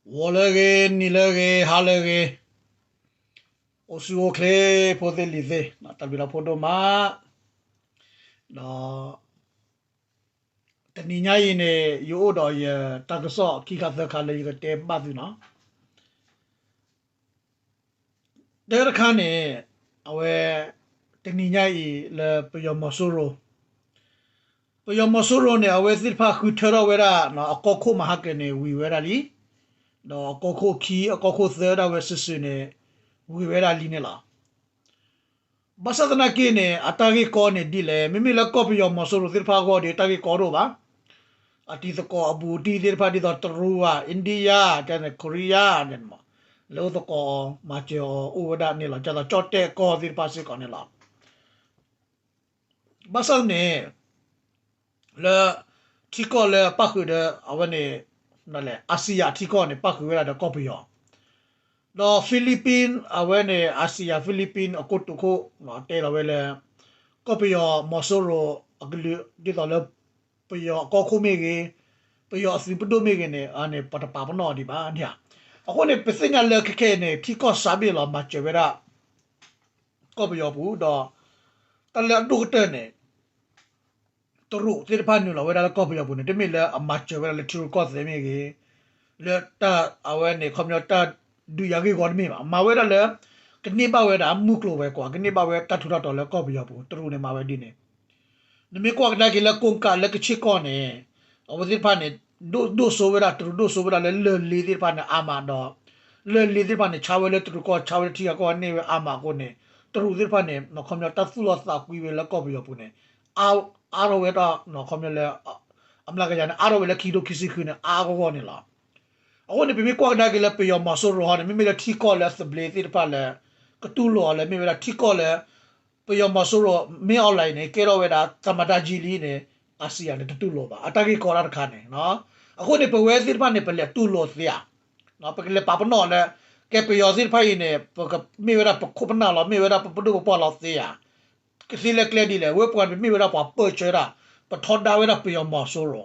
ဂီၤလၢအဂ့ၤ, နံၤလၢအဂ့ၤ, ဟါလၢအဂ့ၤ, အိၣ်ဆူၣ်အိၣ်ချ့ ဖိသ့ၣ်လံၤသ့ၣ်, တၢ်ဘျုးလီၤဖိဒိၣ်မး, ဒီး တနံၤညါအံၤန့ၣ် ယအိၣ်ဒီးယတၢ်ကစီၣ်ခံခါသၢခါလၢယကတဲဘၣ်သုနီၤ. တၢ်တခါန့ၣ် အဝဲ တနံၤညါအံၤလၢပယီၤမီၤစိရိၤ, ပယီၤမီၤစိရိၤန့ၣ် အဝဲသ့ၣ်တဖၣ်ဃုထၢထီၣ်ဝဲဒၣ် အကီၢ်ခိၣ်မဟါကၢၤန့ၣ် ဝံၤဝဲဒၣ်လံ, ဒီးအကီၢ်ခိၣ်ခံ အကီၢ်ခိၣ်သၢဒၣ်ဝဲစုာ်စုာ်န့ၣ် ဝံၤဝဲဒၣ်လံန့ၣ်လီၤ. ဘၣ်ဆၣ်သနာ်က့န့ၣ် အတၢ်ဂ့ၢ်ကီန့ၣ်ဒ်လဲၣ်, မ့မ့ၢ်လၢကီၢ်ပယီၤမီၤစိရိၤသ့ၣ်တဖၣ်အဂီၢ်ဒီး တၢ်ဂ့ၢ်ကီတအိၣ်ဘၣ်. အတံၤသကိးအဘူးအတံၢ်သ့ၣ်တဖၣ်ဒ်သိးတရူးဧါ, အ့ဒံယါ, ကန့ၣ် ခိရံယါ, လၢအိၣ်သကိးမၤစၢၤအီၤအိၣ်ဝဲဒၣ်န့ၣ်လီၤ. ကသိးကၠီၣ်တဲၣ်ကီၢ်သ့ၣ်တဖၣ်စ့ၢ်ကီးန့ၣ်လီၤ. ဘၣ်ဆၣ်န့ၣ် လၢ ထံကီၢ်လၢပၣ်ဃုာ်ဒီး အဝဲန့ၣ် အစံယၤထံကီၢ်န့ၣ် ပၣ်ဃုာ်ဝဲဒၣ်ဒီးကီၢ်ပယီၤ, ဒီး Philippines အဝဲန့ၣ် အစံယၤ Philippines အကိတိာ်ခိၣ် တဲလီၤဝဲလၢ ကီၢ်ပယီၤမီၤစိရိၤအကလုာ် ဒ်သိးလၢ ပယီၤအကီၢ်ခိၣ်မ့ၢ်ဂ့ၤ, ပယီၤအသုးပဒိၣ်မ့ၢ်ဂ့ၤန့ၣ် အန့ၣ် ပတပာ်ပနီၣ်ဒံးဘၣ်န့ၣ်ဧါ. အဃိန့ၣ် ပသ့ၣ်ညါလၢခဲခဲအံၤန့ၣ် ထံကီၢ်စးဘ့ၣ်လီၤ မၤစၢၤဝဲဒၣ် ကီၢ်ပယီၤပူၤဒီး တၢ်လၢအဒိၣ်ကတၢၢ်န့ၣ် တရူးသ့ၣ်တဖၣ်နုာ်လီၤဝဲဒၣ်လၢကီၢ်ပယီၤပူၤန့ၣ် တမ့ၢ်လၢအမၤစၢၤဝဲဒၣ်လၢထံရူၢ်ကီၢ်သဲးမ့ၢ်ဂ့ၤ, လၢတၢ်အဝဲန့ၣ် ခီပညီတၢ်ဒုးယၤဂ့ၢ်ဂီၤတမ့ၢ်ဘၣ်, မၤဝဲဒၣ်လၢ ကန့ၢ်ဘၣ်ဝဲဒၣ်မုၢ်ကျိၤဝဲၤကွာ်, ကန့ၢ်ဘၣ်ဝဲတၢ်ထူးတၢ်တီၤလၢကီၢ်ပယီၤပူၤ, တရူးန့ၣ်မၤဝဲဒ်န့ၣ်. နမ့ၢ်ကွၢ်ကဒါက့ၤလၢကိးကးလၢကဆ့ကီၢ်န့ၣ် အဝဲသ့ၣ်တဖၣ်န့ၣ် ဒိၣ်ဒိၣ်စိဝဲဒၣ်, တရူးဒိၣ်စိဝဲဒၣ်လၢလၢၢ်လ့သ့ၣ်တဖၣ်န့ၣ် အါမးဒီး လၢၢ်လ့သ့ၣ်တဖၣ်န့ၣ် ဆါဝဲလၢတရူးကီၢ်, ဆါဝဲလၢထံဂၤကီၢ်ဂၤန့ၢ်ဝဲအါမးအဃိန့ၣ် တရူးသ့ၣ်တဖၣ်န့ၣ် ခီပညီတၢ်သူၣ်လီၤသးကွံဝဲလၢကီၢ်ပယီၤပူၤန့ၣ် အါထီၣ်ဝဲဒၣ် ခီပညီလၢ အမျးကယၤန့ၣ် အါထီၣ်ဝဲလၢခံကထိခံဆံဃုန့ၣ် အါအါဂီၢ်ဂီၢ်န့ၣ်လီၤ. အဃိန့ၣ် ပမ့ၢ်ကွၢ်ကဒါက့ၤလၢပယီၤမီၤစိရိၤဟီန့ၣ် မ့မ့ၢ်လၢထံကီၢ်လၢအသဘျ့သ့ၣ်တဖၣ်လၢ ကတူၢ်လိာ်အီၤလၢမ့ၢ်ဝဲဒၣ်ထံကီၢ်လၢ ပယီၤမီၤစိရိၤ မ့ၢ်အီၣ်လဲၣ်န့ၣ် ကဲထီၣ်ဝဲဒၣ် သမ္မတကြီးလံန့ၣ် အစံယၤန့ၣ် တတူၢ်လိာ်ဘၣ်. အတၢ်ဂ့ၢ်ကီတၢ်တခါန့ၣ် အဃိန့ၣ် ပဝဲသ့ၣ်တဖၣ်န့ၣ် ပလဲၤတူၢ်လိာ်သ့ဧါ. ပကလဲၤပာ်ပနီၣ်လၢ ကဲပယီၤသ့ၣ်တဖၣ်အံၤန့ၣ် ပကမ့ၢ်ဝဲဒၣ်ပခိၣ်ပနၢ်လီၤ, မ့ၢ်ဝဲဒၣ်ပပဒိၣ်ပပှၢ်လီၤသ့ဧါ. ကသ့လၢကျဲဒ်လဲၣ်, ဝဲပှၤန့ၣ် ပမ့ၢ်ဝဲဒၣ်ပှၤပၢၢ်ဆၢတၢ်, ပထီဒါဝဲဒၣ်ပယီၤမီၤစိရိၤ.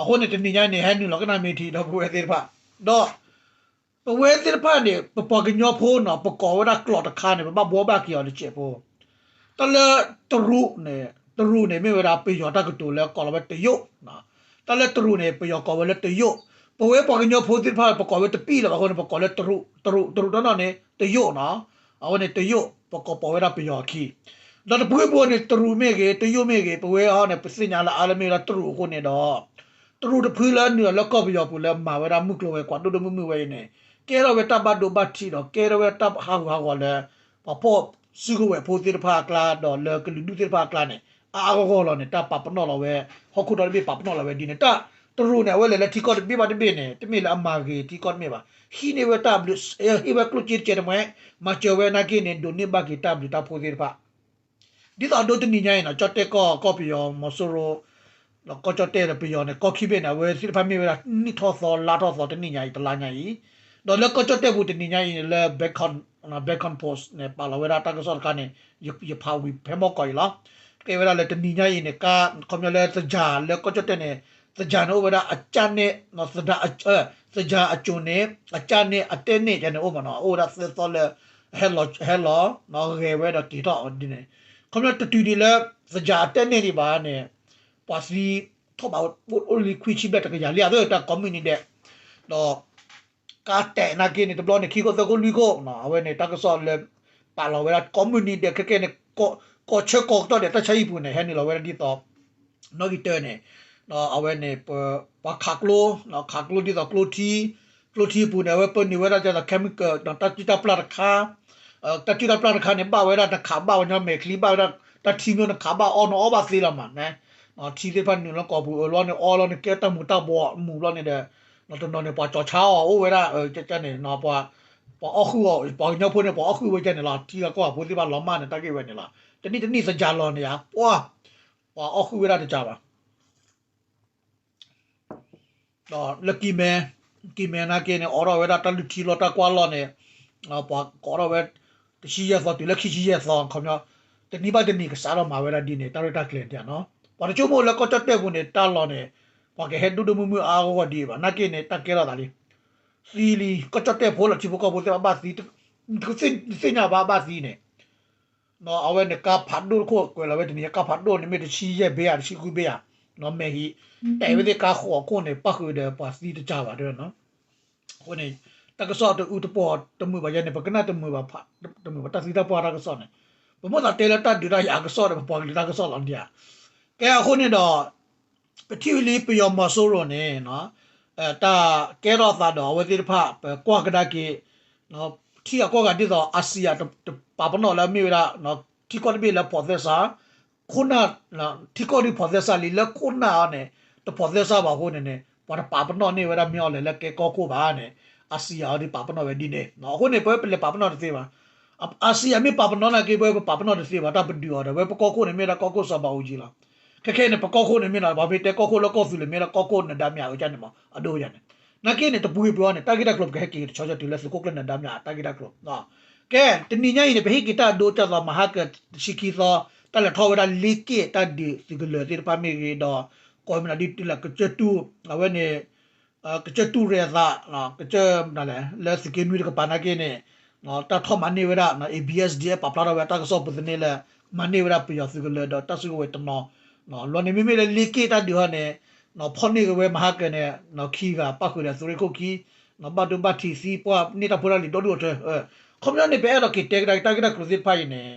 အဃိန့ၣ် တနံၤညါအံၤန့ၣ် ဟဲနုာ်လီၤကနၣ်မ့ၢ်ထံဒီးပဝဲသ့ၣ်တဖၣ်, ဒီး ပဝဲသ့ၣ်တဖၣ်န့ၣ် ပပှၤကညီဖိန့ၣ် ပကိးဝဲဒၣ်ကျိာ်တခါန့ၣ် ပဘၣ်ဘှီဘၣ်က့ၤအီၤတစဲးဖိ. တၢ်လၢတရူးန့ၣ်, တရူးန့ၣ် မ့ၢ်ဝဲဒၣ်ပယီၤတၢ်ကတိၤလၢကိးလီၤဝဲတရုတ်, တၢ်လၢတရူးန့ၣ် ပယီၤကိးဝဲလၢတရုတ်, ပဝဲပှၤကညီဖိသ့ၣ်တဖၣ် ပကိးဝဲတပံၢ်လၢၤဘၣ်အဃိန့ၣ် ပကိးလၢတရူး, တရူး, တရူးတနီၤန့ၣ် တရုတ်နီၤ. အဝဲန့ၣ် တရုတ် ပကိးပိာ်ဝဲဒၣ်ပယီၤအခံ, ဒီးတပူၤပူၤန့ၣ် တရူးမ့ၢ်ဂ့ၤ, တရုတ်မ့ၢ်ဂ့ၤ, ပဝဲဟီန့ၣ် ပသ့ၣ်ညါလၢအါလၢမ့ၢ်ဝဲဒၣ်တရူးအဃိန့ၣ်ဒီး တရူးတဖုလၢနုာ်လီၤလၢကီၢ်ပယီၤပူၤလၢမၤဝဲဒၣ်မုၢ်ကျိၤဝဲၤကွာ်ဒိၣ်ဒိၣ်မုၢ်မုၢ်ဝဲအံၤန့ၣ် ကဲထီၣ်ဝဲတၢ်ဘၣ်ဒိဘၣ်ထံးဒီး ကဲထီၣ်ဝဲတၢ်ဟးဂူာ်ဟးဂီၤလၢ ပှၤဖီၣ်စုကဝဲၤဖိသ့ၣ်တဖၣ်အကျါ ဒီးလၢကလုာ်ဒူၣ်သ့ၣ်တဖၣ်အကျါန့ၣ် အါအါဂီၢ်ဂီၢ်လီၤန့ၣ် တၢ်ပာ်ပနီၣ်လီၤဝဲ ဟီၣ်ခိၣ်ဒီတဘ့ၣ်ပာ်ပနီၣ်လီၤဝဲဒ်န့ၣ် တၢ်တရူးန့ၣ် အဝဲလဲၤလၢထံကီၢ်တဘ့ၣ်ဘၣ်တဘ့ၣ်န့ၣ် တမ့ၢ်လၢအမၤဂ့ၤထံကီၢ်တမ့ၢ်ဘၣ်. ဟံးန့ၢ်ဝဲတၢ်ဘျုး, ဟ့ၣ်ဝဲကျိၣ်စ့တကဲးတမှဲ, မၤစၢၤဝဲနာ်က့န့ၣ် ဒိးန့ၢ်ဘၣ်က့ၤတၢ်ဘျုးတၢ်ဖှိၣ်သ့ၣ်တဖၣ် ဒ်သိးအဒိတနံၤညါအံၤန့ၣ် ကၠီၣ်တဲၣ်ကီၢ် ကီၢ်ပယီၤမီၤစိရိၤ ဒီးကီၢ်ကၠီၣ်တဲၣ်ဒီးပယီၤန့ၣ် ကီၢ်ခံဘ့ၣ်န့ၣ် အဝဲသ့ၣ်တဖၣ်မ့ၢ်ဝဲဒၣ် နံၣ်ထီၣ်သီလါထီၣ်သီ တနံၣ်ညါအံၤ တလါညါအံၤ, ဒီးလၢကီၢ်ကၠီၣ်တဲၣ်ပူၤတနံၤညါအံၤန့ၣ် လၢ Bangkok, Bangkok Post န့ၣ် ပာ်လီၤဝဲဒၣ်တၢ်ကစီၣ်တခါန့ၣ် ယဖးဝံၤဖဲမီၢ်ကီးအံၤလီၤ. တဲဝဲဒၣ်လၢတနံၤညါအံၤန့ၣ် ခီပညီလၢသယၤလၢကီၢ်ကၠီၣ်တဲၣ်န့ၣ် သယၤန့ၣ်အိၣ်ဝဲဒၣ်အကၠၣ်န့ၣ် သယၤအစိၤန့ၣ် အကၠၣ်န့ၣ် အတဲန့ၣ် ယၤန့ၣ်အိၣ်မးနီၤ အအိၣ်ဝဲဒၣ်သၢသီလၢ ဟဲလီၤ ဟဲလီၤ ဂဲၤဝဲဒီးက့ၤထီၣ်ဒ်န့ၣ်, ခီပညီတတုၤဒံးလၢ သယၤအတဲန့ၣ်ဒံးဘၣ်န့ၣ် ပှၤသံထီၣ်ဘၣ်အိၣ်လံခွံဆံဘျဲၣ်တကယၤလံ အသးတၢ်ကိးမုၢ်နံၤဒဲး, ဒီး ကါတဲာ်နာ်က့န့ၣ် တဘျီန့ၣ် ခံခိၣ်သၢခိၣ်လွံၢ်ခိၣ် အဝဲန့ၣ် တၢ်ကစီၣ်လၢ ပာ်လီၤဝဲဒၣ်ကိးမုၢ်နံၤဒဲးခဲကဲန့ၣ် ကိးဆၢကိးကတီၢ်ဒဲး တၢ်ဆါဟံၣ်ပူၤန့ၣ် ဟဲနုာ်လီၤဝဲဒၣ်ဒ်သိး နီၣ်ဂံၢ်တၢန့ၣ် အဝဲန့ၣ် ပှၤခးကျိ ခးကျိဒ်သိးကျိထံ ကျိထံပူၤန့ၣ် အဝဲပၢနုာ်ဝဲဒၣ်ဒ်သိး chemical တၢ်စုၣ်တၢ်ပျၢ်တခါ တၢ်စုၣ်တၢ်ပျၢ်တခါန့ၣ် ဘၣ်ဝဲဒၣ်နခးဘၣ်ဝဲညီမဲာ်ချံ ဘၣ်ဝဲဒၣ်တၢ်ထံမ့ၢ်နခးဘၣ်အီၣ်နအီၣ်ဘၣ်သ့လီၤမး ထံသ့ၣ်တဖၣ်နုာ်လၢကိာ်ပူၤအၢလီၤန့ၣ် အီၣ်လီၤန့ၣ် ကဲတၢ်မူၤတၢ်ဘှီးမူၤလီၤန့ၣ်ဒီး တနီၤန့ၣ် ပှၤကၠီၤဆါအီၤအိၣ်ဝဲဒၣ် ကန့ၣ် ပှၤအီၣ်ဃုာ်အီၤ ပှၤကညီဖိန့ၣ် ပှၤအီၣ်ဃုာ်ဝဲကန့ၣ်လီၤ ထံဂၤကီၢ်ဂၤဖိသ့ၣ်တဖၣ်လီၤမၢ်န့ၣ် တၢ်ဂ့ၢ်ဝဲန့ၣ်လီၤ တနံၣ်တနံၣ်သယၤလီၤန့ၣ်ဧါ ပှၤ ပှၤအီၣ်ဃုာ်ဝဲဒၣ်တကးဘၣ် ဒီးလၢကံၢ်မဲ ကံၢ်မဲနာ်က့န့ၣ် အိးထီၣ်ဝဲဒၣ်တၢ်လုၢ်ထံလီၢ်တၢ်ကွၢ်လီၢ်န့ၣ် ပှၤကိးထီၣ်ဝဲ တဆံယဲၢ်သီ တုၤလၢခံဆံယဲၢ်သီ ခီပညီ တနံၤဘၣ်တနံၤကစးထီၣ်မၤဝဲဒၣ်ဒ်န့ၣ် တၢ်ရဲၣ်တၢ်ကျဲၤန့ၣ်နီၤ ပှၤတဆိကမိၣ်လၢကီၢ်ကၠီၣ်တဲၣ်ပူၤန့ၣ် တၢ်လီၢ်န့ၣ် ပှၤကဟဲဒိၣ်ဒိၣ်မုၢ်မုၢ်အါအါဂီၢ်ဂီၢ်ဒ်အံၤဘၣ် နာ်က့န့ၣ် တၢ်ကဲထီၣ်သးလံ သံလံ ကီၢ်ကၠီၣ်တဲၣ်ဖိလီၤ ထံဖိကီၢ်ဖိသ့ၣ်တဖၣ်ဘၣ်သံ, သ့ၣ်ညါဘၣ်ဘၣ်သံန့ၣ်, အဝဲန့ၣ်ကါဖးဒိၣ်တခိၣ်ကွဲးလီၤဝဲတနံၤ ကါဖးဒိၣ်န့ၣ်မ့ၢ်တဆံယဲၢ်ဘ့ဧါ တဆံဃုဘ့ဧါ, မဲာ်ဟံး, တဲာ်ဝဲသ့ၣ်ကါဃိးခိၣ်န့ၣ် ပၣ်ဃုာ်ဒီးပှၤသံတကၢ်ဘၣ်တဲဝဲနီၤ. အဃိန့ၣ် တၢ်ကစီၣ်တအုတပီၢ်တမုာ်ဘၣ်ယဲန့ၣ် ပကနၣ်တမုာ်ဘၣ်, တမုာ်ဘၣ်တၢ်သံတၢ်ပှၢ်တၢ်ကစီၣ်န့ၣ်, ပမိၣ်သးတဲလၢတၢ်ဒုးတၢ်ယၤအကစီၣ်ဒီး ပပှၤကလုာ်တၢ်ကစီၣ်လီၤဒ်ဧါ. ကဲအဃိန့ၣ်ဒီး ပထံၣ်ဝံၤလံပယီၤမီၤစိရိၤန့ၣ် တၢ်ကဲထီၣ်သးဒီးအဝဲသ့ၣ်တဖၣ် ပကွၢ်ကဒါက့ၤ ထံအကီၢ်ဂၤဒ်သိး အစံယၤ တပာ်ပနီၣ်လၢမ့ၢ်ဝဲဒၣ် ထံကီၢ်တဘ့ၣ်လၢဖီၣ်သဲစး ခိၣ်နၢ် ထံကီၢ်ဒ်ဖီၣ်သဲစးလံ လၢခိၣ်နၢ်အီၤန့ၣ် တဖီၣ်သဲစးဘၣ်အဃိန့ၣ်န့ၣ် ပှၤတပာ်ပနီၣ်န့ၢ်ဝဲဒၣ်မ့ၢ်အီၤလဲၣ်လၢကဲကီၢ်ခိၣ်ဘၣ်န့ၣ် အစံယၤအီၤဒ်ပာ်ပနီၣ်ဝဲဒ်န့ၣ်. အဃိန့ၣ် ပဝဲပလဲၤပာ်ပနီၣ်တသ့ဘၣ်. အစံယၤမ့ၢ်ပာ်ပနီၣ်နာ်က့ ပဝဲပပာ်ပနီၣ်တသ့ဘၣ် တၢ်ပဒုးအီၤဒီး ဝဲပကီၢ်ခိၣ်န့ၣ်မ့ၢ်ဒၣ်ကီၢ်ခိၣ်စီၤဘးအူကၠံလီၤ. ခဲခဲအံၤန့ၣ် ပကီၢ်ခိၣ်န့ၣ်မ့ၢ်လီၤ ပှၤမ့ၢ်တဲကီၢ်ခိၣ်လၢကီၢ်သူလ့ၤမ့ၢ်လၢကီၢ်ခိၣ်နဒါမ့ၢ်အဝဲန့ၣ်မး အဒိယၤန့ၣ် နာ်က့န့ၣ် တပူၤကွံာ်ပှၤန့ၣ် တၢ်ဂ့ၢ်တၢ်ကျိၤပကဟဲက့ၤက့ၤတဆီဆီတုၤလၢသုးခိၣ်ကျၢၢ်နဒါမ့ၢ်အတၢ်ဂ့ၢ်တၢ်ကျိၤ. ကဲ တနံၤညါအံၤန့ၣ် ပဟ့ၣ်က့ၤတၢ်ဒိတၢ်သီမဟါကၢတဆံခံသီ တၢ်လဲၤထီၣ်ဝဲဒၣ်လ့က့ၣ်တၢ်ဒုးသုးကလၢၤသ့ၣ်တဖၣ်မ့ၢ်ဂ့ၤဒီး ကိးမနုၤဒ်တုၤလၢကစၢၢ်တူၢ် အဝဲန့ၣ် ကစၢၢ်တူၢ်ရဲၣ်သး ကစၢၢ်မနုၤလဲၣ် လၢသုးက့နွံတကပၤနာ်က့န့ၣ် တၢ်ထီၣ်မၤန့ၢ်ဝဲဒၣ် A B S D ပာ်ဖျါထီၣ်ဝဲတၢ်ကစီၣ်ပူၤသန့လၢ မၤန့ၢ်ဝဲဒၣ်ပယီၤသုးကလၢၤဒီးတၢ်စုကဝဲၤတနီၤ လီၤန့ၣ် မ့မ့ၢ်လၢလ့က့ၣ်တၢ်ဒုးဟီန့ၣ် ဖီၣ်န့ၢ်က့ၤဝဲမဟါကၢန့ၣ် ခံဂၤပၣ်ဃုာ်ဒီးသုးရ့ၣ်ခိၣ်ခံ ဘၣ်ဒိဘၣ်ထံးသံပှၢ်န့ၢ်တၢ်ဖိတၢ်လံၤဒီဒူၣ်အထၢ ခီပညီန့ၣ် ပအဲၣ်ဒိးက့ၤတဲကဒါက့ၤတၢ်ဂ့ၢ်တၢ်ကျိၤသ့ၣ်တဖၣ်အံၤန့ၣ်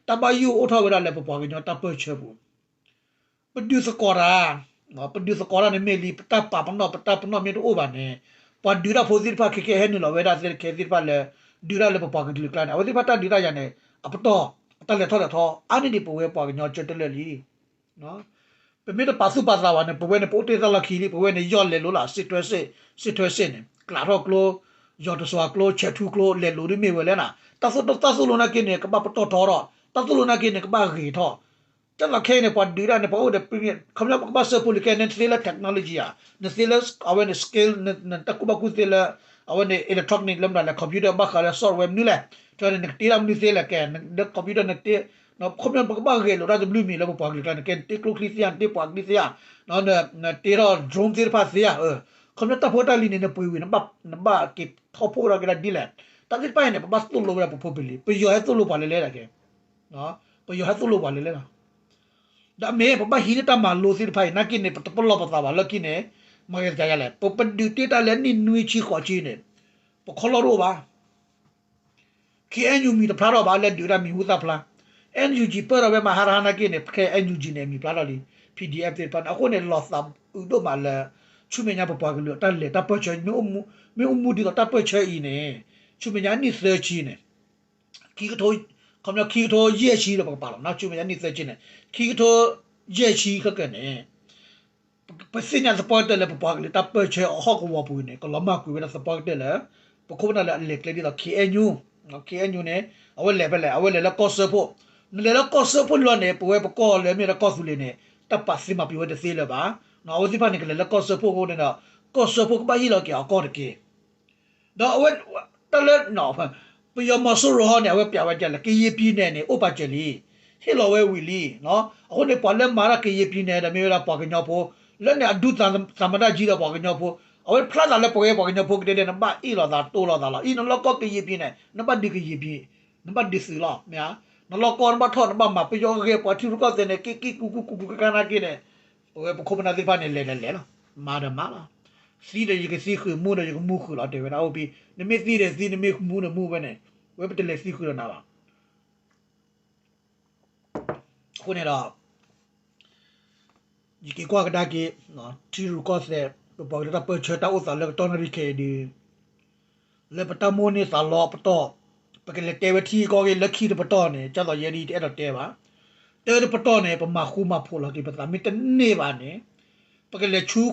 တၢ်ဘၣ်ယိၣ်အိၣ်ထီၣ်ဝဲဒၣ်လၢပပှၤကညီတၢ်ပၢၢ်ဆၢပူၤ ပဒုးသကိးတၢ်, ပဒုးသကိးတၢ်န့ၣ်မ့ၢ်လံ ပတၢ်ပာ်ပနီၣ် ပတၢ်ပနီၣ်မ့ၢ်တအိၣ်ဘၣ်န့ၣ် ပှၤဒုးတၢ်ဖိသ့ၣ်တဖၣ်ခဲခဲဟဲနုာ်လီၤဝဲဒၣ်သ့ခဲသ့ၣ်တဖၣ်လၢ ဒုးတၢ်လၢပပှၤကလုာ်ကျါန့ၣ် အဝဲသ့ၣ်တဖၣ်တၢ်ဒုးတၢ်ယၤန့ၣ် အပတီၢ် အတၢ်လဲၤထီၣ်လဲၤထီ အါန့ၢ်ဒံးပဝဲပှၤကညီကၢတလၢာ်လံ ပမ့ၢ်တပာ်သူၣ်ပာ်သးဘၣ်န့ၣ် ပဝဲန့ၣ် ပအိၣ်တ့ၢ်သၣ်လီၢ်ခံလံ ပဝဲန့ၣ် ယီၢ်လဲၤလိာ်လၢ စစ်ထွဲစစ် စစ်ထွဲစစ် န့ၣ် ကျးထီၣ်ကျိ ယီၢ်တစွၤကျိ ဆဲးထူကျိ လဲၤလိာ်ဒ်မ့ၢ်ဝဲလဲၣ်နၤ တၢ်သိၣ်တၢ်သိၣ်လိနာ်က့န့ၣ် ကဘၣ်ပတီၢ်ထီထီၣ် တၢ်သိၣ်လိနာ်က့န့ၣ် ကဘၣ်ဂ့ၤထီၣ် ကဲသိးခဲအံၤန့ၣ် ပှၤဒုးတၢ်န့ၣ် ပှၤအိၣ်ဒီး ခီပညီပကဘၣ်စၢဖှိၣ်လံခဲ နသ့လၢ technology ဧါ နသ့လၢ အဝဲန့ၣ် skill နတၢ်ကူၣ်ဘၣ်ကူၣ်သ့လၢ အဝဲန့ၣ် electronic လၢမတၤလဲၣ် computer ဘၣ်ဃးလၢ software မနုၤလဲၣ် တဲန့ၣ် နကတ့တၢ်မနုၤသ့လဲၣ်ကဲ န computer နတ့ ခီပညီပကဘၣ်ဂဲၤလိာ်တၢ်တဘျုးမံၤလၢပပှၤကလုာ်ကျါန့ၣ် ကဲနတ့ကျိချံသ့ဧါ နတ့ပှၤကလုာ�သ့ဧါ နတ့ထီၣ် drone သ့ၣ်တဖၣ်သ့ဧါ ခီပညီတၢ်ဖိတၢ်လံၤန့ၣ် နပှ့ၤဝံၤ နဘၣ်က့ၤထီၣ်ဖှိၣ်ထီၣ်က့ၤဒၣ်ဒ်လဲၣ် တၢ်သ့ၣ်တဖၣ်အံၤန့ၣ် ပဘၣ်သိၣ်လိဝဲဒၣ်ပဖိပလံၤ ပယီၤဟဲသိၣ်လိပှၤလဲၤလဲၤဒၣ်ကဲ ပယီၤဟဲသိၣ်လိပှၤလဲၤလဲၤလီၤ ဒီးမ့ၢ်ပဘၣ်ဟံးန့ၢ်တၢ်မၤလိသ့ၣ်တဖၣ်အံၤ နာ်က့န့ၣ် ပတပလီၢ်ပသးဘၣ်လၢခံန့ၣ် မၤဂ့ၤသးယါလဲၣ် ပပဒုးတ့ၢ်တၢ်လၢနံၣ်နွံဆံဃိးဆံန့ၣ် ပခီလီၢ်တအိၣ်ဘၣ် K N U မံၤတဖျါထီၣ်ဘၣ် လၢဒုးတၢ်မံၤဟူသၣ်ဖျါ N U G ပၢၢ်ထီၣ်ဝဲမဟါတဟါနာ်က့န့ၣ် K N U G န့ၣ် မံၤဖျါထီၣ်လံ P D F သ့ၣ်တဖၣ်န့ၣ် အဃိန့ၣ် လီၤသးအုးဒိၣ်မးလၢ ဆူမဲာ်ညါပပှၤကလုာ်အတၢ်လဲၤတၢ်ပၢၢ်ဆၢ မ့ၢ်အိၣ်မူဒ်သိးတၢ်ပၢၢ်ဆၢအံၤန့ၣ် ဆူမဲာ်ညါနံၣ်သၢဆံန့ၣ် ခံကထိ ခီပညီခံကထိယဲၢ်ဆံလၢပကပာ်လီၤ ဆူမဲာ်ညါနံၣ်သၢဆံန့ၣ် ခံကထိယဲၢ်ဆံခဲကနံၣ်န့ၣ် ပသ့ၣ်ညါသပှၢ်ကတၢၢ်လၢပပှၤကလုာ်တၢ်ပၢၢ်ဆၢအဟီၣ်ကဝီၤပူၤန့ၣ် ကလီၤမၢ်ကွံာ်ဝဲဒၣ်သပှၢ်ကတၢၢ်လၢ ပခိၣ်ပနၢ်လၢအလဲၤကျဲဒ်သိး K N U, K N U န့ၣ် အဝဲလဲၤဖဲလဲၣ် အဝဲလဲၤလၢကီၢ်စၢဖှိၣ်, နလဲၤလၢကီၢ်စၢဖှိၣ်လီၤန့ၣ် ပဝဲပကီၢ်လၢမ့ၢ်လၢကီၢ်သူလ့ၤန့ၣ် တၢ်ပာ်သ့မၤပံၤဝဲတသ့လၢၤဘၣ်, အဝဲသ့ၣ်တဖၣ်န့ၣ် ကလဲၤလၢကီၢ်စၢဖှိၣ်အဃိန့ၣ်ဒီး ကီၢ်စၢဖှိၣ်ကဘၣ်ဟ့ၣ်လီၤက့ၤအကီၢ်တက့ၢ်. ဒီးအဝဲ တၢ်လၢ ပယီၤမီၤစိရိၤဟီန့ၣ် အဝဲပျးဝဲဒ်လဲၣ် ကရင်ပြည်နယ်န့ၣ် အိၣ်ပာ်စၢၤလံ, ဟ့ၣ်လီၤဝဲဝံၤလံ. အဃိန့ၣ် ပှၤလၢမၤတၢ်ကရင်ပြည်နယ်န့ၣ်ဒီး မ့ၢ်ဝဲဒၣ်ပှၤကညီဖိ, လၢန့ၣ်အဒူသးမတၢ်ကံဒီးပှၤကညီဖိ, အဝဲဖျါသးလၢပဝဲပှၤကညီဖိကဒဲဒဲ နဘၣ်အ့ၣ်လိာ်သးတိၢ်လိာ်သးလီၤ. အံၤနလီၢ်ကီၢ်ကရင်ပြည်နယ်န့ၣ် နဘၣ်ဒုးကရင်ပြည်, နဘၣ်ဒုးသုးလီၤ, မ့ၢ်ဧါ. နလီၢ်ကီၢ်နဘၣ်ထီၣ် နဘၣ်မၤပယီၤဂဲၤပှၤထံရူၢ်ကီၢ်သဲးန့ၣ် က့ၤက့ၤကူကူကူကူကကါနာ်က့န့ၣ် ပဝဲပခိၣ်ပနၢ်သ့ၣ်တဖၣ်န့ၣ် လဲၤလဲၤလဲၤလီၤ, မၤဒီးမၤလီၤ, သံဒီးယကသံဃုာ် မူဒီးယကမူဃုာ်လီၤ တဲဝဲဒၣ်အိၣ်ပံၤ, နမ့ၢ်သံဒီးသံ နမ့ၢ်မူဒီးမူဝဲန့ၣ်, ဝဲပတလဲၤသံဃုာ်ဒီးနၤဘၣ်. အဃိန့ၣ်ဒီး ယက့ၤကွၢ်ကဒါက့ၤ ထံရူၢ်ကီၢ်သဲး ပပှၤကလုာ်တၢ်ပၢၢ်ဆၢတၢ်အိၣ်သးလၢကတီၢ်နၣ်ရံၣ်ခဲအံၤဒီး လၢပတၢ်မိၣ်န့ၢ်သးလီအပတီၢ်, ပကလဲၤတဲဝဲထံကီၢ်ဂ့ၢ်လၢခံတပတီၢ်န့ၣ် ကၢ်သိးယဲဒ်တအဲၣ်ဒိးတဲဘၣ်, တၢ်တပတီၢ်န့ၣ် ပမၤဃူမၤဖိးလီၤက့ၤပသး မ့ၢ်တန့ၢ်ဘၣ်န့ၣ် ပကလဲၤဆူ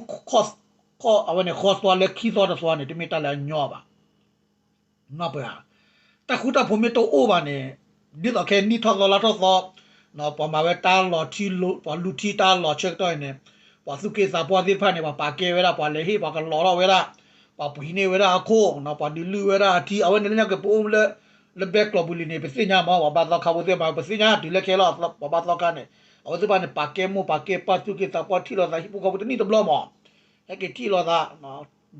အဝဲန့ၣ် ဃီသွါလၢခံသွါတသွါန့ၣ် တမ့ၢ်တၢ်လၢအညီဘၣ်. နီၢ်ပၢၢ်ဧါ, တၢ်ဃူတၢ်ဖိးမ့ၢ်တအိၣ်ဘၣ်န့ၣ်, ဒ်သိးခဲနံၣ်ထီၣ်သီလါထီၣ်သီ, ပှၤမၤဝဲတၢ်လီၤထံ, ပှၤလူၤထံတၢ်လီၤဆၢကတီၢ်အံၤန့ၣ်, ပှၤသူၣ်က့သးပှၢ်သ့ၣ်တဖၣ်န့ၣ် ပှၤပာ်ကဲဝဲဒၣ်, ပှၤလဲၤဟ့ၣ်ပှၤကလီၤထီၣ်ဝဲဒၣ်, ပှၤပှ့ၤန့ၢ်ဝဲဒၣ်အခိၣ်, ပှၤဒုးလုၢ်ဝဲဒၣ်အထံ, အဝဲန့ၣ်လၢညါက့ၤပအိၣ်လၢ လၢဘဲကျိာ်ပူၤလံန့ၣ် ပသ့ၣ်ညါမး, ပှၤဘါသီခါဖိသ့ၣ်တဖၣ် ပသ့ၣ်ညါတုၤလၢခဲလီၤ, ပှၤဘါသီခါန့ၣ်, အဝဲသ့ၣ်တဖၣ်န့ၣ် ပာ်ကဲမိၢ်ပာ်ကဲပၢ် သူၣ်က့သးပှၢ် ထံၣ်လိာ်သးဟံၣ်ဖိဃီဖိတနံၣ်တဘျီမး, ဟဲက့ၤထံၣ်လိာ်သး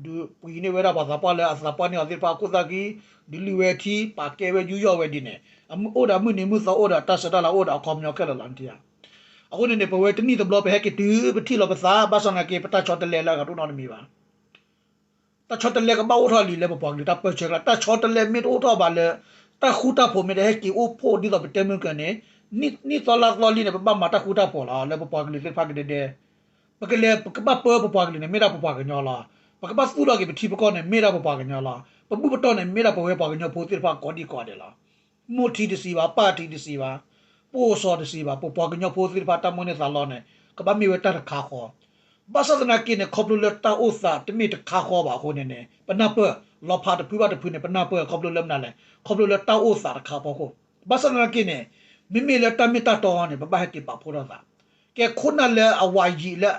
ဒုးပှံၤန့ၢ်ဝဲဒၣ်ပှၤသးပှၢ်လၢအသးပှၢ်န့ၢ်အီၤသ့ၣ်တဖၣ်အခိၣ်သၣ်ခံ, ဒုးလုၢ်ဝဲထံ ပာ်ကဲဝဲယူးယီၣ်ဝဲဒ်န့ၣ်, အိၣ်ဒီးအမုၢ်နံၤမုၢ်သီ အိၣ်ဒီးတၢ်ဆၢတၢ်လၤ အိၣ်ဒီးအခီပညီခဲလၢာ်လီၤ နထံၣ်ဧါ. အဃိန့ၣ်န့ၣ် ပဝဲတနံၣ်တဘျီ ပဟဲက့ၤတုၤပထံၣ်လီၤပသး ဘၣ်ဆၣ်သနာ်က့ ပတၢ်ဆီတလဲလၢအဂၤတအိၣ်နီတမံၤဘၣ်. တၢ်ဆီတလဲကဘၣ်အိၣ်ထီၣ်လံလၢပပှၤကလုာ်တၢ်ပၢဆှၢကျါ, တၢ်ဆီတလဲမ့ၢ်တအိၣ်ထီၣ်ဘၣ်လၢ တၢ်ဃူတၢ်ဖိးမ့ၢ်တဟဲက့ၤအိၣ်ဖှိၣ်ဒ်သိးပတဲမုၢ်ကၢၤန့ၣ်, နံၣ်သီလါသီလံန့ၣ် ပဘၣ်မၤတၢ်ဃူတၢ်ဖိးလီၤ လၢပပှၤကလုာ်သ့ၣ်တဖၣ်ကဒဲဒဲ ပကလဲၤ ပကဘၣ်ပၢပပှၤကလုာ်န့ၣ် မ့ၢ်ဒၣ်ပပှၤကညီလီၤ. ပကဘၣ်သူၣ်ထီၣ်က့ၤပထံပကီၢ်န့ၣ် မ့ၢ်ဒၣ်ပပှၤကညီလီၤ. ပဘူၣ်ပတီၢ်န့ၣ် မ့ၢ်ဒၣ်ပဝဲပှၤကညီဖိသ့ၣ်တဖၣ်ကိးဒံကိးဒဲးလီၤ. မိၢ်ထံတစံးဘၣ်, ပၢ်ထံတစံးဘၣ်, ပအိၣ်စီၤတစံးဘၣ်, ပပှၤကညီဖိသ့ၣ်တဖၣ်တၢ်မိၣ်န့ၢ်သးလီန့ၣ် ကဘၣ်မ့ၢ်ဝဲတၢ်တခါဃီ. ဘၣ်ဆၣ်သနာ်က့န့ၣ် ခီဖျိလၢတၢ်အိၣ်သးတမ့ၢ်တခါဃီဘၣ်အဃိန့ၣ်န့ၣ် ပနၢ်ပၢၢ် လီၤဖးတဖုဘၣ်တဖုန့ၣ် ပနၢ်ပၢၢ်ခီဖျိလၢမနုၤလဲၣ်, ခီဖျိလၢတၢ်အိၣ်သးတခါအဖီခိၣ်. ဘၣ်ဆၣ်သနာ်က့န့ၣ် မ့မ့ၢ်လၢတၢ်မ့ၢ်တၢ်တီန့ၣ် ပဘၣ်ဟဲက့ၤပာ်ဖှိၣ်ထီၣ်သး ကဲခိၣ်နၢ်လၢအဝးယံာ်လၢ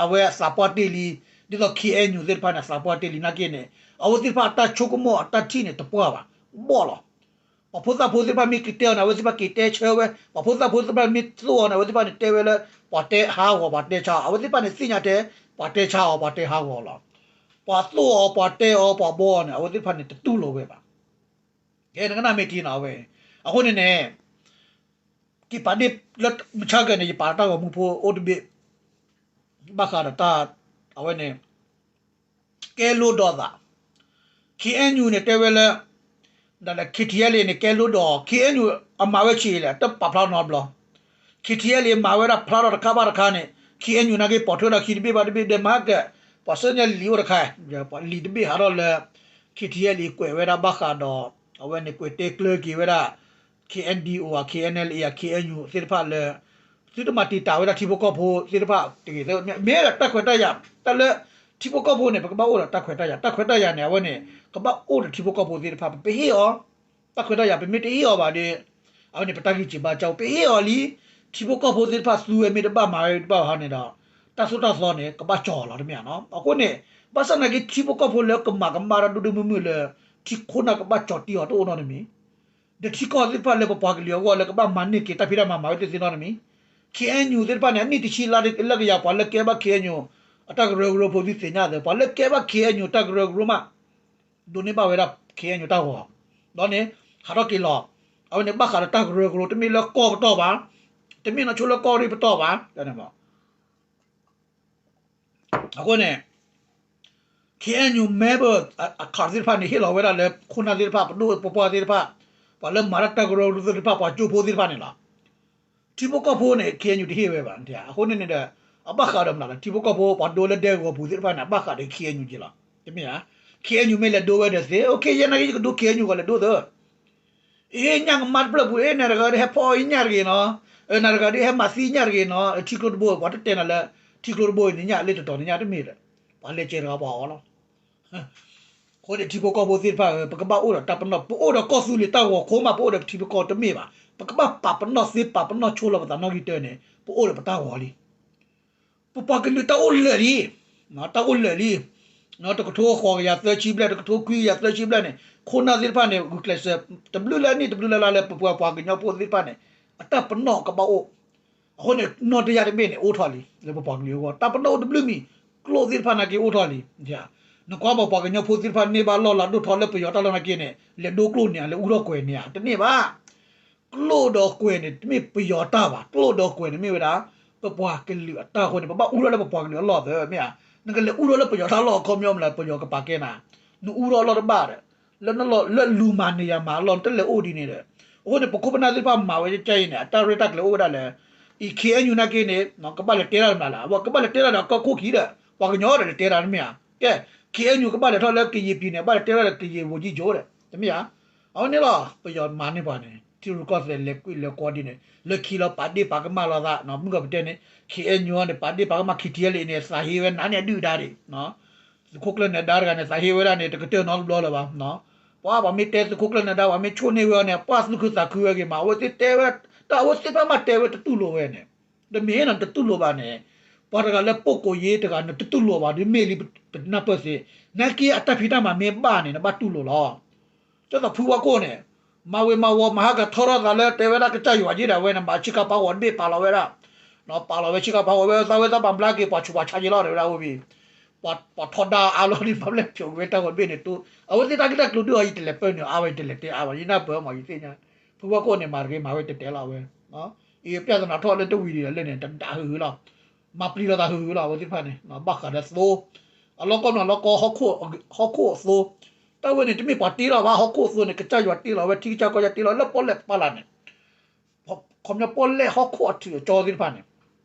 အဝဲအသးပှၢ်တ့ၢ်လံ, ဒ်သိး ခ့ၣ်အဲၣ်ယူၣ် သ့ၣ်တဖၣ်န့ၣ် အသးပှၢ်တ့ၢ်လံနာ်က့န့ၣ် အဝဲသ့ၣ်တဖၣ်အတၢ်ဆိကမိၣ်အတၢ်ထံၣ်န့ၣ် တပှၢ်ဘၣ်, ဘီၣ်လီၤ. ပှၤဖိသၣ်ဖိသ့ၣ်တဖၣ်မ့ၢ်က့ၤတဲအီၤန့ၣ် အဝဲသ့ၣ်တဖၣ်က့ၤတဲဆၢဝဲ, ပှၤဖိသၣ်ဖိသ့ၣ်တဖၣ်မ့ၢ်သိၣ်အီၤန့ၣ် အဝဲသ့ၣ်တဖၣ်န့ၣ်တဲဝဲလၢ ပှၤတဲဟးဂီၤ ပှၤတဲဆါအီၤ, အဝဲသ့ၣ်တဖၣ်န့ၣ်သ့ၣ်ညါတဲ ပှၤတဲဆါအီၤ ပှၤတဲဟးဂီၤလီၤ. ပှၤသိၣ်အီၤ ပှၤတဲအီၤ ပှၤဘီအီၤန့ၣ် အဝဲသ့ၣ်တဖၣ်န့ၣ် တတူၢ်လိာ်ဝဲဘၣ်. ကဲနကနၣ်မ့ၢ်တံၢ်နီၤဝဲ, အဃိန့ၣ်န့ၣ် က့ၤပာ်ဒ့ၣ်လၢမုၢ်ဆါကဲန့ၣ် ယပာ်တၢ်ဂီၤမူဖိအိၣ်တဘ့ၣ်, ဘၣ်ဃးဒီးတၢ် အဝဲန့ၣ် ကဲလိဒီးသး, ခ့ၣ်အဲၣ်ယူၣ်န့ၣ် တဲဝဲလၢ ဒ်လဲၣ် ခ့ၣ်ထံၣ်အဲၣ်လ့ၣ်န့ၣ် ကဲလိဒီး ခ့ၣ်အဲၣ်ယူၣ် အမၤဝဲဆံးလဲၣ် တပာ်ဖျါနီတဘျီ, ခ့ၣ်ထံၣ်အဲၣ်လ့ၣ် မၤဝဲဒၣ်ဖျါထီၣ်တခါဘၣ်တခါန့ၣ် ခ့ၣ်အဲၣ်ယူၣ်နာ်က့ ပိာ်ထွဲဒီးခံတဘ့ၣ်ဘၣ်တဘ့ၣ် ဒဲးမၤကဲ, ပှၤဆှၢန့ၢ်လံာ်အိၣ်တခါ, ပှၤလံာ်တဘ့ၣ်ဟးထီၣ်လၢ ခ့ၣ်ထံၣ်အဲၣ်လ့ၣ် ကွဲးဝဲဒၣ်ဘၣ်ဃးဒီး အဝဲန့ၣ် ကွဲးတဲကျၢၤက့ၤဝဲဒၣ် ခ့ၣ်အဲၣ်ယူၣ် ဧါ ခ့ၣ်အဲၣ်ယူၣ် သ့ၣ်တဖၣ်လၢ သုတမၤတံာ်တာ်ဝဲဒၣ်ထံဖိကီၢ်ဖိသ့ၣ်တဖၣ်တဂ့ၤ, မ့ၢ်ဒီးတၢ်ခွဲးတၢ်ယာ် တၢ်လၢ ထံဖိကီၢ်ဖိန့ၣ် ပကဘၣ်အိၣ်ဒီးတၢ်ခွဲးတၢ်ယာ်, တၢ်ခွဲးတၢ်ယာ်န့ၣ် အဝဲန့ၣ် ကဘၣ်အိၣ်ဒီးထံဖိကီၢ်ဖိသ့ၣ်တဖၣ်, ပဟ့ၣ်အီၤ တၢ်ခွဲးတၢ်ယာ် ပမ့ၢ်တဟ့ၣ်အီၤဘၣ်ဒီး အဝဲန့ၣ် ပတၢ်ဂံၢ်စၢ်ဘါစၢ်အိၣ် ပဟ့ၣ်အီၤလံ, ထံဖိကီၢ်ဖိသ့ၣ်တဖၣ်သူဝဲမ့ၢ်တဘၣ်မၤဝဲတဘၣ်ဟီန့ၣ်ဒီး တၢ်သိၣ်တၢ်သီန့ၣ် ကဘၣ်ကၠီၤလီၤတမ့ၢ်ဧါနီၤ. အဃိန့ၣ် ဘၣ်ဆၣ်သနာ်က့ ထံဖိကီၢ်ဖိလၢကမၤကမၣ်တၢ်ဒိၣ်ဒိၣ်မုၢ်မုၢ်လၢ ထံခိၣ်နၢ်ကဘၣ်ကၠီၤတံၢ်အီၤတအိၣ်နီတမံၤ ဒီးထံကီၢ်သ့ၣ်တဖၣ်လၢပပှၤကလုာ်အဂီၢ်လၢကဘၣ်မၤန့ၢ်က့ၤတၢ်ဖံးတၢ်မၤမၤဝဲသ့ၣ်သ့ၣ်နီတမံၤ, ခ့ၣ်အဲၣ်ယူၣ် သ့ၣ်တဖၣ်န့ၣ် အနံၣ်တဆံလၢကယၤ ပှၤလၢကဲဘၣ် ခ့ၣ်အဲၣ်ယူၣ် အတၢ်ကရၢကရိဖိသုသ့ၣ်ညါသ့ ပှၤလၢကဲဘၣ် ခ့ၣ်အဲၣ်ယူၣ် တၢ်ကရၢကရိမး ဒိးန့ၢ်ဘၣ်ဝဲဒၣ် ခ့ၣ်အဲၣ်ယူၣ် တၢ်ဂီၤ, ဒီးန့ၣ် ဟးထီၣ်က့ၤလီၤ. အဝဲန့ၣ်ဘၣ်ဃးဒီးတၢ်ကရၢကရိ တမ့ၢ်လၢကီၢ်ပတီၢ်ဘၣ်, တမ့ၢ်နီၢ်ဆိလၢကီၢ်ရ့ၣ်ပတီၢ်ဘၣ်. အဃိန့ၣ် ခ့ၣ်အဲၣ်ယူၣ် member အခးသ့ၣ်တဖၣ်န့ၣ် ဟ့ၣ်လီၤဝဲဒၣ်လၢခိၣ်နၢ်သ့ၣ်တဖၣ် ပဒိၣ်ပပှၢ်သ့ၣ်တဖၣ် ပှၤလၢမၤတၢ်တၢ်ကရၢကရိသ့ၣ်တဖၣ် ပှၤကၠိဖိသ့ၣ်တဖၣ်န့ၣ်လီၤ. ထံဖိကီၢ်ဖိန့ၣ် ခ့ၣ်အဲၣ်ယူၣ် တဟ့ၣ်ဝဲဘၣ်. အဃိန့ၣ်န့ၣ်ဒီး အဘၣ်ဃးဒီးမနုၤလဲၣ် ထံဖိကီၢ်ဖိ ပှၤဒိလၢဒဲကဝီၤပူၤသ့ၣ်တဖၣ်န့ၣ် အဘၣ်ဃးဒီး ခ့ၣ်အဲၣ်ယူၣ် က့ၤလီၤ. တမ့ၢ်ဧါ. ခ့ၣ်အဲၣ်ယူၣ် မ့ၢ်လဲၤဒိဝဲဒီးသ့ အိၣ်ခ့ ယဲနာ်က့ ယကဒိ ခ့ၣ်အဲၣ်ယူၣ် ကီးလဲၤဒိသ့ အ့ၣ် ညၣ်ကမါတဖျၢၣ်ပူၤ အ့ၣ် နၤတဂၤဒီးဟဲဖီၣ်အံၤညၣ်တဂ့ၤနီၤ, နၤတဂၤဒီးဟဲမၤသံညၣ်တဂ့ၤနီၤ, ထံကျိတဘိ ပှၤတတဲနၤလၢ ထံကျိတဘိအံၤန့ၣ် ညၣ်လၢတတီၤန့ၣ် ညၣ်တမ့ၢ်ဒီး ပှၤလဲၤစဲးတဂၤပှၤအီၤလီၤ. အဃိန့ၣ် ထံဖိကီၢ်ဖိသ့ၣ်တဖၣ်ဧၢ ပကဘၣ်အိၣ်ဒီးတၢ်ပနီၣ် ပအိၣ်ဒီးကီၢ်သူလ့ၤတၢ်ဂီၤခိမး ပအိၣ်ဒီးထံဖိကီၢ်တမ့ၢ်ဘၣ်. ပကဘၣ်ပာ်ပနီၣ်သ့ ပာ်ပနီၣ်ဆိလီၤပသးနီၣ်ဂံၢ်တၢန့ၣ် ပအိၣ်ဒီးပတၢ်ဂီၤလံ. ပပှၤကလုာ်တၢ်အိၣ်လၢာ်လံ, တၢ်အိၣ်လၢာ်လံ. တကထိဃိးကယၤသၢဆံဘျဲၣ် တကထိခွံကယၤသၢဆံဘျဲၣ်န့ၣ် ခိၣ်နၢ်သ့ၣ်တဖၣ်န့ၣ် ဂုာ်ကျဲးစၢး တဘျုးလၢအနံၣ်တဘျုးလၢလါလၢ ပပှၤပှၤကညီဖိသ့ၣ်တဖၣ်န့ၣ် အတၢ်ပနီၣ်ကဘၣ်အိၣ်. အဃိန့ၣ် နီၢ်တယၢ်တဘ့ၣ်န့ၣ် အိၣ်ထီၣ်လံ လၢပပှၤကလုာ်အဂီၢ် တၢ်ပနီၣ်အိၣ်တဘျုးမံၤ ကျိၣ်သ့ၣ်တဖၣ်နာ်က့အိၣ်ထီၣ်လံ. နကွၢ်ပပှၤကညီဖိသ့ၣ်တဖၣ်န့ၢ်ဘၣ်လီၢ်လၤဒိၣ်ထီၣ်လၢပယီၤတၢ်လီၢ်နာ်က့န့ၣ် လဲၤဒိကျိၣ်န့ၣ် လဲၤအူထီၣ်ကွဲၤန့ၣ်ဧါ တန့ၢ်ဘၣ်. ကျိၣ်ဒီးကွဲၤန့ၣ် တမ့ၢ်ပယီၤတၢ်ဘၣ်, ကျိၣ်ဒီးကွဲၤန့ၣ်မ့ၢ်ဝဲဒၣ် ပပှၤကလုာ်အတၢ်အဃိန့ၣ် ပဘၣ်အူထီၣ်လၢပပှၤကလုာ်အလီၢ်သၢ မ့ၢ်ဧါ. နကလဲၤအူထီၣ်လၢပယီၤတၢ်လီၢ်အခီပညီမနုၤလဲၣ် ပယီၤကပာ်ကဲနၤ, နအူထီၣ်အလီၢ်တဘၣ်ဒီး လၢနလီၢ်လၢလူၤမၤန့ၢ်ယၤမၤအလီၢ် နတလဲၤအိၣ်ဒ်န့ၣ်ဒီး အဃိန့ၣ် ပခိၣ်ပနၢ်သ့ၣ်တဖၣ်မၤဝဲကဲအံၤန့ၣ် အတၢ်ရဲၣ်တၢ်ကျဲၤအိၣ်ဝဲဒၣ်လၢ အံၤ ခ့ၣ်အဲၣ်ယူၣ် နာ်က့န့ၣ် ကဘၣ်လဲၤတဲတၢ်တမးလၢ အဝဲကဘၣ်လဲၤတဲတၢ်ဒီးကီၢ်ခိၣ်ခံဒီး ပှၤကညီဒီးလဲၤတဲတၢ်တမ့ၢ်ဧါ. ကဲ ခ့ၣ်အဲၣ်ယူၣ် ကဘၣ်လဲၤထီၣ်လၢကယံာ်ပံၤန့ၣ် ဘၣ်လဲၤတဲတၢ်ဒီးကယံာ်ဝူၤယံၣ်ယိၤဒီး တမ့ၢ်ဧါ. အဝဲန့ၣ်လီၤ ပယီၤမၤန့ၢ်ပှၤန့ၣ် ထံရူၢ်ကီၢ်သဲးလဲၤကွံာ်လဲၤကွီဒ်န့ၣ် လၢခံလီၤပာ်ဒ့ၣ်ပာ်ကမၣ်လိာ်သး မုၢ်ကီၢ်ပတဲန့ၣ် ခ့ၣ်အဲၣ်ယူၣ်န့ၣ် ပာ်ဒ့ၣ်ပာ်ကမၣ် ခ့ၣ်ထံၣ်အဲၣ်လ့ၣ်န့ၣ် သးဟ့ဝဲနၤန့ၣ်အဒုၣ်အဒါဒံး သုးခိၣ်ကျၢၢ်နၢၤဒါတဂၤန့ၣ် သးဟ့ဝဲဒၣ်န့ၣ် တကတၢၢ်နီတဘျီလၢၤဘၣ်. ပှၤပှၤမ့ၢ်တဲသုးခိၣ်ကျၢၢ်နၢၤဒါ ပှၤမ့ၢ်ဆိၣ်န့ၢ်ဝဲအီၤန့ၣ် ပှၤသူၣ်ခုသးခုဝဲဂ့ၤမး အဝဲသ့ၣ်တဲဝဲ တၢ်အဝဲသ့ၣ်တဖၣ်မးတဲဝဲတတူၢ်လိာ်ဝဲန့ၣ် တမ့ၢ်နတတူၢ်လိာ်ဘၣ်န့ၣ် ပှၤတဂၤလၢ ပုဂ္ဂိုလ်ရေး တဂၤနတတူၢ်လိာ်ဘၣ်ဒီးမ့ၢ်လံ ပနၢ်ပၢၢ်သ့ နာ်က့အတၢ်ဖံးတၢ်မၤမ့ၢ်ဘၣ်န့ၣ် နဘၣ်တူၢ်လိာ်လီၤ. ကၠီသးဖုဝါခိၣ်န့ၣ် မၤဝ့ၤမၤဝီၤ မၤဟးဂီၤထီထီၣ်သးလၢ တဲဝဲဒၣ်ကစၢ်ယွၤက့ဒီး အဝဲန့ၣ် မၤဆ့ကၤပာ်ဂီၤတဘ့ၣ်ပာ်လီၤဝဲဒၣ် ပာ်လီၤဝဲဆ့ကၤပာ်ဂီၤဝဲ သးဝဲသးပာ်ဘျါက့ၤ ပှၤဆူးပှၤဆါက့ၤလီၤ တဲဝဲဒၣ်အိၣ်ဘံၤ ပှၤထီဒါအါလီၤဒ် ပှၤဘျဲၣ်ဖျိးကွံာ်ဝဲတၢ်ဂီၤတဘ့ၣ်န့ၣ် အဝဲသ့ၣ်တၢ်ဂ့ၢ်တၢ်ကျိၤဒုးအီၤ ယတလဲၤပၢနုာ်အါဝဲ ယတလဲၤတဲအါဝဲ ယနၢ်ပၢၢ်မး ယသ့ၣ်ညါ ဖုဝဲခိၣ်န့ၣ် မၤတဂ့ၤ မၤဝဲတဲတဲလီၤဝဲ အံၤပြဿနာထီၣ်လၢတဝံၤဒံးလၢန့ၣ် တဒၣ်ဟုၣ်လီၤ မၤပျံၤလိာ်သးဟုၣ်လီၤ အဝဲသ့ၣ်တဖၣ်န့ၣ် ဘၣ်ဃးဒီးသိ အလီၢ်ကီၢ်မ့ၢ်လီၢ်ကီၢ် ဟီၣ်ခိၣ်အသိ တၢ်ဝဲန့ၣ် တမ့ၢ်ပှၤတ့လီၤဘၣ် ဟီၣ်ခိၣ်အသိန့ၣ် ကစၢ်ယွၤတ့လီၤဝဲ ထံကစၢ်ကီၢ်ကစၢ်တ့လီၤ လၢပီၣ်လဲၣ်ပီၣ်လဲၣ်န့ၣ် ခီပညီပီၣ်လဲၣ်ဟီၣ်ခိၣ်အထူးအကၠီသ့ၣ်တဖၣ်န့ၣ်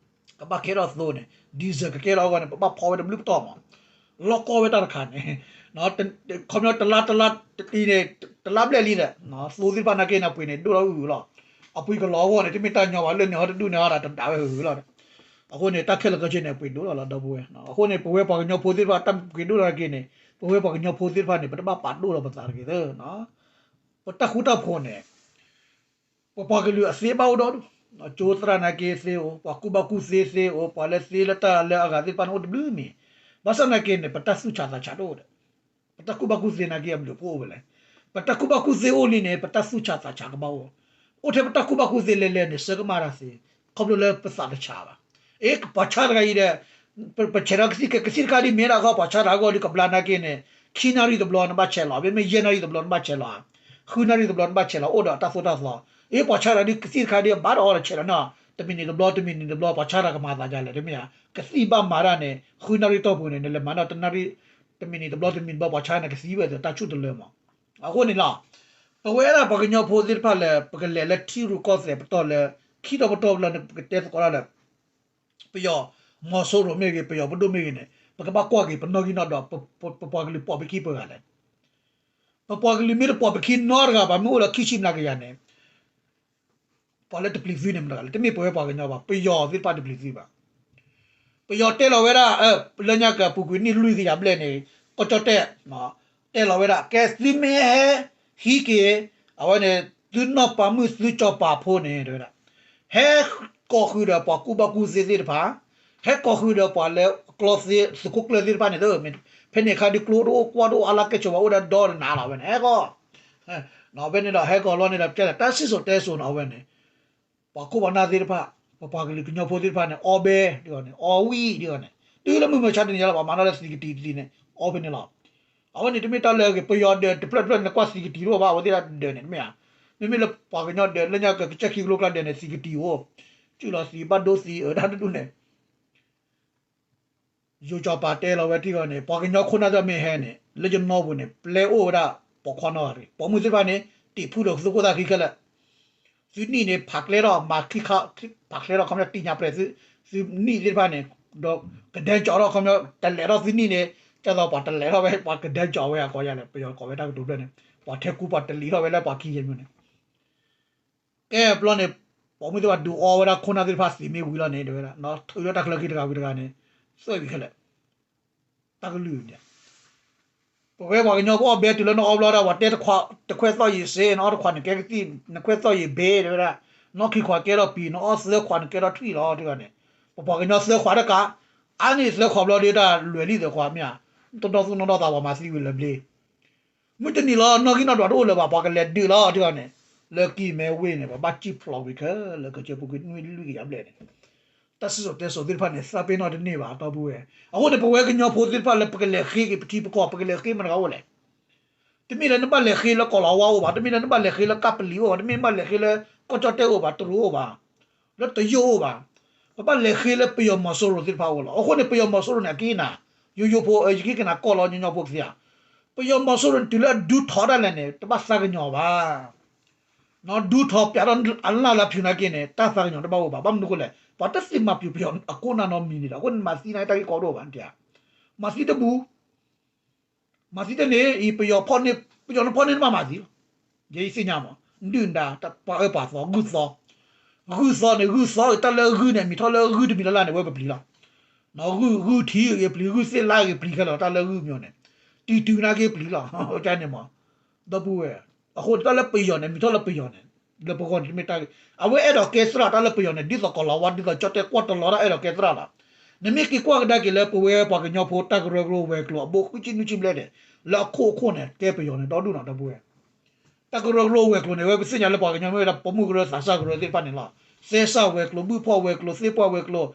ကဘၣ်ကဲထီၣ်သိန့ၣ် diesel ကကဲထီၣ်အဂီၢ်န့ၣ် ပဘၣ်ဖီဝဲတဘျုးပတီၢ်မး လီၢ်ကီၢ်ဝဲတၢ်တခါန့ၣ် ခီပညီတလါတလါတံၤန့ၣ် တလါဘျဲၣ်လံဒီး သိသ့ၣ်တဖၣ်နာ်က့န့ၣ် အပှ့ၤန့ၣ် ဒိၣ်ထီၣ်အုၣ်အုၣ်လီၤ အပှ့ၤကလီၤအဂီၢ်န့ၣ် တမ့ၢ်တၢ်ညီဘၣ် လၢန့ၣ်ဟီတဒူၣ်န့ၣ်ဟီဒီး တဒၣ်ဝဲဟုၣ်လီၤ အဃိန့ၣ် တၢ်ခဲလၢာ်ခဲဆ့န့ၣ် အပှ့ၤဒိၣ်ထီၣ်လီၤ ဒီပုၢ်ဝဲၢ် အဃိန့ၣ် ပဝဲပှၤကညီဖိသ့ၣ်တဖၣ် တၢ်ပှ့ၤဒိၣ်ထီၣ်နာ်က့န့ၣ် ပဝဲပှၤကညီဖိသ့ၣ်တဖၣ်န့ၣ် ပတဘၣ်ပာ်ဒိၣ်လီၤပသးတဂ့ၤသၢ ပတၢ်ဃူတၢ်ဖိးန့ၣ် ပပှၤကလုာ်အသ့ဘၣ်အိၣ်ဒီဒူၣ်, ကၠိသရၣ်နာ်က့သ့အိၣ်, ပှၤကူၣ်ဘၣ်ကူၣ်သ့သ့အိၣ်, ပှၤလၢသ့လၢတၢ်လၢအဂၤသ့ၣ်တဖၣ်န့ၣ်အိၣ်တဘျုးမံၤ, ဘၣ်ဆၣ်နာ်က့န့ၣ် ပတၢ်သူၣ်ဆးသးဆးတအိၣ်ဒီး, ပတၢ်ကူၣ်ဘၣ်ကူၣ်သ့နာ်က့အဘျုးအဖှိၣ်အိၣ်ဝဲလဲၣ်. ပတၢ်ကူၣ်ဘၣ်ကူၣ်သ့အိၣ်လံန့ၣ် ပတၢ်သူၣ်ဆးသးဆးကဘၣ်အိၣ်, အိၣ်ထဲပတၢ်ကူၣ်ဘၣ်ကူၣ်သ့လဲၤလဲၤန့ၣ် ဆၢကမၣ်တၢ်သ့, ခီဖျိလၢပသးတဆးဘၣ်. အ့ ပှၤဆါတဂၤအံၤဒီး ပဆဲးထီၣ်ကသံၣ်ကသံၣ်တခါဒ်မ့ၢ်ဒၣ်ဃီ ပှၤဆါတဂၤအဂီၢ်လံကဘျါနာ်က့န့ၣ် ခံနၣ်ရံၣ်တဘျီနဘၣ်ဆဲးလီၤ, မ့မ့ၢ်ယဲၢ်နၣ်ရံၣ်တဘျီနဘၣ်ဆဲးလီၤ, ဃုနၣ်ရံၣ်တဘျီနဘၣ်ဆဲးလီၤ အိၣ်ဒီးအတၢ်သိၣ်တၢ်သီ. အ့ ပှၤဆါတဂၤဒ်ကသံၣ်တခါဒ်ဘၣ်ဒီးအီၤဒီးဆဲးလီၤနီၤ, တမံးနံးတဘျီ တမံးနံးတဘျီ ပှၤဆါတဂၤကမၤသးဒ်လဲၣ် တမ့ၢ်ဧါ, ကသံၣ်ဘၣ်မၤဒၣ်န့ၣ် ဃုနၣ်ရံၣ်တီၢ်ပူၤန့ၣ် နလဲၤမၤနီၤ တနၣ်ရံၣ် တမံးနံးတဘျီ တမံးနံးတဘျီ ပှၤဆါန့ၣ်ကသံဝဲဒီးတၢ်ဆူၣ်တလၢမး. အဃိန့ၣ်လီၤ ပဝဲဒၣ်ပှၤကညီဖိသ့ၣ်တဖၣ်လၢ ပကလဲၤလၢထံရူၢ်ကီၢ်သဲးပတီၢ်လၢ ခံတီၤပတီၢ်လၢ ပကတဲသကိးတၢ်လၢ ပယီၤမီၤစိရိၤမ့ၢ်ဂ့ၤ ပယီၤပဒိၣ်မ့ၢ်ဂ့ၤန့ၣ် ပကဘၣ်ကွၢ်က့ၤ ပနီၣ်ဂံၢ်နီၣ်ဒွး ပပှၤကလုာ်ပိာ်ပခံပှဲၤဂၤလဲၣ်. ပပှၤကလုာ်မ့ၢ်တပိာ်ပခံနီတဂၤဘၣ် မ့ၢ်အိၣ်လၢခံဆံမျးကယၤန့ၣ် ပှၤလၢတပျံၤသုန့ၣ်မတၤတဂၤလဲၣ်, တမ့ၢ်ပဝဲပှၤကညီဘၣ်, ပယီၤသ့ၣ်တဖၣ်တပျံၤသုဘၣ်. ပယီၤတဲလီၤဝဲဒၣ် လၢညါကပူၤကွံာ်နံၣ်လွံၢ်ကယၤဘျဲၣ်န့ၣ် ကီၢ်ကၠီၣ်တဲၣ် တဲလီၤဝဲဒၣ် ကဲသုမ့ၢ်ဟဲဟံးက့ၤ အဝဲန့ၣ် သုနီၢ်ပၤမုၣ်သုစီၤပၤဖိန့ၣ် တဲဝဲဒၣ် ဟဲကိးဃုာ်ဒီးပှၤကူၣ်ဘၣ်ကူၣ်သ့သ့ၣ်တဖၣ်, ဟဲကိးဃုာ်ဒီးပှၤလၢကျီသ့ သုးခိၣ်ကျၢၢ်သ့ၣ်တဖၣ်န့ၣ် ဖဲန့ၣ်အခါဒ်ကျိတအိၣ်ကွၢ်တအိၣ်အါလၢကဲဆိးဝဲအိၣ်ဒီးဒီတနၤလီၤဝဲန့ၣ် ဟဲကိး ဖဲန့ၣ်ဒီးဟဲကိးလီၤန့ၣ်ဒီး ကဲလၢတၢ်စံၣ်စိၤတဲစိၤန့ၣ် အဝဲန့ၣ် ပှၤခိၣ်ပှၤနၢ်သ့ၣ်တဖၣ် ပပှၤကလုာ်ကညီဖိသ့ၣ်တဖၣ်န့ၣ် အီဘဲဒ်အီၤန့ၣ် အီဝံၣ်ဒ်အီၤန့ၣ် တုၤလၢမုၢ်မဆါတနံၤညါလီၤ ပှၤမၤနီၣ်လၢသံကတံၤတံၤန့ၣ် အီဖဲန့ၣ်လီၤ. အဝဲန့ၣ်တမ့ၢ်တၢ်လၢအဂ့ၤ ပယီၤဒၢးတဖျၢၣ်တဖျၢၣ်န့ၣ် နကွၢ်သံကတံၤတအိၣ်ဘၣ် အဝဲသ့ၣ်တၢ်ဒၢးန့ၣ် တမ့ၢ်ဧါ. မ့မ့ၢ်လၢပှၤကညီဒၢး လၢညါကကစၢၢ်ခံကလိကျါဒၢးန့ၣ် သံကတံၤအိၣ်, စုၣ်လီၤသံဘၣ်ဒိသံအၢတၢ်တဒူၣ်န့ၣ် ယိၤစီၤပၤတဲလီၤဝဲတံၢ်ဂီၤန့ၣ် ပှၤကညီခိၣ်နၢ်သ့ၣ်မ့ၢ်ဟဲန့ၣ် လၢယနီၢ်ပူၤန့ၣ် ပျဲအိၣ်ဝဲဒၣ်ပိာ်ခွါနီတဂၤတဂ့ၤ, ပိာ်မုၣ်သ့ၣ်တဖၣ်န့ၣ် တံာ်ဖုဒီးသုးခိၣ်သၣ်ခံခဲလၢာ်, သုနံၣ်န့ၣ် ဖးကျဲထီၣ်မၤခံခါ, ဖးကျဲထီၣ်ခီပညီတံၢ်ညါပှဲၤသု, သုနံၣ်သ့ၣ်တဖၣ်န့ၣ် ဒီးကဒဲကၠီထီၣ်ခီပညီ တလဲၤထီၣ်သုနံၣ်န့ၣ် ကဲသိးပှၤတလဲၤထီၣ်ဝဲ ပှၤကဒဲကၠီဝဲအကိးယၤလဲၣ် ပယီၤကိးဝဲတၢ်ကတိၤဖျၢၣ်န့ၣ် ပှၤထဲကူပှၤတလံၤထီၣ်ဝဲလၢပှၤခံယဲၢ်မံၤန့ၣ် ကဲဘျီန့ၣ် ပိာ်မုၣ်သ့ၣ်တဖၣ်ဒုးအီဝဲဒၣ်ခိၣ်နၢ်သ့ၣ်တဖၣ်သံးမ့ၢ်ဝံၤလီၤန့ၣ် တဲဝဲဒၣ် ထုးလၢတၢ်ချၢခံတဂၤဝံၤတဂၤန့ၣ် သွဲၣ်ဝံၤခဲလၢာ် တၢ်ကလုၢ်န့ၣ် ပဝဲပှၤကညီပအီၣ်ဘဲတုၤလၢနအီဘျီဒၣ် ပှၤတဲတခွးတခွဲသီၣ်ယံာ်စ့ နအီၣ်တခွးနကဲကသံၣ် နခွဲသီၣ်ယံာ်ဘ့ တဲဝဲဒၣ် နအီၣ်ခံခွးကဲထီၣ်ပံၤ နအီၣ်သၢခွးနကဲထီၣ်ထွံၣ်လီၤ တဲဝဲန့ၣ် ပပှၤကညီသၢခွးတကး အါန့ၢ်သၢခွးဘျီဒုးတၢ်လွဲၢ်လံသၢခွးမ့ၢ်ဧါ တနီၣ်သူၣ်နီၣ်ဒီသးပှၤမၤသံဝံၤလၢဘျ့ မုၢ်တနံၤလီၤ နီၣ်ဂံၢ်နီၣ်ဒွးတအိၣ်လၢၤဘၣ် ပှၤကလဲၤဒုးလီၤ တဲဝဲန့ၣ် လၢကံၢ်မဲဝ့ၢ်န့ၣ် ပဘၣ်စံၣ်ဖျိးဝံၤခဲလၢာ်ကစၢၢ်ပူၤကွံာ်နွံလွံၢ်ကယၤဘျဲၣ်န့ၣ် တၢ်စံၣ်စိၤတဲစိၤသ့ၣ်တဖၣ်န့ၣ် သးပ့ၤနီၣ်တန့ၢ်ဘၣ် တီပုၢ်ဝဲၢ် အဃိန့ၣ် ပဝဲကညီဖိသ့ၣ်တဖၣ်လၢပကလဲၤဃ့က့ၤပထံပကီၢ် ပကလဲၤဃ့မတၤတဂၤအိၣ်လဲၣ် တမ့ၢ်လၢနဘၣ်လဲၤဃ့လၢကီၢ်လီၤဝါအိၣ်ဘၣ် တမ့ၢ်လၢနဘၣ်လဲၤဃ့လၢကပလံၤအိၣ်ဘၣ် တမ့ၢ်နဘၣ်လဲၤဃ့လၢကီၢ်ကၠီၣ်တဲၣ်အိၣ်ဘၣ် တရူးအိၣ်ဘၣ် လၢတရုတ်အိၣ်ဘၣ် ပဘၣ်လဲၤဃ့လၢပယီၤမီၤစိရိၤသ့ၣ်တဖၣ်အိၣ်လီၤ. အဃိန့ၣ် ပယီၤမီၤစိရိၤန့ၣ် အက့နၤ ယိယိဖိ ယက့ကနၤကီၢ်လီၤ ညီညီဖိကသ့ဧါ ပယီၤမီၤစိရိၤန့ၣ် တုၤလၢအဒုးထီၣ်ဒၣ်လဲာ်န့ၣ် တဘၣ်သးကညီၤဘၣ် ဒုးထီၣ်ပျးထီၣ်အလၣ်လၢဖၠူၤနာ်က့န့ၣ် တၢ်သးကညီၤတဘၣ်အိၣ်ဘၣ် ဘၣ်မနုၤအဃိလဲၣ် ပှၤတသ့မၤပျူၤပယီၤအခိၣ်နၢ်နီတမံၤန့ၣ်ဒီး အဃိန့ၣ် မၤသံနာ်က့တၢ်ဂ့ၢ်ကီဒိၣ်ဘၣ် နတဲဧါ မၤသံတဘူ မၤသံတန့ၣ်အံၤ ပယီၤဖီၣ်န့ၢ် ပယီၤနဖီၣ်န့ၢ်နဘၣ်မၤသံလီၤ. ယဲယသ့ၣ်ညါမး ဒုၣ်ဒါ ပှၤအၢပှၤသီ ဂုၢ်သီ ဂုၢ်သီန့ၣ် ဂုၢ်သီအံၤ တၢ်လၢဂုၢ်န့ၣ် မ့ၢ်ထီၣ်လၢဂုၢ်တမံၤလၢ်လၢ်န့ၣ် ဝဲပပျံၤလီၤ. ဂုၢ် ဂုၢ်ထံဂ့ၤပျံၤ ဂုၢ်သ့ၣ်လါဂ့ၤပျံၤခဲလၢာ် တၢ်လၢဂုၢ်မ့ၢ်န့ၣ် တံၤတုၤနာ်က့ပျံၤလီၤ ကန့ၣ်မး ဒီပုၢ်ဝဲၢ် အဃိတၢ်လၢပယီၤန့ၣ် မ့ၢ်ထီၣ်လၢပယီၤန့ၣ် လၢပဂီၢ်န့ၣ် တမ့ၢ်တၢ်ဂ့ၢ် အဝဲအဲၣ်ဒိးကဲသရၣ်တၢ်လၢပယီၤန့ၣ် ဒ်သိးကီၢ်လီၤဝါ ဒ်သိးကၠီၣ်တဲၣ်ကွၢ်တလီၤတၢ်အဲၣ်ဒိးကဲသရၣ်လီၤ. နမ့ၢ်က့ၤကွၢ်ကဒါက့ၤလၢပဝဲပှၤကညီဖိတၢ်ကရၢကရိဝဲၤကျိၤအဘိဃုဆံနွံဆံဘျဲၣ်န့ၣ် လၢအခိၣ်အခိၣ်န့ၣ် ကဲပယီၤန့ၣ် ဒီဒူၣ်နီၤ ဒီပုၢ်ဝဲၢ် တၢ်ကရၢကရိဝဲၤကျိၤန့ၣ် ဝဲပသ့ၣ်ညါလၢပှၤကညီမ့ၢ်ဝဲဒၣ် ပိာ်မုၣ်ကရၢသးစၢ်ကရၢသ့ၣ်တဖၣ်န့ၣ်လီၤ. သဲစၢ်ဝဲၤကျိၤ ဘုၣ်ဖီၣ်ဝဲၤကျိၤ သ့ၣ်ပှၢ်ဝဲၤကျိၤ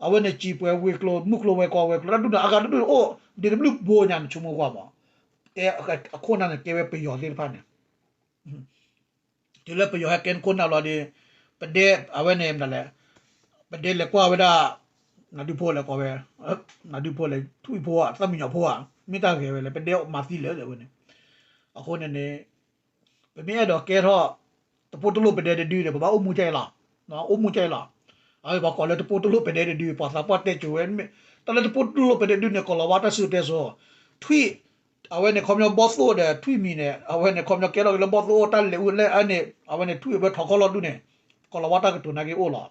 အဝဲန့ၣ်စံာ်ပှဲၤဝဲၤကျိၤ မုၢ်ကျိၤဝဲၤကီၤဝဲၤကျိၤ တၢ်ဒူၣ်န့ၣ် အဂၤတဒူၣ်န့ၣ်အိၣ် ဒ့တဘျုးဘိညါ နဆိကမိၣ်ကွၢ်မး, တဲအခိၣ်အနၢ်န့ၣ် ကဲဝဲပယီၤသ့ၣ်တဖၣ်န့ၣ် တုၤလၢပယီၤဟဲကဲခိၣ်နၢ်ဘျီဒီး ပဒဲ အဝဲန့ၣ်မတၤလဲၣ်, ပဒဲလဲၤကွၢ်ဝဲဒၣ် နဒုဖိလဲၣ်ကိးဝဲ, နဒုဖိလဲၣ် ထွံၣ်ဖိဧါ သၣ်မံညီၤဖိဧါ မ့ၢ်တၢ်ဂဲၤဝဲလဲၣ် ပဒဲမၤသံလၢာ်ဝဲန့ၣ်, အဃိန့ၣ်န့ၣ် ပမ့ၢ်အဲၣ်ဒိးကဲထီၣ် တပိၢ်တလိၣ်ပဒဲတဒုဒီး ပဘၣ်အိၣ်မူကအံၤလီၤ, အိၣ်မူကအံၤလီၤ, အဝဲပှၤကိးလၢတပိၢ်တလိၣ်ပဒဲတဒု ပှၤသးပှၢ်တဲကိၤဝဲ, တၢ်လၢတပိၢ်တလိၣ်ပဒဲတဒုန့ၣ် ကီၤလၤဝါတၢ်စံၣ်စိၤတဲစိၤ, ထွံၣ် အဝဲန့ၣ်ခီပညီဘီၣ်သိၣ်ဒီးထွံၣ်မံၤန့ၣ် အဝဲန့ၣ်ခီပညီကဲထီၣ်က့ၤလၢဘီၣ်သိၣ်အိၣ်တၢ်လဲၤအိၣ်လဲၣ်အန့ၣ် အဝဲန့ၣ်ထွံၣ်အဘၢထီၣ်ခီၣ်လီၤဒူၣ်န့ၣ် ကီၤလၤဝါတၢ်ကတိၤနာ်က့အိၣ်လီၤ.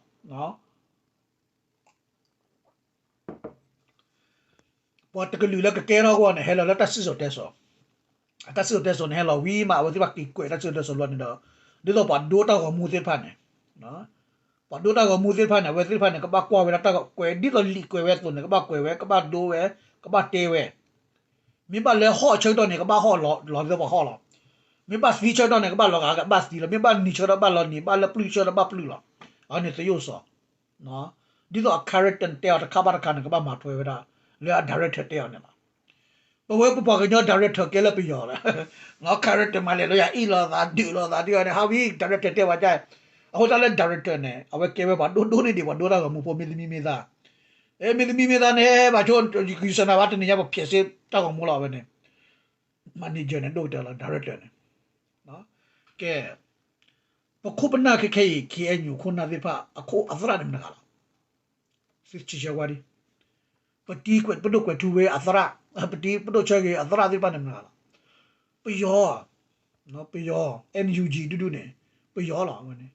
ပှၤတကလုာ်လၢကကဲထီၣ်အဂီၢ်န့ၣ် ဟဲလီၤလၢတၢ်စံၣ်စိၤတဲစိၤ, တၢ်စံၣ်စိၤတဲစိၤန့ၣ် ဟဲလီၤဝံၤမး အဝဲသ့ၣ်တဖၣ်က့ၤကွဲးတၢ်စံၣ်စိၤတဲစိၤလီၤန့ၣ်ဒီး ဒ်သိးပှၤဒိတၢ်ဂီၤမူသ့ၣ်တဖၣ်န့ၣ် ပှၤဒိတၢ်ဂီၤမူသ့ၣ်တဖၣ်န့ၣ် အဝဲသ့ၣ်တဖၣ်န့ၣ် ကဘၣ်ကွၢ်ဝဲဒၣ်တၢ်ကွဲး ဒ်သိးလံာ်ကွဲးဝဲအသိးန့ၣ် ကဘၣ်ကွဲးဝဲ ကဘၣ်ဒိဝဲ ကဘၣ်တဲဝဲ, မ့ၢ်ဘၣ်လၢဟီၣ်ဆၢကတီၢ်န့ၣ် ကဘၣ်ဟီၣ်လီၤ လီၤဒ်သိးပှၤဟီၣ်လီၤ, မ့ၢ်ဘၣ်သံဆၢကတီၢ်န့ၣ် ကဘၣ်လီၤဂာ်ကဘၣ်သံလီၤ, မ့ၢ်ဘၣ်နံၤဆၢကတီၢ်ဘၣ်လီၤနံၤ ဘၣ်လၢပျုၢ်ဆၢကတီၢ်ဘၣ်ပျုၢ်လီၤ, အဝဲန့ၣ်သရုပ်ဆောင် ဒ်သိးအ character တဲအီၤတခါဘၣ်တခါန့ၣ် ကဘၣ်မၤထွဲဝဲဒၣ် လၢအ director တဲအီၤန့ၣ်လီၤ. ပဝဲပပှၤကညီ director ကဲလၢပယီၤလီၤ, နီၢ် character မၤလဲၣ်လၢယၤအ့ၣ်လိာ်သးဒုးလိာ်သးဒ်အီၤန့ၣ် ဟးဝံၤ director တဲဝဲဒၣ်, အဃိသတးလၢ director န့ၣ် အဝဲကဲဝဲပှၤဒိၣ်ဒိၣ်န့ၢ်ဒံးပှၤဒိတၢ်ဂီၤမူဖိ မ့ၢ်သမံမ့ၢ်သး, မ့ၢ်သမံမ့ၢ်သးန့ၣ် ဘၣ်ဆိ ယကစၢ်နၤဘၣ် တနံၤညါပဖျဲးစ့တၢ်ဂီၤမူလီၤ အဝဲန့ၣ် manager န့ၣ် ဒိၣ်ကတၢၢ်လီၤ director န့ၣ်, ကဲ ပခိၣ်ပနၢ်ခဲခဲအံၤ ခ့ၣ်အဲၣ်ယူၣ် ခိၣ်နၢ်သ့ၣ်တဖၣ် အခိၣ်အသရၣ်န့ၣ်မတၤတဂၤလီၤ, သုဆံးဆၢဝဲဒၣ်, ပတံၤပဒိၣ်ကွဲးထူဝ့အသရၣ်, ပတံၤပဒိၣ်ဆၢဂ့ၤအသရၣ်သ့ၣ်တဖၣ်န့ၣ်မတၤတဂၤလီၤ, ပယီၤ, ပယီၤ NUG ဒူဒူန့ၣ် ပယီၤလီၤ အဝဲန့ၣ်,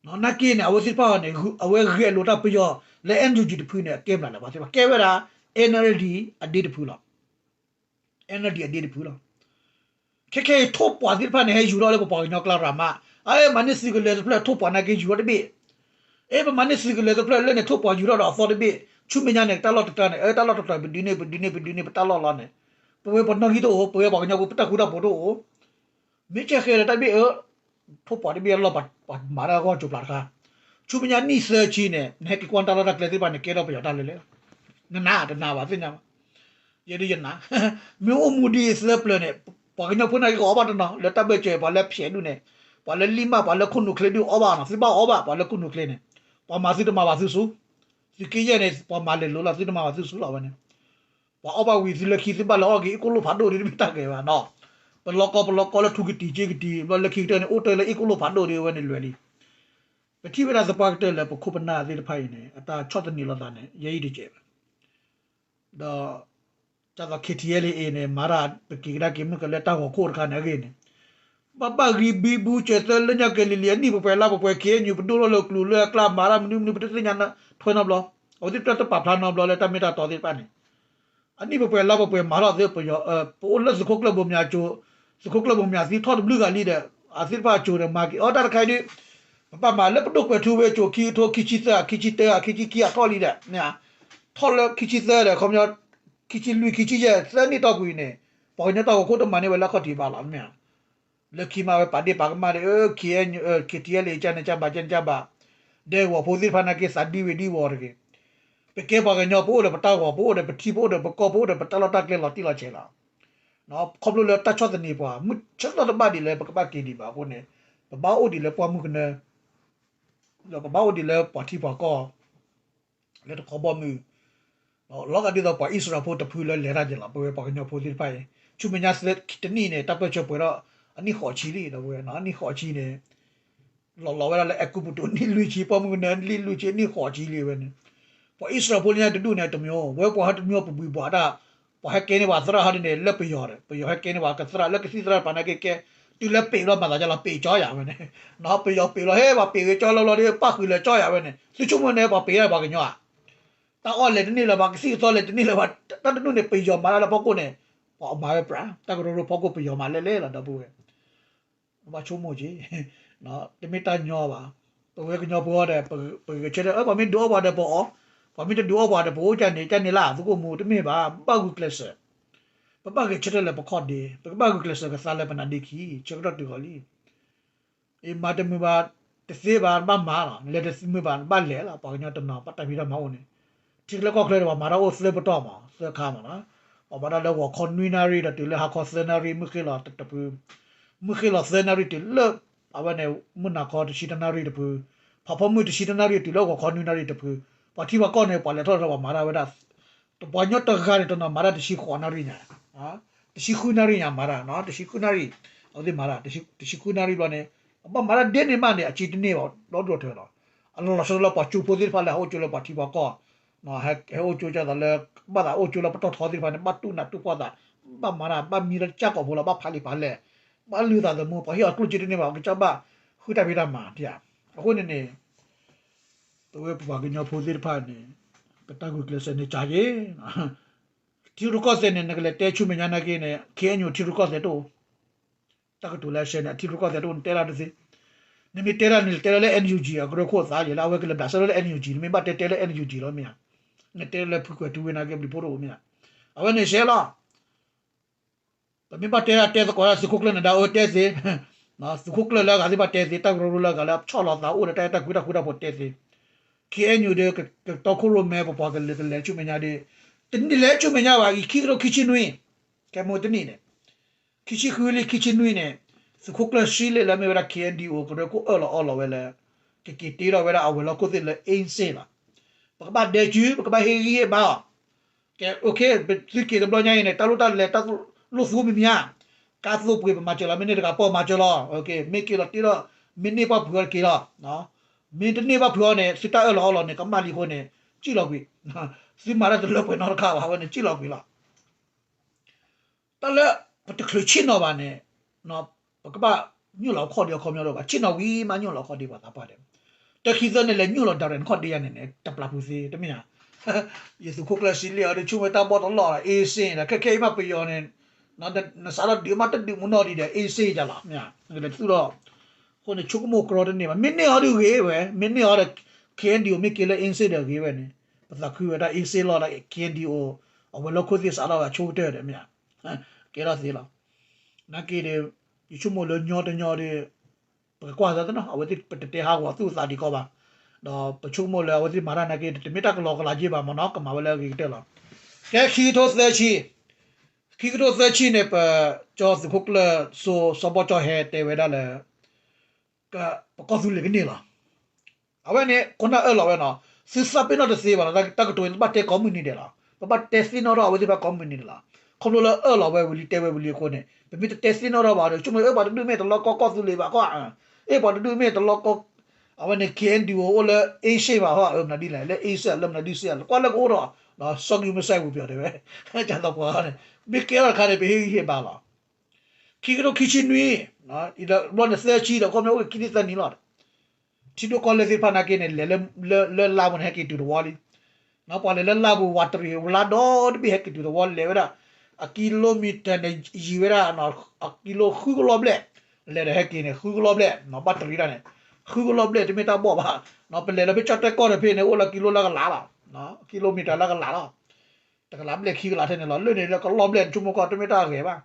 နာ်က့န့ၣ် အဝဲသ့ၣ်တဖၣ်န့ၣ် အဝဲဂဲၤလိာ်တၢ်ပယီၤလၢ NUG တဖုန့ၣ် အကဲမနုၤလဲၣ် ပှၤသ့ၣ်တဖၣ် ကဲဝဲဒၣ် NLD အဒ့တဖုလီၤ. NLD အဒ့တဖုလီၤ. ခဲခဲအံၤ ထိၣ်ပှၢ်သ့ၣ်တဖၣ်န့ၣ် ဟဲယူၤထီၣ်လၢပပှၤကညီကျါရၤမး, အမၤန့ၢ်သုးကလၢၤတဖျၢၣ် ထိၣ်ပှၢ်နာ်က့ယူၤထီၣ်တဘ့ၣ်, အမၤန့ၢ်သုးကလၢၤတဖျၢၣ်လၢန့ၣ် ထိၣ်ပှၢ်ယူၤထီၣ်ဒီးအသီတဘ့ၣ်, ဆူမဲာ်ညါန့ၣ် တၢ်လီၢ်တတၢ်န့ၣ် အတၢ်လီၢ်တတၢ် ပဒုးန့ၢ် ပဒုးန့ၢ် ပဒုးန့ၢ် ပတၢ်လီၢ်လီၤန့ၣ်, ပဝဲပှၤနီၣ်ဂံၢ်တအိၣ်, ပဝဲပှၤကညီဖိ ပတၢ်ဃူတၢ်ဖိးတအိၣ် မ့ၢ်ကဲဃဲလၢတၢ်တဘ့ၣ်အၢ, ထိၣ်ပှၢ်တဘ့ၣ်အလီၢ် ပှၤမၤတၢ်ဂီၢ်ကၠိၤပျၢ်တခါ, ဆူမဲာ်ညါနံၣ်သၢဆံန့ၣ် နဟဲက့ၤကွၢ်တၢ်လီၢ်တၢ်ကျဲသ့ၣ်တဖၣ်န့ၣ် ကဲထီၣ်ပယီၤတၢ်လဲၣ်လဲၣ်, နနာ်တနာ်ဘၣ်သ့ၣ်ညါဘၣ်, ယဲဒၣ်ယနာ်, မ့ၢ်အိၣ်မူဒ်သၢပျၢၤန့ၣ် ပှၤကညီဖိနာ်က့ကအီၣ်ဘၣ်တနီၤ လၢတၢ်ဘၢၣ်စၢၤ ပှၤလၢဖျဲးဒူၣ်န့ၣ်, ပှၤလၢလံၢ်မး ပှၤလၢခိၣ်နူာ်ချ့ဒူၣ်အီၣ်ဘၣ်နီၤ, သုဘၣ်အီၣ်ဘၣ် ပှၤလၢခိၣ်နူာ်ချ့န့ၣ်, ပှၤမၤသုတမၤဘၣ်သုဆူ, သုးက့ယဲၢ်န့ၣ် ပှၤမၤလဲၤလိၤလီၤ သုတမၤဘၣ်သုဆူလီၤဝဲန့ၣ် ပှၤအီၣ်ဘၣ်ဝံၤသုလၢခံသုဘၣ်လဲၤအီၣ်က့ၤအ့ၣ်ကိၣ်လိၣ်ဖးဒိၣ်ဒ်တမ့ၢ်တၢ်ဂ့ၤဘၣ်နီၤ, ပလီၢ်ကီၢ်ပလီၢ်ကီၢ်လၢထူကတံၤက့ကတံၤ ဘျီလၢခံကတၢၢ်န့ၣ် အိၣ်တ့ၢ်လၢအ့ၣ်ကိၣ်လိၣ်ဖးဒိၣ်ဒ်ဝဲန့ၣ်လွဲၢ်လံ, ပထံၣ်ဝဲဒၣ်သပှၢ်ကတၢၢ်လၢပခိၣ်ပနၢ်သ့ၣ်တဖၣ်အံၤန့ၣ် အတၢ်ဆီၣ်သနံးလိာ်သးန့ၣ် ယဲအံၤတကဲးဘၣ်, ဒီး ဒ်သိး KTLA န့ၣ် မၤတၢ်ပက့ၤကဒါက့ၤမုၢ်ကလၢတၢ်ဂီၤခိၣ်တခါန့ၣ်အဂ့ၢ်န့ၣ်, ဘၣ်ဘၣ်ဂံၢ်ဘံဘူစၢၤသၢလၢညါကဲၤလံၤလံၤ အနံၣ်ပှဲၤပှဲၤလါပှဲၤပှဲၤ ခ့ၣ်အဲၣ်ယူၣ် ပဒိၣ်ထီၣ်လၢကျိၤလၢအကျါမၤတၢ်မနုၤမနုၤ ပတသ့ၣ်ညါထွဲနီတဘျီ, အဝဲသ့ၣ်တဖၣ်တပာ်ဖျါနီတဘျီလၢတၢ်မ့ၢ်တၢ်တီသ့ၣ်တဖၣ်န့ၣ်, အနံၣ်ပှဲၤပှဲၤလါပှဲၤပှဲၤမၤထီၣ်သ့ပယီၤ, ပအိၣ်လၢသုးခိၣ်ကျၢၢ်ဘိမၠးကၠိ, သုးခိၣ်ကျၢၢ်ဘိမၠးသံထီၣ်တဘျုးဂၤလံဒီး အဝဲသ့ၣ်တဖၣ်ကၠိန့ၣ် မၤက့ၤအီၣ်တၢ်တခါအံၤဒီး ပဘၣ်မၤလၢပဒိၣ်ကွဲးထူဝ့ကၠိခံကထိခံဆံသၢ ခံဆံတၢ ခံဆံခံအထီၣ်လံဒီး မ့ၢ်ဧါ, ထီၣ်လၢခံဆံသၢဒီး ခီပညီ ခံဆံလွံၢ် ခံဆံယဲၢ် သၢနံၣ်တီၢ်ပူၤအံၤန့ၣ် ပှၤကညီတၢ်ဂီၤခိၣ်တမၤန့ၢ်ဝဲလၢအခီၣ်ထံးဘၣ်လီၤ မ့ၢ်ဧါ. လၢခံမးဝဲပာ်ဒ့ၣ်ပာ်ကမၣ်ဒီး KNU KTLA ကန့ၣ်ကဘၣ် ကန့ၣ်ကဘၣ်, ဒဲကဝီၤဖိသ့ၣ်တဖၣ်နာ်က့သးဒံဝ့ၤဒံဝီၤတဂ့ၤ, ပကဲပှၤကညီပအိၣ်ဒီးပတၢ်ဂီၤ ပအိၣ်ဒီးပထံ ပအိၣ်ဒီးပကီၢ် ပအိၣ်ဒီးပတၢ်လီၢ်တၢ်ကျဲလီၤတံၢ်လီၤဆဲးလီၤ. ခီဖျိလၢတၢ်ဆီၣ်သနံးပှၤ မုၢ်ဆၢကတီၢ်တဘၣ်ဒံးလၢပကဘၣ်က့ၤဒံးဘၣ်အဃိန့ၣ်, ပဘၣ်အိၣ်ဒံးလၢပှၢ်မုၢ်ကနၢ, ဒီးပဘၣ်အိၣ်ဒံးလၢပှၤထံပှၤကီၢ် လၢတခီဘီမုၢ်, လီၤဂာ်ဒ်သိးပှၤအံၣ်စရ့လးဖိတဖုလၢလဲၤတၢ်က့ၤလီၤ ပဝဲပှၤကညီဖိသ့ၣ်တဖၣ်အံၤ, ဆူမဲာ်ညါသၢတနံၣ်န့ၣ် တၢ်ပၢၢ်ဆၢပှဲၤထီၣ် အနံၣ်ဃိးဆံလံ ဒီပုၢ်ဝဲၢ်, အနံၣ်ဃိးဆံန့ၣ် လီၤလီၤဝဲဒၣ်လၢအဲၤကူပတူးနံၣ်လွံၢ်ဆံ ပှၢ်မုၢ်ကနၢနံၣ်လွံၢ်ဆံ နံၣ်ဃိးဆံလံဝဲန့ၣ်, ပှၤအံၣ်စရ့လးဖိလၢညါတဒူၣ်န့ၣ် တမံၤ, ဝဲပှၤဟဲတမံၤပဘှံးဘှီးတၢ်, ပှၤဟဲကဲန့ၢ်ပှၤသရၣ်ဟီဒ်န့ၣ် လၢပယီၤဒီး ပယီၤဟဲကဲန့ၢ်ပှၤကသရၣ် လၢကသံၣ်သရၣ်တဖၣ်နာ်က့ကဲ, တုၤလၢပ့ၤဘျီမၤသးဒ်လီၤ ပ့ၤကၠီယၤဝဲန့ၣ်, ပယီၤပ့ၤလီၤ ဟဲပှၤပ့ၤဝဲကၠီလီၤဘျီဒီး ပၣ်ဃုာ်လၢကၠီယၤဝဲန့ၣ် သုဆိကမိၣ်န့ၣ် ပှၤပ့ၤယၤပှၤကညီဧါ, တၢ်အီၣ်လဲၤတန့ၢ်လၢၤဘၣ် ကသံၣ်ကသီလဲၤတန့ၢ်လၢၤဘၣ် တၢ်တဒူၣ်န့ၣ် ပယီၤမၤတၢ်လၢဖီခိၣ်န့ၣ်, ပှၤမၤဝဲပြး တၢ်ကရၢကရိဖီခိၣ်ပယီၤမၤလဲၣ်လဲၣ်လီၤ ဒီပုၢ်ဝဲၢ် ဘၣ်ဆိကမိၣ်က့ၤ, တမ့ၢ်တၢ်ညီဘၣ်, ပဝဲကညီဖိဒီး ပဂဲၤဆၢထၢၣ် ပှၤမ့ၢ်ဒုးအီၣ်ပှၤဒီးပအီၣ်, ပှၤမ့ၢ်တဒုးအီၣ်ပှၤဒီးပအိၣ်ကန့ၣ် ကန့ၣ်လၢသုကအိၣ်မူ တမ့ၢ်ဘၣ် ဘၣ်ဂုာ်ကျဲးစၢး, ပဘၣ်ဂဲၤဆၢထၢၣ်လၢပခီၣ်ဒ့, ပကဘၣ်ဂုာ်ကျဲးစၢးကသါလၢပနါဒ့ခံ ဆၢကတီၢ်တုၤဃီၤလံ အံၤမၤတမုာ်ဘၣ်, တသ့ဘၣ် ဘၣ်မၤလီၤ, လဲၤတမုာ်ဘၣ် ဘၣ်လဲၤလီၤ, ပှၤကညီတနီၤ ဘၣ်တၢ်ဖံးတၢ်မၤအိၣ်န့ၣ်, ထံချၢကီၢ်ချၢဒီး ပှၤမၤတၢ်အိၣ်သၢပတီၢ်မး သၢခါမးလီၤ, ပှၤမၤတၢ်လၢဂီၤခီနွံနၣ်ရံၣ်ဒီးတုၤလၢဟါခီသၢနၣ်ရံၣ် မုၢ်ဃ့ၢ်လီၤတပူၤ, မုၢ်ဃ့ၢ်လီၤသၢနၣ်ရံၣ်တုၤလၢ အဝဲန့ၣ် မုၢ်နၤခီတဆံတၢနၣ်ရံၣ်တပူၤ, ဖးဖီမုၢ်တဆံတၢနၣ်ရံၣ်တုၤလၢဂီၤခီနွံနၣ်ရံၣ်တပူၤ, ပှၤထံပှၤကီၢ်န့ၣ် ပှၤလဲၤထီၣ်လဲၤထီပှၤမၤတၢ်ဝဲဒၣ်, တပှၤညီတဂၤန့ၣ် တနီၤမၤတၢ်တဆံဃိးနၣ်ရံၣ်ညါ, တဆံဃုနၣ်ရံၣ်ညါမၤတၢ်, တဆံဃုနၣ်ရံၣ်, အဝဲသ့ၣ်မၤတၢ်, တဆံဃုနၣ်ရံၣ်ဘျီန့ၣ်, အဘၣ်မၤတၢ်ဒ်န့ၣ်မးန့ၣ် အစ့တန့ၢ်ဘၣ် ဒီဒိၣ်ထၢလီၤ. အလီၤဆီလၢပှၤကၠိဖိသ့ၣ်တဖၣ်လၢဟဲအိၣ်ကၠိလၢပှၤထံပှၤကီၢ် ဟဲအိၣ်ကၠိကသးလၢ ဘၣ်သးအိၣ်ကၠိလၢပတီၢ်ထီသ့ၣ်တဖၣ်န့ၣ် ဘၣ်တူၢ်နးတူၢ်ဖှီၣ်သး, ဘၣ်မၤတၢ် ဘၣ်မံလၢကစၢ်ကိာ်ဖိလီၤ, ဘၣ်ဖးလံာ်ဖးလဲၢ်, ဘၣ်လုၢ်သးသမူ, ပှၤဟ့ၣ်အီၤကျိၣ်စ့တန့ၢ်ဘၣ် အကစၢ်ဘၣ်ဃုတၢ်ဖံးတၢ်မၤ, အဃိန့ၣ်န့ၣ် ပဝဲပပှၤကညီဖိသ့ၣ်တဖၣ်န့ၣ် ပတၢ်ဂုာ်ကျဲးစၢးန့ၣ်ကးက့ၤ ထံရူၢ်ကီၢ်သဲးန့ၣ် နကလဲၤတဲဆူမဲာ်ညါနာ်က့န့ၣ် ခ့ၣ်အဲၣ်ယူၣ် ထံရူၢ်ကီၢ်သဲးတအိၣ်, တၢ်ကတိၤလၢအဆဲန့ၣ် အထံရူၢ်ကီၢ်သဲးတအိၣ် နတဲတၢ်တသ့, နမ့ၢ်တဲတၢ်န့ၣ် တဲတၢ်လၢ NUG အကရၢခိၣ်သးယဲလၢအဝဲကလဲၤဘျးစဲလၢ NUG နမ့ၢ်ဘၣ်တဲတဲလၢ NUG လီၤမ့ၢ်ဧါ, နတဲလၢဖုကွဲးထူဝ့နာ်က့ ပျံၤဖိတအိၣ်မ့ၢ်ဧါ, အဝဲန့ၣ်ဆဲးလီၤ ပမ့ၢ်ဘၣ်တဲတၢ်တဲသကိးတၢ် သုးခိၣ်ကျၢၢ်နဒါအိၣ်တဲသ့, သုးခိၣ်ကျၢၢ်လၢအဂၤသ့ၣ်ဘၣ်တဲသ့, တၢ်ကရၢကရိလၢအဂၤလၢအဆီၣ်လီၤသးအိၣ်ဒီးတၢ်အဲၣ်တၢ်ကွံတၢ်ဃူတၢ်ဖိးတဲသ့, ခ့ၣ်အဲၣ်ယူၣ်ဒီး ကတီခိၣ်ရိၣ်မဲ ပပှၤကလုာ်ကလဲၤဆူမဲာ်ညါဒီး, တနံၣ်လဲၤဆူမဲာ်ညါဘၣ် အံၤခံကထိခံဆံနွံ, ခဲမုၢ်တနံၣ်န့ၣ် ခံဆံဃုလံ ခံဆံနွံန့ၣ်, သုးခိၣ်ကျၢၢ်စံလ့ၣ်လၢမ့ၢ်ဝဲဒၣ် ခ့ၣ်အဲၣ်ယူၣ် ကရၢခိၣ်အၢၣ်လီၤအီလီၤဝဲလၢ ကက့ၤတ့ထီၣ်ဝဲဒၣ်အဝဲၤလီၢ်ခိၣ်သ့ၣ်လၢ အ့စ့ၣ်လီၤ. ပကဘၣ်ဒဲးစု ပကဘၣ်ဟ့ၣ်ဂံၢ်ဟ့ၣ်ဘါအီၤ, ကဲ သုက့ၤတဘျီညါအံၤန့ၣ် တၢ်လိၣ်တၢ်လဲၤတၢ်လိၣ်သူမံၤမံၤဧါ, ကါသိပှ့ၤပမၤစၢၤလီၤ, မ့ၢ်န့ၢ်တဂၤပီၢ်မၤစၢၤလီၤ, မ့ၢ်က့ၤလီၤတ့ထီၣ်, မ့ၢ်န့ၢ်ပှၢ်ဖုးအီၤတက့ၤလီၤ, မ့ၢ်တန့ၢ်ပှၢ်ဖုးအီၤန့ၣ် သုတၢ်အၢၣ်လီၤအီလီၤန့ၣ် ကမၣ်လံအဃိန့ၣ် စံၣ်လီၤကွံာ်, သုမၤတၢ်တလၢပှဲၤနီတခါဘၣ် အဝဲန့ၣ်စံၣ်လီၤကွံာ်လီၤ. တၢ်လၢပတချုးဆ့ၣ်နီၤဘၣ်န့ၣ်, ပကဘၣ်ညိၣ်လီၤခီၣ်ဒ့အခီပညီတအိၣ်ဘၣ်, ဆ့ၣ်နီၤဝံၤမးညိၣ်လီၤခီၣ်ဒ့ပှၤသးပှၢ်ဒီး, တၢ်ခံသၢန့ၣ် လဲၤညိၣ်လီၤ direct ခီၣ်ဒ့ယါန့ၣ်န့ၣ် တပျၢ်ပူၤသ့တမ့ၢ်ဧါ, ယသုးခိၣ်ကျၢၢ်စံလ့ၣ်အီၤဒီး ဆိကမိၣ်တၢ်ဘီၣ်တလီၢ်လီၤ အ့စ့ၣ်ဒီး ခဲခဲအံၤမးပယီၤန့ၣ်, နစးထီၣ်ဒုးမးတဒုးမူနီၢ်ဒံးဒီး အ့စ့ၣ်ယါလီၤ, မ့ၢ်နကလဲၤသူၣ်လီၤ, အဃိန့ၣ် ဆိကမိၣ်ကြီတန့ၢ်ဘၣ်, မ့ၢ်န့ၢ်အီၤဒုးဂ့ၤဝဲ, မ့ၢ်န့ၢ်အီၤဒီး ခ့ၣ်အဲၣ်ယူၣ် မ့ၢ်က့ၤလၢအ့စ့ၣ်ဒီးဂ့ၤဝဲန့ၣ်, ပသးခုဝဲဒၣ်အ့စ့ၣ်လီၤဒီး ခ့ၣ်အဲၣ်ယူၣ် အဝဲၤလီၢ်ခိၣ်သ့ၣ်စးထီၣ်ဝဲအဆိကတၢၢ်ဒီးမ့ၢ်ဧါ, ကဲထီၣ်သ့လီၤ. နာ်က့ဒီး ယဆိကမိၣ်လၢညီတညီဒီး ပကကွၢ်သးသနီၤ အဝဲသ့ၣ်ပတတဲဟးဂီၤသူၣ်သးဒံးကီးဘၣ်, ဒီးပဆိကမိၣ်လၢအဝဲသ့ၣ်မၤတၢ်နာ်က့ တမ့ၢ်တၢ်ကလီကလးက့ဘၣ်မ့ၢ်နီၤ ကမၤဝဲလၢအဂ့ၤကတၢၢ်လီၤ. ကဲခံကထိသၢဆံ, ခံကထိသၢဆံန့ၣ် ပကၠီသုးခိၣ်ကျၢၢ်စိစီၤဘီကၠီဟဲတဲဝဲဒၣ်လၢ ပကီၢ်သူလ့ၤကန့ၢ်လီၤ. အဝဲန့ၣ် ခိၣ်နၢ်အၢၣ်လီၤဝဲနီၤ, သုသးပ့ၤနီၣ်တသ့ဘၣ်နီၤ, တၢ်ကတိၤန့ၣ် တဘၣ်တဲကိးမုၢ်နံၤဒဲးလီၤ, ပဘၣ်တဲသ့ၣ်နီၣ်ထီၣ်အဝဲသ့ၣ်တဖၣ်ကိးမုၢ်နံၤဒဲးလီၤ. ခီဖျိလၢအၢၣ်လီၤဝဲဝံၤလံ တဲဝဲဝံၤလံအဃိန့ၣ် ပမ့ၢ်တတဲသ့ၣ်နီၣ်ထီၣ်ဘၣ်ဒီး ဆိကမိၣ်အ့ၣ်ပှၤတဒူၣ်မ့ၢ်တလီကီကီၢ်သူလ့ၤဘၣ်ကီၢ်, အ့ၣ်ပှၤတဒူၣ်မ့ၢ်တလီကီ, အဝဲန့ၣ် ခ့ၣ်အဲၣ်ယူၣ် အိၣ်လၢအ့စ့ၣ်ဘၣ်ဟီ အၢမနုၤဒ်လဲၣ် လၢအ့စ့ၣ်လၢမနုၤဒ်စ့ၣ် ကွၢ်လၢကအိၣ်ထီၣ် စီၤကံမုၢ်စဲးပူၤပျီၤတဲဝဲ, ကၢ်သီပှၤန့ၣ် မ့ၢ်ကဲထီၣ်တခါန့ၣ် ပဟ့ၣ်ဂံၢ်ဟ့ၣ်ဘါလီၤ. ခံကထိခံဆံနွံ, ဘျီန့ၣ်သၢဆံဒီး ခီပညီအိၣ်က့ၤခံနံၣ်သၢနံၣ်လီၤ. ထံဒိၣ်ကီၢ်လဲၢ်သ့ၣ်တဖၣ်နာ်က့န့ၣ် လဲၤလၢလါပူၤန့ၣ် ဟဲက့ၤတုၤတဝီလံ. ပှၤလဲၤလၢလါပူၤ ဝးတရံးဝဲလါဒီတဘ့ၣ် ဟဲက့ၤတုၤတဝီ လဲၤဝဲဒၣ် အကံလိမံၤတၢန့ၣ် ယံၤဝဲဒၣ် အကံလိဃုကလီဘျဲၣ်, လဲၤဒီးဟဲက့ၤန့ၣ် ဃုကလီဘျဲၣ် ဘၣ်တရံးတၢ်န့ၣ် ဃုကလီဘျဲၣ် တမ့ၢ်တၢ်ဘီၣ်ဘၣ်. ပလဲၤလၢဖဲကၠီၣ်တဲၣ်ကီၢ်တဖဲန့ၣ် အိၣ်လၢကံလိလၢကလးလီၤ. ကံလိမံၤတၢလၢကလးလီၤ. တကလးဘျဲၣ်ခံကလးထဲန့ၣ်လီၤ. လၢန့ၣ်လၢကလီဘျဲၣ် နဆိကမိၣ်ကီၢ် တမ့ၢ်တၢ်ဂဲၤဘၣ်.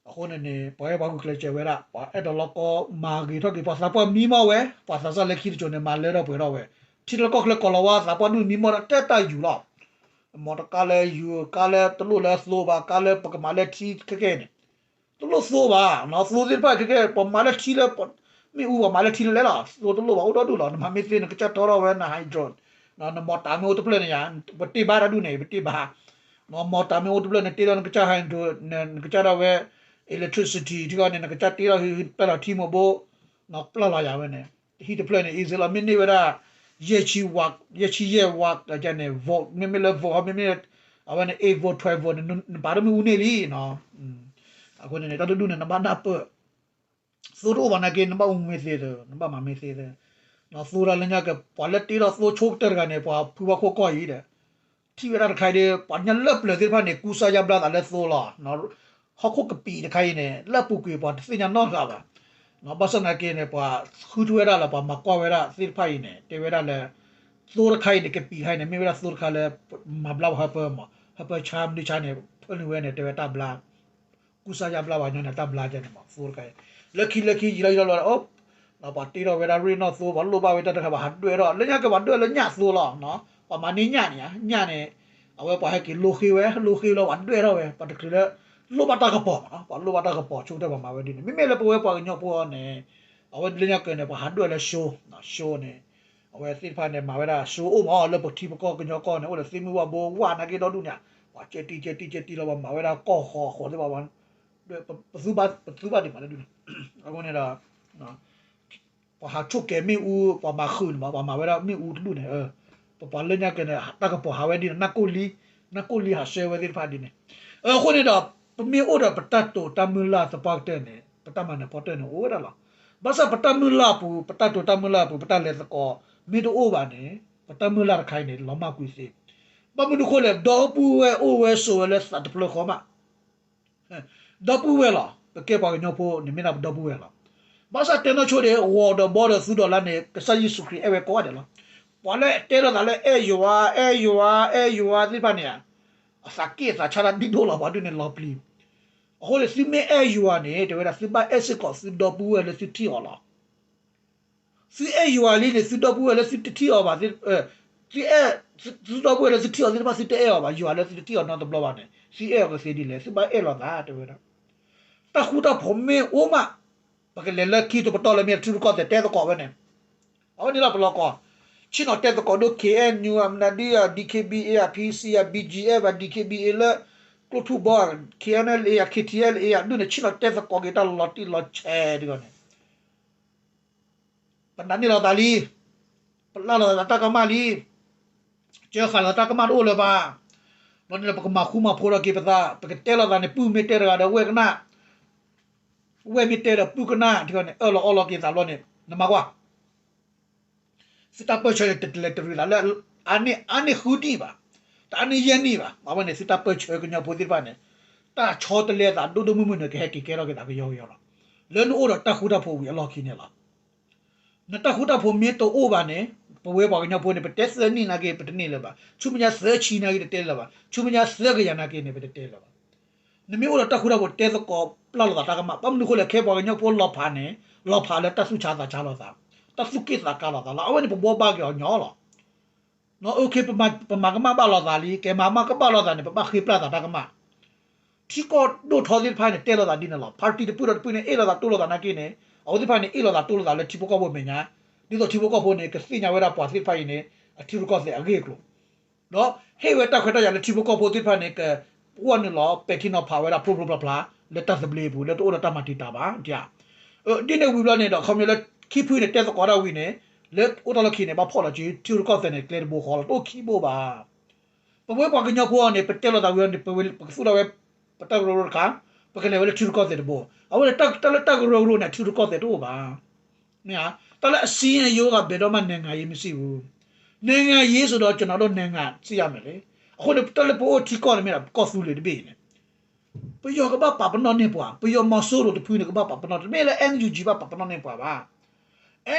အဃိန့ၣ်န့ၣ် ပှၤအဲၣ်ပှၤဂုာ်ကျဲးစၢးဝဲဒၣ် ပှၤအဲၣ်တလီကီ မၤဂ့ၤထီၣ်က့ၤ ပှၤသးပှၢ်မံမီၢ်ဝဲ ပှၤသးစၢ်လၢခံတစိၤန့ၣ် မၤလၢထီၣ်ပှဲၤထီၣ်ဝဲ, ထံလၢကီၢ်ချၢကီၢ်လီၤဝါ သးပှၢ်ဒူၣ်မံမီၢ်တၢ်တဲတၢ်ယူၤလီၤ. မီတကါလၢယူၤ ကါလၢတလိၣ်လၢအသိဘၣ် ကါလၢပကမၤလၢထံခဲကဲန့ၣ် တလိၣ်သိဘၣ်, သိသ့ၣ်တဖၣ်ခဲကဲ ပမၤလၢထံလၢ မ့ၣ်အူပှၤမၤလၢထံလၢလဲၣ်လီၤ. သိတလိၣ်ဘၣ် အိၣ်ဒီဒူၣ်လီၤ. နမၤမ့ၢ်သ့ နကစၢ်တီထီၣ်ဝဲ န hydro, နမီၢ်တၢ်မ့ၢ်အိၣ်တဖျၢၣ်န့ၣ်ယါ, ပတ့ၢ်ဘါတၢ်ဒူၣ်န့ၣ် ပတ့ၢ်ဘါ, နမီၢ်တၢ်မ့ၢ်အိၣ်တဖျၢၣ်န့ၣ် တ့ထီၣ်နကစၢ် hydro, နကစၢ်ဒၣ်ဝဲ electricity ထံဃီန့ၣ် နကစၢ်တ့ထီၣ် ပျၢ်လီၤထံမိၢ်ဘိ, ပျၢ်လီၤယါဝဲန့ၣ်, ဟံၣ်တဖျၢၣ်န့ၣ် easy လီၤ. မ့ၢ်န့ၢ်ဝဲဒၣ် ယဲၢ်ဆံ watt, ယဲၢ်ဆံယဲၢ် watt န့ၣ် volt, မ့မ့ၢ်လၢ volt မ့မ့ၢ် အဝဲန့ၣ် eight volt, twelve volt န့ၣ် နပာ်တမ့ၢ်အူန့ၢ်လံနီၤ. အဃိန့ၣ်န့ၣ် တၢ်တဒူၣ်န့ၣ် နဘၣ်နၢ်ပၢၢ်, သိတအိၣ်ဘၣ်နာ်က့ နဘၣ်အူမ့ၢ်သ့သ့, နဘၣ်မၤမ့ၢ်သ့သ့, သိဒၣ်လၢညါက့ ပှၤလၢတ့ထီၣ်သိဆိကတၢၢ်တဂၤန့ၣ် ပှၤဖုဝါခိၣ်ကီၢ်အံၤဒီး ထံၣ်ဝဲဒၣ်တခါအံၤဒီး ပှၤကညီလၢပျၢၤသ့ၣ်တဖၣ်န့ၣ် ကူစါယါဘျါသးလၢသိလီၤ. ဟီၣ်ခိၣ်ကပံာ်တခါအံၤန့ၣ် လၢအပူၤကွံာ်ပှၤတသ့ၣ်ညါနီတဂၤဘၣ်. ဘၣ်ဆၣ်သနာ်က့န့ၣ် ပှၤဃုထူဝဲဒၣ်လၢ ပှၤမၤကွၢ်ဝဲဒၣ်သ့ၣ်တဖၣ်အံၤန့ၣ် တဲဝဲဒၣ်လၢ သိတခါအံၤန့ၣ် ကပံာ်တခါအံၤန့ၣ် မ့ၢ်ဝဲဒၣ်သိတခါလၢ မၤဘျါပှၤဟၢဖၢမး, ဟၢဖၢဆါမနုၤဆါန့ၣ် ဖၢနုာ်ဝဲန့ၣ် တဲဝဲတၢ်ဘျါ ကူစါယါဘျါပှၤကညီန့ၣ် တၢ်ဘျါကဲန့ၣ်မး သိတခါအံၤ. လၢခံလၢခံယံာ်လီၤယံာ်လီၤလီၤဒီး ပှၤတ့ထီၣ်ဝဲဒၣ်ရ့ၣ်နီၣ်သိ ပှၤလိၣ်ဘၣ်ဝဲတၢ်တခါ ပှၤဟးဒွဲၣ်ထီၣ် လၢညါက့ ပှၤဒွဲၣ်လၢညၣ်သိလီၤ. ပှၤမၤန့ၢ်ညၣ်န့ၣ် ညၣ်န့ၣ် အဝဲပှၤဟဲက့ၤလိဃ့ဝဲ လိဃ့လီၤ ပှၤဒွဲၣ်ထီၣ်ဝဲ ပှၤတချုးလၢ လိၣ်ဘၣ်တၢ်ကပီၤမးနီၤ ပှၤလိၣ်ဘၣ်တၢ်ကပီၤ ဆိကတၢၢ်ပှၤမၤဝဲဒ်န့ၣ် မ့မ့ၢ်လၢပဝဲပှၤကညီဖိန့ၣ် အဝဲလၢညါက့ၤန့ၣ် ပှၤဟးဒွဲၣ်လၢၡိ ၡိန့ၣ် အဝဲသ့ၣ်တဖၣ်န့ၣ် မၤဝဲဒၣ် ၡိအိၣ်မး လၢပထံပကီၢ်ကညီကီၢ်န့ၣ် အိၣ်ဒီးသ့ၣ်မုၢ်ဝၣ်ဘိဝၣ်နာ်က့ဒီဒူၣ်န့ၣ် ပှၤကဲတံကဲတံကဲတံလီၤ ပှၤမၤဝဲဒၣ်ကီၢ်ဃီအဃိသ့ၣ်တဖၣ် ပသူဘၣ်ဒံးမးလၢဒ်န့ၣ် အဃိန့ၣ်ဒီး ပှၤဟးဆိၣ်ကဲၤမ့ၣ်အူ ပှၤမၤဃုာ်န့ၣ်မး ပှၤမၤဝဲဒၣ်မ့ၣ်အူတဒူၣ်န့ၣ် ပပှၤလၢညါက့ၤန့ၣ် တၢ်ကပီၤဟးဝဲဒ်န့ၣ် နၢ်ကိၣ်လံ နၢ်ကိၣ်လံဟးဆှၢဝဲသ့ၣ်တဖၣ်ဒ်န့ၣ် အဃိန့ၣ်ဒီး ပမ့ၢ်အိၣ်ဒီးပတၢ်တိာ်တၢ်မုၢ်လၢ်သပှၢ်ကတၢၢ်န့ၣ် ပတၢ်မၤနၢၤဖီတၢၢ်န့ၣ်အိၣ်ဝဲဒၣ်လီၤ. ဘၣ်ဆၣ်ပတၢ်မုၢ်လၢ်အပူၤ ပတၢ်တိာ်တၢ်မုၢ်လၢ်အပူၤ ပတၢ်လဲၤသကိး မ့ၢ်တအိၣ်ဘၣ်န့ၣ် ပတၢ်မုၢ်လၢ်တခါအံၤန့ၣ် လီၤမၢ်ကွံာ်သ့. ဘၣ်မနုၤအဃိလဲၣ် ဒီပုၢ်ဝဲၢ်အိၣ်ဝဲဆိးဝဲလၢသးတဖျၢၣ်ဃီမး ဒီပုၢ်ဝဲၢ်လီၤ. ပကဲပှၤကညီဖိန့ၣ် မ့ၢ်ဒၣ်ပဒီပုၢ်ဝဲၢ်လီၤ. ဘၣ်ဆၣ်တဲနီၢ်ဆိဒၣ် ဂီၤဒီးဘီဒီးသူဒီးလါန့ၣ် ကစၢ်ယ့ၣ်ၡူးခရံာ်အဲၣ်ဝဲကိးဂၤဒဲးလီၤ. ပှၤလၢတဲလိာ်သးလၢအဲၣ်ယွၤ အဲၣ်ယွၤ အဲၣ်ယွၤသ့ၣ်တဖၣ်န့ၣ် အသးက့ၣ်အသးဆါတၢ်ဒ်ဒိၣ်လီၤ ပှၤဒ်န့ၣ်လီၤပျံၤ. အဃိန့ၣ် သုမ့ၢ်အဲၣ်ယွၤန့ၣ် တဲဝဲဒၣ် သုဘၣ်အဲၣ်စ့ၢ်ကီးသုဒီပုၢ်ဝဲၢ်လၢသုထံၣ်အီၤလီၤ. သုအဲၣ်ယွၤလံန့ၣ် သုဒီပုၢ်ဝဲၢ်လၢသုတထံၣ်အီၤဘၣ်, သုအဲၣ်, သုဒီပုၢ်ဝဲၢ်လၢသုထံၣ်အီၤသ့ၣ်တဖၣ် သုတအဲၣ်အီၤဘၣ်, ယွၤလၢသုတထံၣ်အီၤနီတဘျီဘၣ်န့ၣ် သုအဲၣ်အီၤကသ့ဒ်လဲၣ်, သုဘၣ်အဲၣ်လိာ်သး တဲဝဲဒၣ်. တၢ်ဃူတၢ်ဖိးမ့ၢ်အိၣ်မး, ပကလဲၤလၢခံတပတီၢ်လၢမ့ၢ်ထံရူၢ်ကီၢ်သဲးတဲသကိးဝဲန့ၣ်, အဝဲန့ၣ်လီၤပလီၢ်ကီၢ်, ဆ့ၣ်နီၤတဲသကိးဒိ ခ့ၣ်အဲၣ်ယူၣ် အမနုၤဒ်အံၤ ဒီး ခ့ၣ်ဘံၣ်အ့ၣ် အ ဖံစံၣ် အ ဘံၣ်ကၠံၣ်အဲၣ် ဘၣ် ဒီး ခ့ၣ်ဘံၣ်အ့ၣ် လၢ ကျိၣ်ထူၣ်ဘီ ခ့ၣ်အဲၣ်လ့ၣ် အ ခ့ၣ်ထံၣ်အဲၣ်လ့ၣ် အဒူၣ်န့ၣ် ဆ့ၣ်နီၤတဲသကိးက့ၤတၢ်လီၤတံၢ်လီၤဆဲးဒ်ဂီၢ်န့ၣ် ပနာ်န့ၢ်လိာ်သးလံ, ပလၢ်လိာ်သးတၢ်ကမၣ်လံ, ကၢဃာ်လိာ်သးတၢ်ကမၣ်တအိၣ်လၢၤဘၣ်. ဘျီန့ၣ်ဒီး ပကမၤဃူမၤဖိးထီၣ်က့ၤပသး, ပကတဲလိာ်သးန့ၣ် ပုၢ်မ့ၢ်တဲတဂၤဒီး ဝဲၢ်ကနၣ်, ဝဲၢ်မ့ၢ်တဲဒီး ပုၢ်ကနၣ်, ဒ်ဂီၢ်န့ၣ် အၢၣ်လီၤအီလီၤက့ၤသးဘျီန့ၣ် နမၤကွၢ် သုတၢ်ပၢၢ်ဆၢန့ၣ် တလဲၤတရံးသးလၢ အါန့ၢ်ဃုနံၣ်ဘၣ်, တအါန့ၢ်ယဲၢ်နံၣ်ဘၣ်. အဝဲန့ၣ် သုတၢ်ပၢၢ်ဆၢကညီဖိသ့ၣ်တဖၣ်န့ၣ် တၢ်ဆီတလဲသးဒိၣ်ဒိၣ်မုၢ်မုၢ်န့ၣ် ကဟဲက့ၤကဲထီၣ်က့ၤသးကယီကယီလီၤ. လၢနအိၣ်ဒီးတၢ်ဃူတၢ်ဖိးဝံၤအလီၢ်ခံန့ၣ်လီၤ. နတၢ်ဃူတၢ်ဖိးမ့ၢ်တအိၣ်ဘၣ်န့ၣ် ပဝဲပှၤကညီဖိန့ၣ် ပတဲသၢနံၣ်နာ်က့ ပတန့ၢ်လၢၤဘၣ်, ဆူမဲာ်ညါသၢဆံနာ်က့ တတဲလၢၤဘၣ်, ဆူမဲာ်ညါသၢကယၤနာ်က့န့ၣ် ပတတဲလၢၤဘၣ်. နမ့ၢ်အိၣ်ဒီးတၢ်ဃူတၢ်ဖိး တဲသကိးပျၢ်လိာ်သးတၢ်ကမၣ်, ဘၣ်မနုၤအဃိလဲၣ် ခဲပှၤကညီဖိလီၤဖးန့ၣ် လီၤဖးလၢတၢ်သူၣ်ဆါသးဆါလိာ်သး, တၢ်သူၣ်က့ၣ်သးကါလိာ်သးလီၤ. အဝဲန့ၣ် ပဘှီဘၣ်က့ၤအီၤညီလီၤ. ပမၤကမၣ်ဘၣ်လိာ်သးလံ, ကဲမၤကမၣ်ဘၣ်လိာ်သးန့ၣ် ပဘၣ်ဃ့ပျၢ်သးတၢ်ကမၣ်. ထံကီၢ်ဒိၣ်ထီသ့ၣ်တဖၣ်န့ၣ် တဲလိာ်သးဒ်န့ၣ်လီၤ. ပၣ်တံၣ်တဖုဒီးတဖုန့ၣ် အ့ၣ်လိာ်သးတိလိာ်သးနာ်က့န့ၣ် အဝဲသ့ၣ်တဖၣ်န့ၣ် အ့ၣ်လိာ်သးတိလိာ်သးလၢထံဖိကီၢ်ဖိမဲာ်ညါ, ဒ်သိးထံဖိကီၢ်ဖိန့ၣ် ကသ့ၣ်ညါဝဲဒၣ်ပှၤသ့ၣ်တဖၣ်အံၤန့ၣ် အထံရူၢ်ကီၢ်သဲးအဂ့ၢ်အကျိၤ ဒီးဟ့ၣ်ဝဲတၢ်ခွဲးတၢ်ယာ်လၢထံဖိကီၢ်ဖိသ့ၣ်တဖၣ်န့ၣ် ကဝဲနုာ်လီၤပဲာ်ထံနီၤဖးဝဲဒၣ်ဖျိဖျိဖျါဖျါ လၢတၢ်သဘျ့အပူၤ လၢတအိၣ်ဒီးတၢ်မၤတံာ်တာ်ဘၣ်. ဒ်န့ၣ်ဝံၤဘျီန့ၣ်ဒီး ခီပညီလၢခံဖုန့ၣ် တဲသကိးဒၣ်ဝံၤန့ၣ် လၢအိၣ်တၢ်လီၢ်ခံန့ၣ် ဘၣ်ဖီၣ်လီၤစု ထံရူၢ်ကီၢ်သဲးန့ၣ် ကျဲတဘိဃီလီၤ တအိၣ်ခံဘိဘၣ်. ပဝဲပှၤကညီဖိအံၤန့ၣ် ပတဲလိာ်သးဝံၤန့ၣ် ပကသူၣ်ထီၣ်ဝဲ ပတၢ်ကရၢကရိတခါ, ပကလဲၤဝဲလၢထံရူၢ်ကီၢ်သဲးတဘိ. အဝဲန့ၣ် တၢ်လၢတၢ်ကရၢကရိန့ၣ် ထံရူၢ်ကီၢ်သဲးတအိၣ်ဘၣ်. မ့ၢ်ဧါ, တၢ်လၢအစံယိၤဂၤဘဲးဒီးမး နံၤဂၤယ့မ့ၢ်စံးဝူ, နံၤဂၤယ့စ့ၢ်ဒီး ကနီၤဒိၣ်နံၤဂၤစံးယၤမ့ၢ်လံ. အဃိန့ၣ် တၢ်လၢပအိၣ်ထံကီၢ်န့ၣ်မ့ၢ်ဒီး ပကီၢ်သူလ့ၤတဘ့ၣ်အံၤန့ၣ် ပယီၤကဘၣ်ပာ်ပနီၣ်န့ၢ်ပှၤ, ပယီၤမီၤစိရိၤတဖုန့ၣ် ကဘၣ်ပာ်ပနီၣ်, တမ့ၢ်လၢ NUG ဘၣ်ပာ်ပနီၣ်န့ၢ်ပှၤဘၣ်.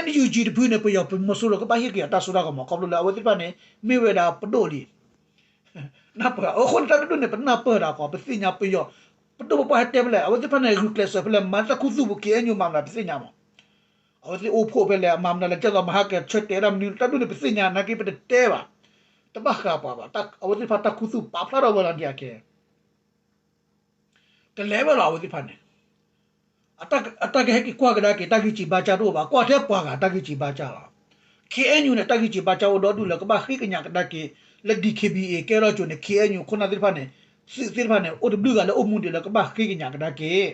NUG တဖုန့ၣ် ပယီၤမီၤစိရိၤကဘၣ်ဟ့ၣ်က့ၤအတၢ်စိတၢ်ကမီၤ ခီဖျိလၢအဝဲသ့ၣ်တဖၣ်န့ၣ် မ့ၢ်ဝဲဒၣ်ပဒိၣ်လံ. နၢ်ပၢၢ်, အဃိန့ၣ် တၢ်တဒူၣ်န့ၣ် ပနၢ်ပၢၢ်ဒၣ်ကီး ပသ့ၣ်ညါပယီၤ, ပဒိၣ်ပပှၢ်ဟဲတဲဖဲလဲၣ်, အဝဲသ့ၣ်တဖၣ်န့ၣ် ဂုာ်ကျဲးစၢးဖဲလဲၣ်, မၤတၢ်ခူသူၣ်ပူၤ KNU မၤမနုၤ ပသ့ၣ်ညါမး. အဝဲသ့ၣ်အိၣ်ဖှိၣ်ဖဲလဲၣ်, အမၤမနုၤလဲၣ်, ကဲသိးမဟါကဆၢတဲာ်ဒၣ်မနုၤ တၢ်ဒူၣ်န့ၣ် ပသ့ၣ်ညါနာ်က့ ပတတဲဘၣ်, တဘၣ်ဃးပှၤဘၣ်. အဝဲသ့ၣ်တဖၣ်တၢ်ခူသူၣ်ပာ်ဖျါထီၣ်ဝဲလီၤဒ်အကဲ ကလဲၤဝဲလီၤ အဝဲသ့ၣ်တဖၣ်န့ၣ်. အတၢ်ကဟဲက့ၤကွၢ်ကဒါက့ၤ တၢ်ဂံၢ်စံးဘါစၢ်တအိၣ်ဘၣ်, ကွၢ်ထဲပှၤဂၤတၢ်ဂံၢ်စံးဘါစၢ်လီၤ. KNU န့ၣ် တၢ်ဂံၢ်စံးဘါစၢ်အိၣ်ဒီဒူၣ်လၢကဘၣ်ဃ့ကညးကဒါက့ၤ လၢ DKBA ကဲထီၣ်ကၠိန့ၣ် KNU ခိၣ်နၢ်သ့ၣ်တဖၣ်န့ၣ် သုးသ့ၣ်တဖၣ်န့ၣ် အိၣ်တဘျုးဂၤလၢအိၣ်မူဒံးလၢကဘၣ်ဃ့ကညးကဒါက့ၤ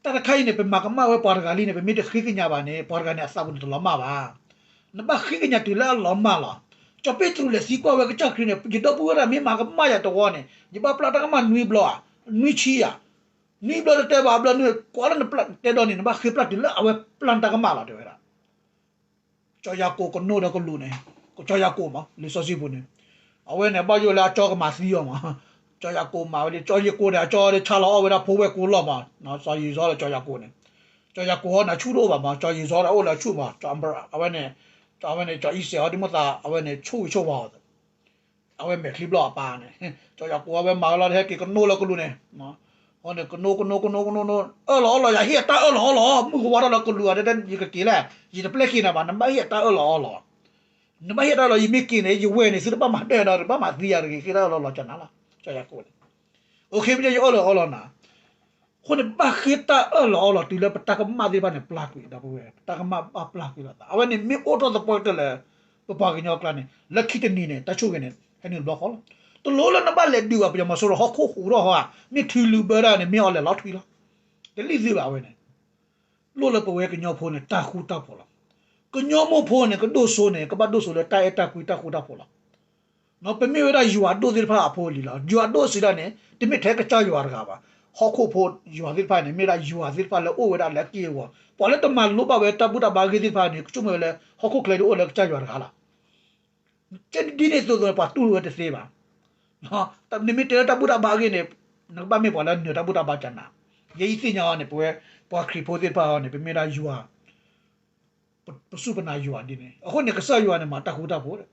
တၢ်တခါအံၤန့ၣ် ပမၤကမၣ်ဝဲပှၤတဂၤလံန့ၣ် ပမ့ၢ်တဃ့ကညးဘၣ်န့ၣ် ပှၤတဂၤန့ၣ် အသးပူၤန့ၣ်တလီၤမၢ်ဘၣ်. နဘၣ်ဃ့ကညးတုၤလၢအလီၤမၢ်လီၤ. ကၠီၤပ့းတရူးလဲၤသံကွၢ်ဝဲကစၢ်ခရံာ်န့ၣ် ယဒီပုၢ်ဝဲၢ်တဂၤမ့ၢ်မၤကမၣ်ယၤတဝီန့ၣ် ယဘၣ်ပျၢ်တၢ်ကမၣ်နွံဘျီဧါ, နွံဆံဧါ, နွံဘျီတတဲဘၣ် ဘျီနွံ ကွၢ်လၢနပျၢ်တဲဒီးန့ၣ် နဘၣ်ဃ့ပျၢ်တုၤလၢအဝဲပျၢ်နတၢ်ကမၣ်လီၤ တဲဝဲဒၣ် ကၠီၤယၤကိာ်ကနိဒီးကလူးန့ၣ်, ကၠီၤယၤကိာ်မး လံာ်စီဆှံပူၤန့ၣ်, အဝဲန့ၣ် ဘၣ်ယိၣ်လၢအကၠီကမၤသံအီၤမး, ကၠီၤယၤကိာ်မၤဝဲလံ, ကၠီၤယၤကိာ်န့ၣ် အကၠီလၢဆါလီၤအီၣ်ဝဲဒၣ်ဖိဝဲၢ်ကိာ်လီၢ်မး, စီၤယံၤစီဒီးကၠီၤယၤကိာ်န့ၣ်, ကၠီၤယၤကိာ်ဟီန့ၣ် ဆူၣ်တအိၣ်ဘၣ်မး, ကၠီၤယံၤစီဒီးအိၣ်လၢဆူၣ်မး, အဝဲန့ၣ်, အဝဲန့ၣ် ကၠီၤအံၤစဲးဟီဒ်မိၣ်သး အဝဲန့ၣ် ဆိၣ်ဂ့ၤဆိၣ်ဝါအီၤ အဝဲမဲာ်ချံဘျီၣ်အပၢ်န့ၣ်, ကၠီၤယၤကိာ်အဝဲမၤဝဲလီၤ ဟဲက့ၤကနိလၢကလူးန့ၣ်, အဃိန့ၣ် ကနိ ကနိ ကနိ ကနိ အၢၣ်လီၤအီလီၤ ယဟ့ၣ်အတၢ်အၢၣ်လီၤအီလီၤ မုၢ်ကဝါထီၣ်လၢကလူးဧါ တဲ ယကက့ၤလဲၣ် ယတပျဲက့ၤနၤဘၣ် နဘၣ်ဟ့ၣ်အတၢ်အၢၣ်လီၤအီလီၤ. နဘၣ်ဟ့ၣ်တၢ်လီၤ ယမ့ၢ်က့ၤန့ၣ် ယဝဲၢ်န့ၣ် သုတဘၣ်မၤဒၢၣ်ဒီး တဘၣ်မၤသံယၤတဂ့ၤ ဃ့တၢ်အၢၣ်လီၤအီလီၤကနၤလီၤ ကၠီယၤကိာ်န့ၣ်. အိၣ်ခ့မ့ၢ်ယအၢၣ်လီၤအီလီၤနၤ, အဃိန့ၣ် ဘၣ်ဃ့တၢ်အၢၣ်လီၤအီလီၤတုၤလၢပတၢ်ကမၣ်သ့ၣ်တဖၣ်န့ၣ် ပျၢ်ကွံာ်ဒီပုၢ်ဝဲၢ်, ပတၢ်ကမၣ်ဘၣ်ပျၢ်ကွံာ်လိာ်သး အဝဲန့ၣ်မ့ၢ်အိၣ်ထီၣ်သပှၢ်ကတၢၢ်လၢ ပပှၤကညီကျါန့ၣ် လၢခံတနံၤန့ၣ် တၢ်ဆိၣ်ဂ့ၤန့ၣ် ဟဲနုာ်တဘျီဃီလီၤ. တလိၣ်လၢနဘၣ်လဲၤဒုးဘၣ်ပယီၤမီၤစိရိၤဟီၣ်ခိၣ်ဟူးထီၣ်ဟီဧါ, မ့ၢ်ထုးလုာ်ဘၢတၢ်န့ၣ် မ့ၢ်အီၤလဲၤလီၤထွံလီၤ. တလံၣ်သုဘၣ်အဝဲန့ၣ် လိၣ်လၢပဝဲကညီဖိန့ၣ် တၢ်ဃူတၢ်ဖိးလီၤ. ကညီမိၢ်ဖိန့ၣ် ကဒိၣ်စိန့ၣ် ကဘၣ်ဒိၣ်စိလၢတၢ်အဲၣ်တၢ်ကွံတၢ်ဃူတၢ်ဖိးလီၤ. ပမ့ၢ်ဝဲဒၣ်ယွၤဒိၣ်သ့ၣ်တဖၣ်အဖိအလံၤလီၤ. ယွၤဒိၣ်စံးဒၣ်န့ၣ် တမ့ၢ်ထဲကစၢ်ယွၤတဂၤဘၣ်. ဟီၣ်ခိၣ်ဖိယွၤသ့ၣ်တဖၣ်န့ၣ် မ့ၢ်ဝဲဒၣ်ယွၤသ့ၣ်တဖၣ်လၢအိၣ်ဝဲဒၣ်လၢအက့ၢ်အဂီၤ, ပှၤလၢတမၤလိဘၣ်ဝဲတၢ်ဘူၣ်တၢ်ဘါအဂ့ၢ်သ့ၣ်တဖၣ်န့ၣ် ကဆိကမိၣ်ဝဲလၢ ဟီၣ်ခိၣ်ချၢဒ်အိၣ်လၢကစၢ်ယွၤတဂၤလီၤ. ကဲဒ်န့ၣ်အသိးသိးန့ၣ် ပှၤတူၢ်လိာ်ဝဲတသ့ဘၣ်. နမ့ၢ်တဲလၢတၢ်ဘူၣ်တၢ်ဘါအဂ့ၢ်န့ၣ် နကဘၣ်မ့ၢ်ပှၤလၢနၢၤတၢ်ဘူၣ်တၢ်ဘါကနၤ. ယဲယသ့ၣ်ညါအီၤန့ၣ် ပဝဲပှၤခရံာ်ဖိသ့ၣ်တဖၣ်အီၤန့ၣ် ပမ့ၢ်ဒၣ်ယွၤ ပစူၢ်ပနာ်ယွၤဒ်န့ၣ်. အဃိန့ၣ် ကစၢ်ယွၤန့ၣ် မၤတၢ်ဃူတၢ်ဖိးဒီး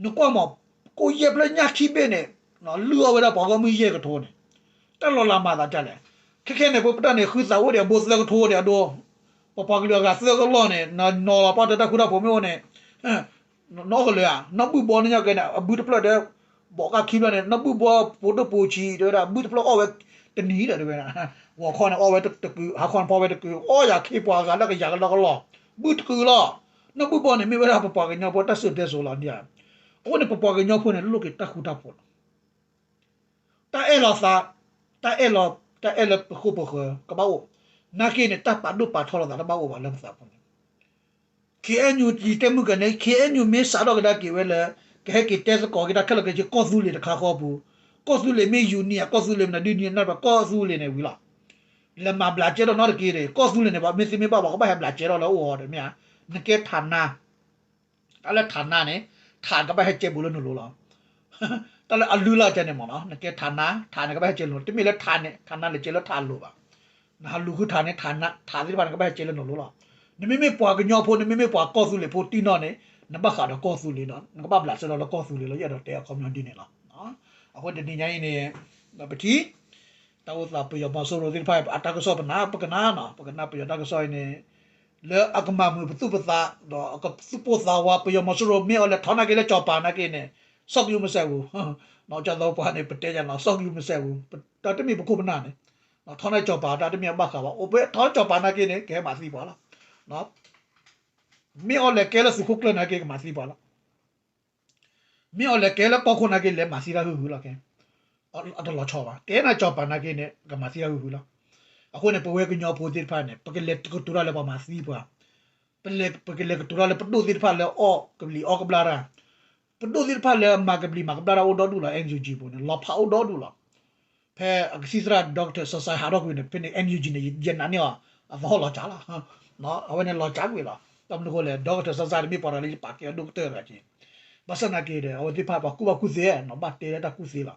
နကွၢ်မး ကိၣ်ယဲၢ်ဖျၢၣ်ညၣ်ခံဘ့ၣ်န့ၣ် လုၢ်အီၣ်ဝဲဒၣ်ပှၤဂီၢ်မုၢ်ယဲၢ်ကထိန့ၣ် တၢ်လီၤလးမၤသးဒ်လဲၣ်. ခဲခဲန့ၣ် ပပတၢ်န့ၣ် ဃုသးအိၣ်ဒံးအဘိသၢကထိဒံးအဒိ ပပှၤကလုာ်အဂၤသၢကလီၢ်န့ၣ် နီၤလီၤပှၢ်တၢ်ဃူတၢ်ဖိးမ့ၢ်အိၣ်န့ၣ် နီၢ်ကလၢာ်ဧါ နီၢ်ဘုၣ်ဘီန့ၣ်ညါကဲန့ၣ် အဘုတဖျၢၣ်ဒီး ဘီးကၣ်ခံဖျၢၣ်န့ၣ် နီၢ်ဘုၣ်ဘီဖိဒိၣ်ပိာ်ဆံး တဲဝဲဒၣ် ဘုၣ်တဖျၢၣ်အီၣ်ဝဲတနံၤဒီး တဲဝဲဒၣ် ဂီၤခီန့ၣ် အီၣ်ဝဲတကုာ် ဟါခီန့ၣ် ဖီဝဲတကုာ် အီၣ်ယၤခ့ပှၤဂၤလၢကယၤကလီကလီ ဘုၣ်တကုာ်လီၤ. နီၢ်ဘုၣ်ဘီန့ၣ် မ့ၢ်ဝဲဒၣ်ပပှၤကညီဖိတၢ်စံၣ်စိၤတဲစိၤလီၤဒ်ဧါ. အဃိန့ၣ် ပပှၤကညီဖိန့ၣ် လိၣ်က့ၤတၢ်ဃူတၢ်ဖိးလီၤ. တၢ်အဲၣ်လီၤသး, တၢ်အဲၣ်လီၤ, တၢ်အဲၣ်လၢပဃိပဃၢၤ ကဘၣ်အိၣ်, နာ်က့န့ၣ် တၢ်ပာ်ဒိၣ်ပာ်ထီလီၤသးတဘၣ်အိၣ်ဘၣ်လၢပသးပူၤန့ၣ်. ခ့အဲၣ်ယူၣ် ယတဲမုၢ်ကန့ၣ် ခ့အဲၣ်ယူၣ် မ့ၢ်စးထီၣ်ကဒါက့ၤဝဲလၢ ကဟဲက့ၤတဲသကိးက့ၤတၢ်ခဲလၢာ်ခဲဆ့ ကီၢ်သူလ့ၤတခါဃီပူၤ, ကီၢ်သူလ့ၤမ့ၢ်ယူၤနံၤဧါ ကီၢ်သူလ့ၤမ့ၢ်နဒုးနံၤနၢ်ပှၤ ကီၢ်သူလ့ၤန့ၣ်ဝံၤလီၤ. လဲၤမၤဘျးစဲထီၣ်နီတက့ၢ်ဒီး ကီၢ်သူလ့ၤန့ၣ် ပှၤမ့ၢ်သ့မ့ၢ်ဘၣ်ပှၤကဘၣ်ဟဲဘျးစဲထီၣ်လၢအအိၣ်အီၤဒီးမ့ၢ်ဧါ, နကဲထးနါ တၢ်လၢထးနါန့ၣ် ထးကဘၣ်ဟဲကဲဘူးလၢနလိၤလီၤ. တၢ်လၢအလုၢ်လၢ်ကဲန့ၣ်မ့ၢ်နီၤ နကဲထးနါ ထးန့ၣ်ကဘၣ်ဟဲကဲလၢနလိၤ တမ့ၢ်လၢထးန့ၣ် ထးနါလဲၤကဲလၢထးလိၤဘၣ်. နဟးလူၤဃုထးန့ၣ် ထးသ့ၣ်တဖၣ်န့ၣ် ကဘၣ်ဟဲကဲလၢနလိၤလီၤ. နမ့မ့ၢ်ပှၤကညီဖိ နမ့မ့ၢ်ပှၤကီၢ်သူလ့ၤဖိတံၢ်နီၢ်န့ၣ် နဘၣ်ဃးဒီးကီၢ်သူလ့ၤဒီး နကဘၣ်ဘျးစဲလီၤလၢကီၢ်သူလ့ၤလီၤ ယအဲၣ်ဒိးတဲအခီပညီဒ်န့ၣ်လီၤ. အဃိတနံၤညါအံၤန့ၣ် ပထံၣ် တၢ်အိၣ်သးပယီၤမီၤစိရိၤသ့ၣ်တဖၣ် အတၢ်ကစီၣ်ပနၢ် ပကနၣ်နီၤ ပကနၣ်ပယီၤတၢ်ကစီၣ်အံၤန့ၣ် လၢအကမၤမုာ်ပသူၣ်ပသး ဒီးအကသူၣ်ပိၢ်သးဝး ပယီၤမီၤစိရိၤမ့ၢ်အီၤလဲၤထီၣ်နာ်က့လၢကၠီၤပၤနာ်က့န့ၣ် စီၣ်ကယူမစဲးပူၤ ကၠီသီပှၤန့ၣ် ပတဲယၤနီၤ စီၣ်ကယူမစဲးပူၤ တၢ်တမ့ၢ်ပခိၣ်ပနၢ်န့ၣ် ထီၣ်နာ်က့ကၠီၤပၤ တၢ်တမ့ၢ်အဘၣ်ဃးဘၣ် အိၣ်ဖဲထီၣ်ကၠီၤပၤနာ်က့န့ၣ် ကဟဲမၤသံပှၤလီၤ. မ့ၢ်အီၤလဲၤကဲလၢသုးခိၣ်ကျၢၢ်နာ်က့ ကမၤသံပှၤလီၤ. မ့ၢ်အီၤလဲၤကဲလၢကီၢ်ခိၣ်နာ်က့ လဲၤမၤသံတၢ်ဟုၣ်ဟုၣ်လီၤကဲ. အတလီၤဆီဘၣ် ကဲနၤကၠီၤပၤနာ်က့န့ၣ် ကမၤသံတၢ်ဟုၣ်ဟုၣ်လီၤ. အဃိန့ၣ် ပဝဲကညီဖိသ့ၣ်တဖၣ်န့ၣ် ပကလဲၤကတိၤတၢ်လၢပှၤမၤသံပှၤ ပကလဲၤကတိၤတၢ်လၢပဒိၣ်သ့ၣ်တဖၣ်လၢအီၣ်ကဘျံးအီၣ်ကဘျၣ်တၢ် ပဒိၣ်သ့ၣ်တဖၣ်လၢမၤကဘျံးမၤကဘျၣ်တၢ်အိၣ်ဒီဒူၣ်လီၤ NUG ပူၤန့ၣ် လီၤဖးအိၣ်ဒီဒူၣ်လီၤ. ဖဲအကသံၣ်သရၣ် Doctor စီၤစၢ်ဟးထီၣ်ကွံာ်န့ၣ် ဖဲန့ၣ် NUG န့ၣ် ယနာ်န့ၢ်အီၤ အသဟီၣ်လီၤစၢ်လီၤ. အဝဲန့ၣ်လီၤစၢ်ကွံာ်လီၤ. တၢ်မနုၤဃိလဲၣ် Doctor စီၤစၢ်န့ၣ်မ့ၢ်ပှၤတဂၤလၢယပာ်ကဲအဒိၣ်ကတၢၢ်တဂၤက့ၤ ဘၣ်ဆၣ်သနာ်က့ဒီး အဝဲသ့ၣ်တဖၣ်ပှၤကူၣ်ဘၣ်ကူၣ်သ့နီၤ ဘၣ်တဲလၢတၢ်ကူၣ်သ့လီၤ.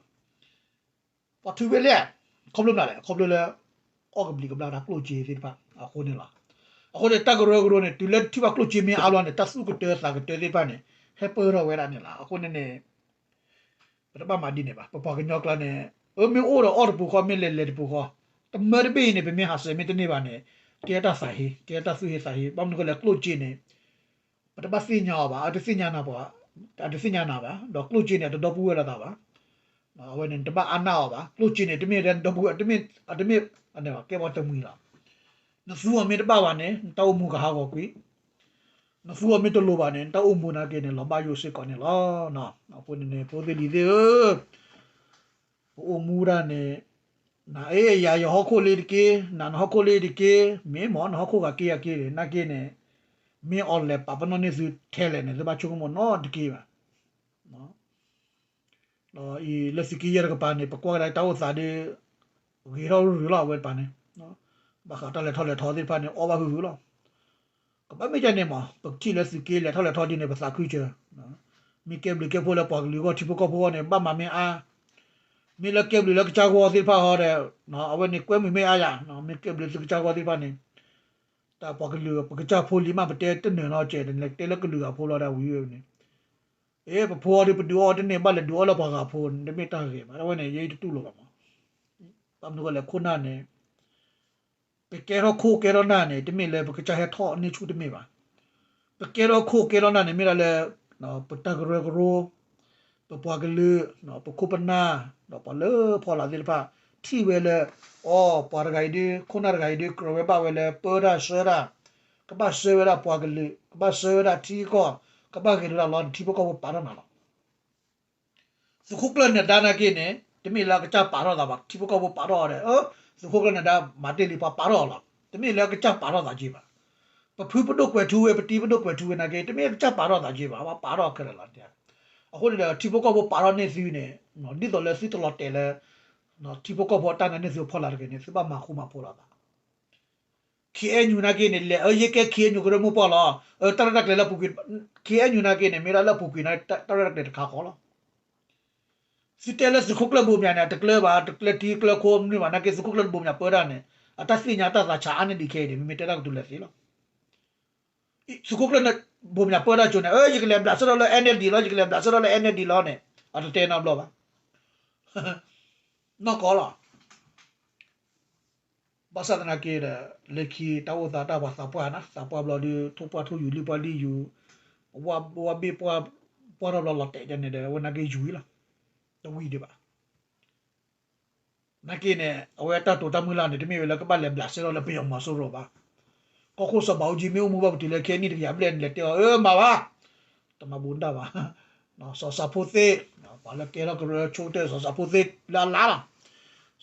ပှၤထုးဝဲလဲၣ် ခီဖျိမနုၤလဲၣ် ခီဖျိလၢ အီၣ်ကဘျံးကဘျၣ်တၢ်ကျိၣ်စ့သ့ၣ်တဖၣ်အဃိန့ၣ်လီၤ. အဃိန့ၣ် တၢ်ကရၢကရိန့ၣ် တုၤလၢထံၣ်ဘၣ်ကျိၣ်စ့မ့ၢ်အါဘျီန့ၣ် တၢ်သူၣ်ကတၢသးကတၢသ့ၣ်တဖၣ်န့ၣ် ဟဲပၢၢ်ထီၣ်ဝဲဒၣ်န့ၣ်လီၤ. အဃိန့ၣ်န့ၣ် ပတဘၣ်မၤဒ်န့ၣ်ဘၣ်. ပပှၤကညီကျါန့ၣ် အၢ မ့ၢ်အိၣ်ဒီးအီၣ်တပူၤဃီ မ့ၢ်လဲၤလဲၤတပူၤဃီ တမၢတဘ့ၣ်အံၤန့ၣ် ပမ့ၢ်ဟးစဲးမ့ၢ်တန့ၢ်ဘၣ်န့ၣ် ကဲတၢ်သးဟ့ ကဲတၢ်သူၣ်ဟ့သးဟ့ ဘၣ်မနုၤဃိလဲၣ် ကျိၣ်စ့န့ၣ် ပတဘၣ်သ့ၣ်ညါအီၤဘၣ် အတသ့ၣ်ညါနၤပှၤ အတသ့ၣ်ညါနၤဘၣ် ဒီးကျိၣ်စ့န့ၣ် အတဒီပုၢ်ဝဲၢ်လိာ်သးဘၣ်. အဝဲန့ၣ် နတဘၣ်အါနၢ်အီၤဘၣ် ကျိၣ်စ့န့ၣ် တမ့ၢ်ဒီပုၢ်ဝဲၢ် တမ့ၢ် အတမ့ၢ် ကဲပှၤတမှံၤလီၤ. နသူအီၤမ့ၢ်တဘၣ်ဘၣ်န့ၣ် နတၢ်အိၣ်မူကဟးဂီၤကွံာ် နသူအီၤမ့ၢ်တလိၤဘၣ်န့ၣ် နတၢ်အိၣ်မူနာ်က့န့ၣ် လီၤဘၣ်ယိၣ်စ့ၢ်ကီးန့ၣ်လီၤ. အဃိန့ၣ်န့ၣ် ဖိသ့ၣ်လံၤသ့ၣ်ဧၢ ပအိၣ်မူဒၣ်န့ၣ် နအဲၣ်ယၤယဟီၣ်ခိၣ်လ့ၤတက့ၢ် နၤနဟီၣ်ခိၣ်လ့ၤတက့ၢ် မ့ၢ်မ့ၢ်နဟီၣ်ခိၣ်ဂၤက့ယၤက့န့ၣ် နာ်က့န့ၣ် မ့ၢ်အီၤလဲၤပာ်ပနီၣ်န့ၢ်သုထဲလဲၣ်န့ၣ် သုဘၣ်ဆိကမိၣ်နီတက့ၢ်ဘၣ်. ဒီးအံၤလၢသုးက့ယဲၢ်တကပၤန့ၣ် ပကွၢ်ကဒါတၢ်အိၣ်သးဒီး ဂ့ၤထီၣ်ရုၢ်ရုၢ်လီၤ အဝဲတပၤန့ၣ် ဘၣ်ဃးတၢ်လဲၤထီၣ်လဲၤထီသ့ၣ်တဖၣ်န့ၣ် အီၣ်ဘၣ်ဟုၣ်ဟုၣ်လီၤ. ကဘၣ်မ့ၢ်ဒ်န့ၣ်မး ပထံၣ်လၢသုးက့လဲၤထီၣ်လဲၤထီဒ်န့ၣ် ပသးခုစၢၤ, မ့ၢ်ကဲဘျုးကဲဖှိၣ်လၢပှၤကလုာ်အဂီၢ် ထံဖိကီၢ်ဖိအဂီၢ်န့ၣ် ဘၣ်မၤမ့ၢ်အါ, မ့ၢ်လၢကဲဘျုးလၢကစၢ်ဂီၢ်သ့ၣ်တဖၣ်ဟီဒီး အဝဲန့ၣ်ကွဲမုာ်မ့ၢ်အါယၤ, မ့ၢ်ကဲဘျုးသုကစၢ်ဂီၢ်သ့ၣ်တဖၣ်န့ၣ် တၢ်ပှၤကလုာ်ပကစၢ်ဖိလံၤမး ပတဲတနၢၤနီတစဲး တဲလၢကလုာ်ဂၤဖိလီၤဒၣ်ဝံၤဝဲန့ၣ် အ့ ပဖိအီၤဒီးပဒုးအီၤတန့ၢ် ဘၣ်လဲၤဒုးအီၣ်လၢပှၤဂၤဖိ တမ့ၢ်တၢ်ဂ့ၤဘၣ်. အဝဲန့ၣ် ယတတူၢ်လိာ်ဘၣ်မး. ဘၣ်မနုၤဃိလဲၣ် ခိၣ်နၢ်န့ၣ် ပကဲထီၣ်ခိၣ်ကဲထီၣ်နၢ်န့ၣ် တမ့ၢ်လၢပကစၢ်ဟဲထီၣ်န့ၢ်ဆူၣ်တမ့ၢ်ဘၣ်. ပကဲထီၣ်ခိၣ်ကဲထီၣ်နၢ်န့ၣ် မ့ၢ်ဒၣ်လၢ ပတၢ်ကရၢကရိ, ပပှၤကလုာ်, ပခိၣ်ပနၢ်, ဒီးပှၤလၢဖီလာ်သ့ၣ်တဖၣ် ထံၣ်ဝဲလၢ အိ ပှၤတဂၤအံၤဒုး ခိၣ်နၢ်တဂၤအံၤဒုး ကြၢးဝဲဘၣ်ဝဲလၢပၢတၢ်ဆှၢတၢ်, ကဘၣ်ဆှၢဝဲဒၣ်ပှၤကလုာ်, ကဘၣ်ဆှၢဝဲဒၣ်ထံကီၢ်, ကဘၣ်ဂဲၤလိာ်တၢ်လီၤန့ၣ် ထံဖိကီၢ်ဖိပာ်ထီၣ်နၤလီၤ. သုးခိၣ်ကျၢၢ်နၢၤဒါနာ်က့န့ၣ် တမ့ၢ်လၢအကစၢ်ပာ်ထီၣ်သးဘၣ်, ထံဖိကီၢ်ဖိပာ်ထီၣ်အီၤဒီး သုးခိၣ်ကျၢၢ်နၢၤဒါမၤတ့ၢ်လံ ပှၤပာ်ထီၣ်အီၤလီၤ. တမ့ၢ်လၢအကစၢ်ပာ်ထီၣ်သးက့ဘၣ်. ပဖုပဒိၣ်ကွဲးထူဝဲ ပတံၤပဒိၣ်ကွဲးထူဝဲနာ်က့ တမ့ၢ်အကစၢ်ပာ်ထီၣ်သးက့ဘၣ်, ပှၤပာ်ထီၣ်ခဲလၢာ်လီၤ. အဃိန့ၣ်ဒီး ထံဖိကီၢ်ဖိပာ်ထီၣ်န့ၢ်သုန့ၣ် ဒ်သိးလၢသုတလီၤတဲာ်လၢ ထံဖိကီၢ်ဖိအတၢ်နာ်န့ၢ်သုအဖီလာ်တဂ့ၤန့ၣ် သုဘၣ်မၤဃူမၤဖိးလိာ်သး ခ့ၣ်အဲၣ်ယူၣ်နာ်က့န့ၣ် လဲၤအၢယဲကဲ ခ့ၣ်အဲၣ်ယူၣ်ကရၢမိၢ်ပှၢ်လီၤ. အတၢ်ရဲၣ်တၢ်ကျဲၤလၢအပူၤကွံာ်, ခ့ၣ်အဲၣ်ယူၣ်နာ်က့န့ၣ် မ့ၢ်ဒၣ်လၢအပူၤကွံာ်န့ၣ် တၢ်ရဲၣ်တၢ်ကျဲၤတခါဃီလီၤ. သုတဲလၢသုးခိၣ်ကျၢၢ်ဘိးမၠးန့ၣ် အတကျၢၢ်ဘၣ်, တကျၢၢ်ထံကျၢၢ်ခိၣ်မနုၤဘၣ်နာ်က့ သုးခိၣ်ကျၢၢ်ဘိးမၠးပၢတၢ်န့ၣ် အတၢ်သ့ၣ်ညါတၢ်သးဆးအါန့ၢ်ဒံးခဲအံၤန့ၣ် မ့မ့ၢ်တဲတၢ်ကတိၤလဲၤသ့လီၤ. သုးခိၣ်ကျၢၢ်ဘိးမၠးပၢတၢ်ကၠိန့ၣ် အၢ ယကလဲၤဘျးစဲထီၣ်လၢ NLD လီၤ, ယကလဲၤဘျးစဲထီၣ်လၢ NLD လီၤန့ၣ် အတတဲနီတဘျီဘၣ်. နီၢ်ကီၢ်လီၤ. ဘၣ်ဆၣ်သနာ်က့ဒီး လၢခံတၢ်အိၣ်သးတၢ်ပှၤသးပှၢ်နၤ, သးပှၢ်ဘျီဒီး ထိၣ်ပှၢ်ထိၣ်ယူၤလံပှၢ်လံယူၤ, ဝၢ်ဘ့ၣ်ပှၢ်ထီၣ်ဘျီလီၤတဲာ်ဒ်န့ၣ်ဒီး အဝဲနာ်က့ယူၤလီၤ. တဝံၤဒံးဘၣ်. နာ်က့န့ၣ် အဝဲတၢ်တိာ်တၢ်မုၢ်လၢ်န့ၣ် တမ့ၢ်ဝဲလၢကဘၣ်လဲၤဘျးစဲထီၣ်လၢပယီၤမီၤစိရိၤဘၣ်. ကီၢ်ခိၣ်စီၤဘးအူကၠံမ့ၢ်အိၣ်မူဘၣ်ပတုၤလၢခဲနံၣ်တကယၤဘျဲၣ်န့ၣ် လဲၤတဲအီၤ အၢ မၤဘၣ်, တမၤဘူးတၢ်ဘၣ်. စီၤစးဖိသ့ၣ်, ပှၤလၢကဲထီၣ်ကရၢဆိကတၢၢ် စီၤစးဖိသ့ၣ်လၢအလါလီၤ.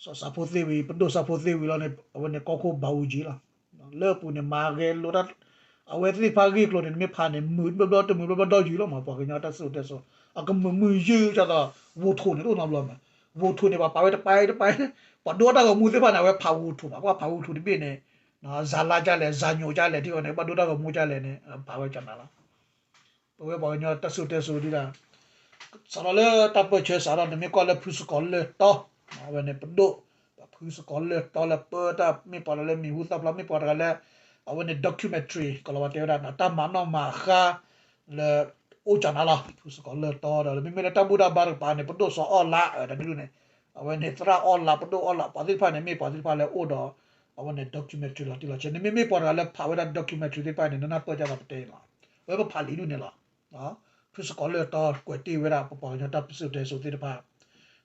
စီၤစးဖိသ့ၣ်ဝံၤ ပဒိၣ်စးဖိသ့ၣ်ဝံၤလီၤန့ၣ် အဝဲန့ၣ်ကီၢ်ခိၣ်ဘးအူကၠံလီၤ. လၢအပူၤန့ၣ် မၤဂဲၤလိာ်တၢ်, အဝဲသ့ၣ်တဖၣ်ဂ့ၢ်ကျိၤန့ၣ် နမ့ၢ်ဖးန့ၣ် မုာ်ဘျီဘျီတမုာ်ဘျီဘျီဒီးယူၤလီၤမး ပှၤကညီတၢ်စံၣ်စိၤတဲစိၤ, အကမုာ်မုာ်ယုာ်ဒ်သိး ဝိုထိးန့ၣ်တအိၣ်နီတဘျီမး, ဝိုထိးန့ၣ် ပှၤပာ်ဝဲတပာ်တပာ်, ပှၤဒိတၢ်ဂီၤမူသ့ၣ်တဖၣ်န့ၣ် အဝဲဖးဝိုထိးမး, ပှၤဖးဝိုထိးတဘ့ၣ်န့ၣ် စၤလါကလဲၣ် စၤညိးကလဲၣ် ထံဂီၤန့ၣ် ဘၣ်ဒိတၢ်ဂီၤမူကလဲၣ်န့ၣ် ပာ်ဝဲကနၤလီၤ. ပဝဲပှၤကညီတၢ်စံၣ်စိၤတဲစိၤဒ်လဲၣ်, စးထီၣ်လၢတၢ်ပၢၢ်ဆၢစးထီၣ် နမ့ၢ်ကွၢ်လၢဖုစကီၤလၢၢ်တီ, အဝဲန့ၣ်ပဒိၣ်, ဖုစကီၤလၢၢ်တီလၢပၢတၢ် မ့ၢ်ပှၤလၢမံၤဟူသၣ်ဖျါ မ့ၢ်ပှၤတဂၤလၢ အဝဲန့ၣ် documentary ကီၤလၤဝါတဲဝဲဒၣ် တၢ်မၤနီၣ်မၤဃါ လၢ အိၣ်ကနၤလီၤ. ဖုစကီၤလၢၢ်တီဒီး မ့မ့ၢ်လၢတၢ်ဘူၣ်တၢ်ဘါတကပၤန့ၣ် ပဒိၣ်စီၤအီၣ်လး တဒုန့ၣ် အဝဲန့ၣ်သရၣ်အီၣ်လး ပဒိၣ်အီၣ်လး ပှၤသ့ၣ်တဖၣ်န့ၣ် မ့ၢ်ပှၤသ့ၣ်တဖၣ်လၢအိၣ်ဒီး အဝဲန့ၣ် documentary လီၤတံၢ်လီၤဆဲး, နမ့မ့ၢ်ပှၤတဂၤလၢဖးဝဲဒၣ် documentary သ့ၣ်တဖၣ်န့ၣ် နနၢ်ပၢၢ်ဒ်သိးပတဲန့ၣ်လီၤ. အဝဲပဖးလံာ်ဒ်န့ၣ်လီၤ. ဖုစကီၤလၢၢ်တီကွဲးတ့ၢ်ဝဲဒၣ် ပပှၤကညီတၢ်စံၣ်စိၤတဲစိၤသ့ၣ်တဖၣ်,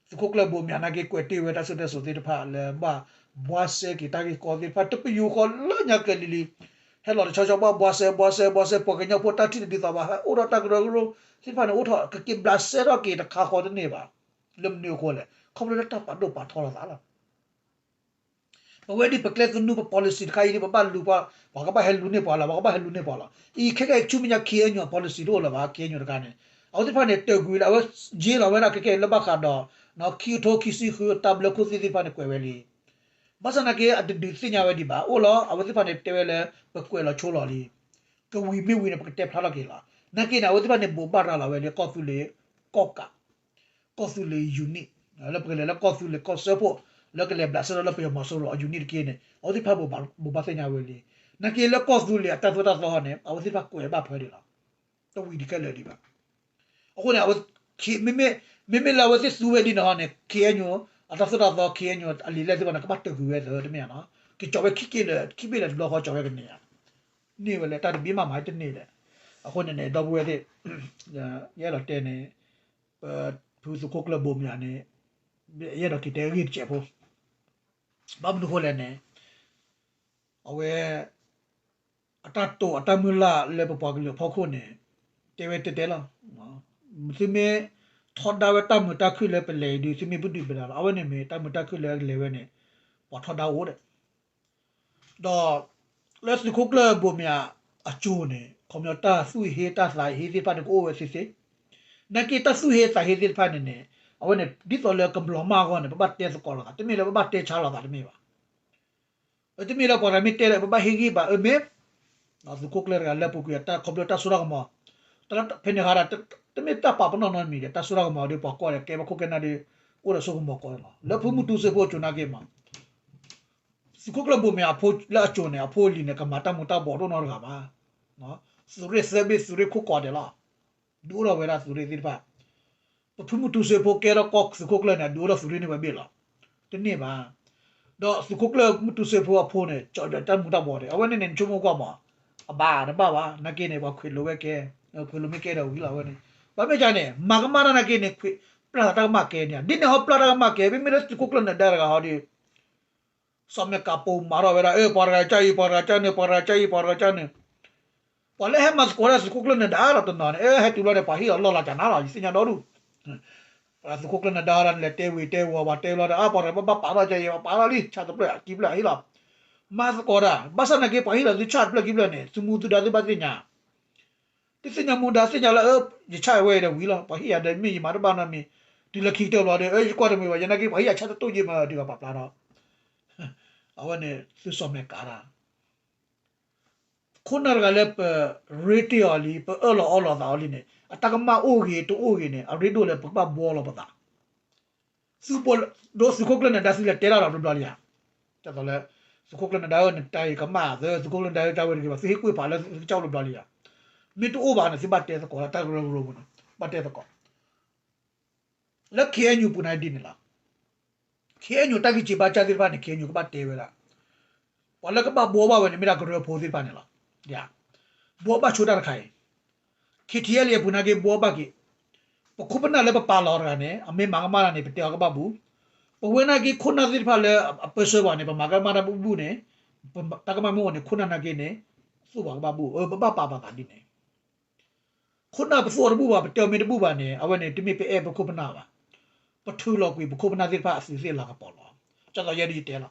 သုးခိၣ်ကျၢၢ်ဘိးမၠးနာ်က့ ကွဲးတ့ၢ်ဝဲတၢ်စံၣ်စိၤတဲစိၤသ့ၣ်တဖၣ်လၢဘၣ် ဘှါစဲက့ၤတၢ်ဂ့ၢ်ကီသ့ၣ်တဖၣ် တပယူာ်ဃီလၢညါကဲလံၤလံၤ, ဟဲလီၤတဆီဆီဘၣ် ဘှါစဲ ဘှါစဲ ဘှါစဲ ပှၤကညီဖိတၢ်ထံၣ်တဒ်သိးဘၣ် ဟဲအိၣ်ဒီးတၢ်ကရၢကရိသ့ၣ်တဖၣ်န့ၣ် အိၣ်ထီၣ်ကက့ၤဘျးစဲထီၣ်က့ၤတခါဃီတန့ၢ်ဘၣ်. လၢမနုၤအဃိလဲၣ်, ခီဖျိလၢတၢ်ပာ်ဒိၣ်ပာ်ထီလိာ်သးလီၤ. ပဝဲဒ်ပကျဲသနူပ policy တခါအံၤဒ် ပဘၣ်လူၤပှၤ, ပှၤကဘၣ်ဟဲလူၤန့ၢ်ပှၤလီၤ, ပှၤကဘၣ်ဟဲလူၤန့ၢ်ပှၤလီၤ. အံၤခဲကဲဆူမဲာ်ညါ ခ့ၣ်အဲၣ်ယူၣ် policy တအိၣ်လၢၤဘၣ်, ခ့ၣ်အဲၣ်ယူၣ်တခါန့ၣ် အဝဲသ့ၣ်တဖၣ်န့ၣ် တၢၢ်ကွံာ်လၢအဝဲယ့လီၤဝဲဒၣ်ခဲကဲလၢဘၣ်ဃးဒီး ခံကထိခံဆံဃု တၢ်ဘျၢခိၣ်သ့ၣ်သ့ၣ်တဖၣ်န့ၣ် ကွဲးဝဲလံ. ဘၣ်ဆၣ်နာ်က့ အတဒုးသ့ၣ်ညါဝဲဒံးဘၣ် အိၣ်လီၤ. အဝဲသ့ၣ်တဖၣ်န့ၣ် တဲဝဲလၢ ပကွဲးလီၤဆိလီၤလံ. ကဝံၤမ့ၢ်ဝံၤန့ၣ် ပကတဲဖျါထီၣ်က့ၤလီၤ. နာ်က့န့ၣ် အဝဲသ့ၣ်တဖၣ်န့ၣ် ဘိးဘၣ်ရၤလီၤဝဲလၢကီၢ်သူလ့ၤ ကီၢ်ကး ကီၢ်သူလ့ၤ unit လၢပကလဲၤလၢကီၢ်သူလ့ၤကီၢ်စၢဖှိၣ် လၢကလဲၤဘျးစဲထီၣ်လၢပယီၤမီၤစိရိၤအ unit တက့ၢ်န့ၣ် အဝဲသ့ၣ်တဖၣ်ဘိးဘၣ်သ့ၣ်ညါဝဲလံ. နာ်က့လၢကီၢ်သူလ့ၤအတၢ်သိၣ်တၢ်သီန့ၣ် အဝဲသ့ၣ်တဖၣ်ကွဲးဘၣ်ဖဲဒၣ်လီၤ. တဝံၤဒံးခဲလၢာ်ဒံးဘၣ်. အဃိန့ၣ် မ့မ့ၢ်လၢအဝဲသ့ၣ်သူဝဲဒ်န့ၣ်ဟီန့ၣ် ခ့ၣ်အဲၣ်ယူၣ် အတၢ်သိၣ်တၢ်သီ ခ့ၣ်အဲၣ်ယူၣ် အလံာ်လဲၢ်သ့ၣ်တဖၣ်န့ၣ် ကဘၣ်တၢၢ်ကွံာ်ဝဲသၢတမ့ၢ်ဧါနီၤ. ကကၠီၤဝဲခံက့ၢ်လၢ ခံဘ့ၣ်လၢတဘျီဃီကၠီၤဝဲကန့ၢ်ဧါ. န့ၢ်ဝဲလၢတၢ်တဘ့ၣ်မးမးတန့ၢ်လဲၣ်. အဃိန့ၣ်န့ၣ် ဒီပုၢ်ဝဲၢ်သ့ၣ် ယအဲၣ်ဒိးတဲန့ၣ် ပဖုသုးခိၣ်ကျၢၢ်ဘိးမၠးန့ၣ် ယအဲၣ်ဒိးက့ၤတဲဂ့ၢ်တစဲးဖိ ဘၣ်မနုၤဃိလဲၣ်န့ၣ် အဝဲ အတၢ်တိာ်အတၢ်မုၢ်လၢ်လၢပပှၤကလုာ်အဖီခိၣ်န့ၣ် တဲဝဲတဲတဲလီၤ. သုမ့ၢ်ထီဒါဝဲတၢ်မုာ်တၢ်ခုၣ်လၢပလဲၤအံၤဒုး သုမ့ၢ်ပဒုၣ်ပဒါလီၤ. အဝဲန့ၣ်မ့ၢ်တၢ်မုာ်တၢ်ခုၣ်လၢလဲၤဝဲန့ၣ် ပှၤထီဒါအိၣ်ဒီး ဒီး လၢသုးခိၣ်ကျၢၢ်ဘိးမၠးအစိၤန့ၣ် ခီပညီတၢ်သူၣ်ဟ့တၢ်သးဟ့သ့ၣ်တဖၣ်န့ၣ် ကအိၣ်ဝဲသ့သ့. နာ်က့တၢ်သူၣ်ဟ့သးဟ့သ့ၣ်တဖၣ်န့ၣ်န့ၣ် အဝဲန့ၣ် ဒ်သိးလၢကဘျီမၢ်အဂီၢ်န့ၣ် ပဘၣ်တဲသကိးလိာ်သး တမ့ၢ်လၢပဘၣ်တဲဆါလိာ်သးတမ့ၢ်ဘၣ်. တမ့ၢ်လၢပှၤတဂၤမ့ၢ်တဲလၢ ပဘၣ်ဟ့ၣ်ဂံၢ်ဘၣ်အၢမ့ၢ် သုးခိၣ်ကျၢၢ်တဂၤလၢပူၤကွံာ်အတၢ်ခီဖျိတၢ်စိတၢ်ကမီၤ ဖဲန့ၣ်ဟါဒီး တမ့ၢ်တၢ်ပာ်ပနီၣ်နီတမံၤဒီး တၢ်စိတၢ်ကမီၤဒီး ပှၤကိးဒီးကဲဘၣ်ခိၣ်ကဲနၢ်ဒီး အိၣ်ဒီးစိကမီၤကိးလီၤ. လၢဖုမုၢ်တူစ့ဖိအစိၤနာ်က့မး သုးခိၣ်ကျၢၢ်ဘိးမၠးအဖိလၢအစိၤန့ၣ် အဖိအလံၤန့ၣ် ကမၤတၢ်မူၤတၢ်ဘှီးတအိၣ်နီတဂၤဘၣ်. သုးရ့ၣ်သၢဘ့ၣ် သုးရ့ၣ်ခိၣ်ကိးဒဲးလီၤ. ဒုးအိၣ်ထီၣ်ဝဲဒၣ်သုးရ့ၣ်သ့ၣ်တဖၣ် ပဖုမုၢ်တူစ့ဖိကဲထီၣ်ကီၢ်သုးခိၣ်ကျၢၢ်န့ၣ် ဒုးအိၣ်ထီၣ်သုးရ့ၣ်န့ၢ်ဝဲဘ့ၣ်လီၤ. တန့ၢ်ဘၣ်. ဒီးသုးခိၣ်ကျၢၢ်မုၢ်တူစ့ဖိအဖိန့ၣ် ကၠီၤဒီးတၢ်မူၤတၢ်ဘှီးဒဲး အဝဲန့ၣ်န့ၣ် နဆိကမိၣ်ကွၢ်မး အဘၣ်တဘၣ်ဘၣ် နာ်က့န့ၣ် ပှၤခွဲးလိာ်ဝဲကဲ ခွ့းလိာ်မ့ၢ်ကဲဒီးဝံၤလီၤဝဲန့ၣ်, ဘၣ်မ့ၢ်ကန့ၣ် မၤကမၣ်တၢ်နာ်က့န့ၣ် ပျၢ်တၢ်ကမၣ်ကဲန့ၣ် ဒ်န့ၣ်ဟီပျၢ်တၢ်ကမၣ်ကဲ မ့မ့ၢ်လၢသုးခိၣ်ကျၢၢ်နဒါတဂၤဟီဒီး စီၤမဲာ်ကးပိာ်မၤထီၣ်ဝဲဒၣ် အၢ ပှၤတဂၤကါအံၤ ပှၤတဂၤကါန့ၣ် ပှၤတဂၤကါအံၤ ပှၤတဂၤကါန့ၣ်, ပှၤလၢဟဲမၤသကိးတၢ်သုးခိၣ်ကျၢၢ်နဒါဒီးတနီၤန့ၣ် အၢ ဟဲတုၤဘျီန့ၣ် ပှၤဟ့ၣ်လီၤလီၢ်လီၤကနၤလီၤ ယသ့ၣ်ညါဒီဒူၣ်, ပှၤသုးခိၣ်ကျၢၢ်နဒါဒၣ်န့ၣ် လဲၤတဲဝံၤတဲဝီၤ ပှၤတဲဘျီဒီး အါ ပှၤတဂၤဘၣ်ပာ်ထီၣ်ကါအံၤ ပှၤပာ်ထီၣ်လံ ဆၣ်တဖျၢၣ်အကံဖျၢၣ်ဟ့ၣ်လီၤ, မၤသကိးတၢ် ဘၣ်ဆၣ်နာ်က့ ပှၤဟ့ၣ်လီၤသုဆၣ်တဖျၢၣ်ကံဖျၢၣ်န့ၣ် သုမူသုဒါသုဘၣ်သ့ၣ်ညါ သုသ့ၣ်ညါမူဒါသ့ၣ်ညါလၢ အၢ ယဆၣ်ဝဲအံၤဒီးဝံၤလီၤ ပှၤဟ့ၣ်ယၤဒီးမ့ၢ်ယမၤတဘၣ်နီတမံၤ, တုၤလၢခံကတၢၢ်လီၤဒီး အၢ ယကွၢ်တမုာ်ဘၣ် ယနာ်က့ ပှၤဟ့ၣ်ယၤဆၣ်တတိၢ်ယ့ၢ်မး ဒုးဂၤပာ်ဖျါထီၣ်, အဝဲန့ၣ် သုစီၤမဲာ်ကးတၢ် ခိၣ်နၢ်တဂၤလၢပရ့တ့ၢ်အီၤလံ ပအၢၣ်လီၤအီလီၤသးအီၤလံန့ၣ် အတၢ်ကမၣ်အိၣ်ဂ့ၤတအိၣ်ဂ့ၤန့ၣ် အရ့ဒိၣ်လၢပကဘၣ်ဘှီလီၤပသး သုဘှီ ဒီးသုးခိၣ်ကျၢၢ်နဒါသုလဲၤတဲတၢ်လီၤဘျီဘျီလံဧါ, ဒ်သိးလၢ သုးခိၣ်ကျၢၢ်နဒါဧၢ နတၢ်အံၤကမၣ်သၢ သုးခိၣ်ကျၢၢ်နဒါဧၢ တၢ်ဝဲတဂ့ၤဘၣ် သုဟ့ၣ်ကွံာ်ဖးလၢသုကစၢ်အိၣ်ဘျီဘျီလံဧါ, မ့ၢ်တအိၣ်ဘၣ်န့ၣ် သုဘၣ်တဲသကိးလၢတၢ်ကရၢကရိပူၤန့ၣ် ဘၣ်တဲသကိး လၢ ခ့ၣ်အဲၣ်ယူၣ် ပူၤန့ၣ်ဒ်န့ၣ်လီၤ, ခ့ၣ်အဲၣ်ယူၣ် တၢ်ဂံၢ်စၢ်ဘါစၢ်သ့ၣ်တဖၣ်န့ၣ် ခ့ၣ်အဲၣ်ယူၣ် ကဘၣ်တဲဝဲဒၣ်, ပှၤလၢကဘၣ်ဘှီဘၣ်ဝဲန့ၣ် မ့ၢ်ဒၣ်ကရၢဖိသ့ၣ်တဖၣ်န့ၣ်လီၤ, ဘှီဘၣ်ဆိတၢ်တခါအံၤ, ခ့ၣ်ထံၣ်အဲၣ်လံ အပူၤနာ်က့ ဘှီဘၣ်က့ၤ, ပခိၣ်ပနၢ်လၢပပာ်လီၤတဂၤန့ၣ် အမ့ၢ်မၤကမၣ်တၢ်န့ၣ် ပတဲအီၤကဘၣ်ဘူး, ပဝဲနာ်က့ ခိၣ်နၢ်သ့ၣ်တဖၣ်လၢအပၢဆှၢပှၤန့ၣ် ပမၤကမၣ်တၢ်ဘူးဘူးန့ၣ်, တၢ်ကမၣ်မ့ၢ်အိၣ်န့ၣ် ခိၣ်နၢ်နာ်က့န့ၣ် သူၣ်ပှၤကဘၣ်ဘူး, အၢ ပဘၣ်ပာ်ပသးဒ်န့ၣ် ခိၣ်နၢ်ပသူၣ်အီၤတဘူၣ်ဘၣ် ပတဲအီၤမ့ၢ်တဘူၣ်ဘၣ်န့ၣ် အဝဲန့ၣ် တမ့ၢ်ပအဲၣ်ပခိၣ်ပနၢ်ဘၣ်, ပထုးလီၤကွံာ်ပခိၣ်ပနၢ်သ့ၣ်တဖၣ်အသုးသ့ၣ်လၤကပီၤလီၤ, ဒ်သိးယဲဒ်ယတဲလီၤ,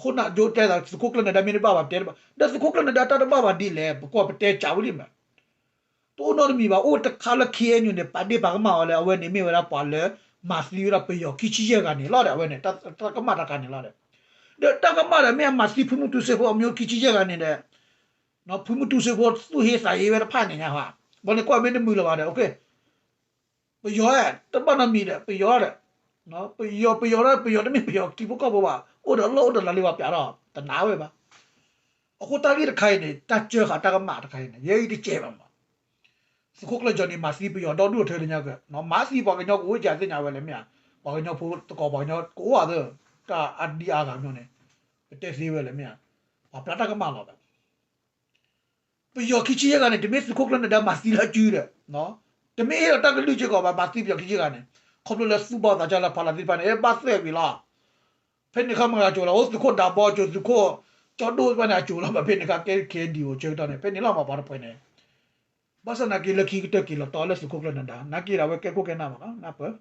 ခိၣ်နၢ်ယိတဲသး သုးခိၣ်ကျၢၢ်နဒါမ့ၢ်တဘၣ်ဘၣ်တဲတဘၣ် ဒီးသုးခိၣ်ကျၢၢ်နဒါတၢ်တဘၣ်ဘၣ်ဒ်လဲၣ် ပကွၢ်ပတဲကးဝဲလံမး တအိၣ်နီတမံၤဘၣ် အိၣ်တခါလၢ ခ့ၣ်အဲၣ်ယူၣ် န့ၣ် ပာ်ဒ့ၣ်ပာ်ကမၣ်အီၤလၢ အဝဲန့ၣ်မ့ၢ်ဝဲဒၣ်ပှၤလၢ မၤသံဝဲဒၣ်ပယီၤခံဆံယဲၢ်ဂၤန့ၣ်လီၤဒီး အဝဲန့ၣ် တၢ်ကမၣ်တခါန့ၣ်လီၤဒီး, ဒီးတၢ်ကမၣ်ဒီး မ့ၢ်အမၤသံဖုမုၢ်တူစ့ဖိအမ့ၢ်ခံဆံယဲၢ်ဂၤန့ၣ်ဒီး ဖုမုၢ်တူစ့ဖိသူၣ်ဟ့သးဟ့ဝဲတဖၣ်န့ၣ်ညါ, ဘၣ်န့ၣ်ကွၢ်မ့ၢ်တမုာ်လၢၤဘၣ်ဒီး ပယီၤတဘၣ်နီတမံၤဒီး ပယီၤဒီး ပယီၤ ပယီၤဒီး ပယီၤတမ့ၢ်ပယီၤထံဖိကီၢ်ဖိဘၣ် အိၣ်ဒီးလီၢ်အိၣ်ဒီးလၤလံ ပှၤပျးထီၣ် တနာ်ဝဲဘၣ်. အဃိတၢ်ဂ့ၢ်တခါအံၤန့ၣ် တၢ်စၢဃာ်တၢ်ကမၣ်တခါအံၤန့ၣ် ယဲအံၤတစဲးဘၣ်မး သုးခိၣ်ကျၢၢ် Johnny မၤသံပယီၤဒီဒူၣ်အထၢလၢညါက့ မၤသံပှၤကညီကအိၣ်ကသ့ၣ်ညါဝဲလၢမ့ၢ်ဧါ, ပှၤကညီဖိသကိးပှၤကညီကအိၣ်အသး တၢ်အဒံအါဂၤမ့ၢ်န့ၣ် ပတဲသ့ဝဲလၢမ့ၢ်ဧါ, ပှၤပျးတၢ်ကမၣ်လီၤဘၣ် ပယီၤခံဆံယဲၢ်ဂၤန့ၣ် တမ့ၢ်သုးခိၣ်ကျၢၢ်နဒါမၤသံလၢအစုဒီး တမ့ၢ်အဲၣ်ဒိးတၢ်ကလုၢ်စ့ၢ်ကီးဘၣ် မၤသံပယီၤခံဆံယဲၢ်ဂၤန့ၣ် ခီဖျိလၢသူၣ်ဘီၣ်သးစၢ်လၢဖးလီၤသ့ၣ်တဖၣ်န့ၣ် အဲ ဘၣ်သွဲၣ်ဝံၤလီၤ. ဖဲန့ၣ်ခါမတၤဂၤစိၤလီၤ အိၣ်သုးခိၣ်ဒးဘီစိၤ သုးခိၣ်ကၠီဒိၣ်သ့ၣ်တဖၣ်န့ၣ် အစိၤလီၤ ဘၣ်ဖဲန့ၣ်ခါကဲ ခ့ၣ်အဲၣ်ယူၣ် အိၣ်ဆၢကတီၢ်န့ၣ် ဖဲန့ၣ်လီၤမးပှၤတဖုန့ၣ် ဘၣ်ဆၣ်နာ်က့လၢခံကတၢၢ်က့ၤလီၤတီလၢသုးခိၣ်ကျၢၢ်နဒါ နာ်က့ဒီးအဝဲကဲခိၣ်ကဲနၢ်မးနီၤ နၢ်ပၢၢ်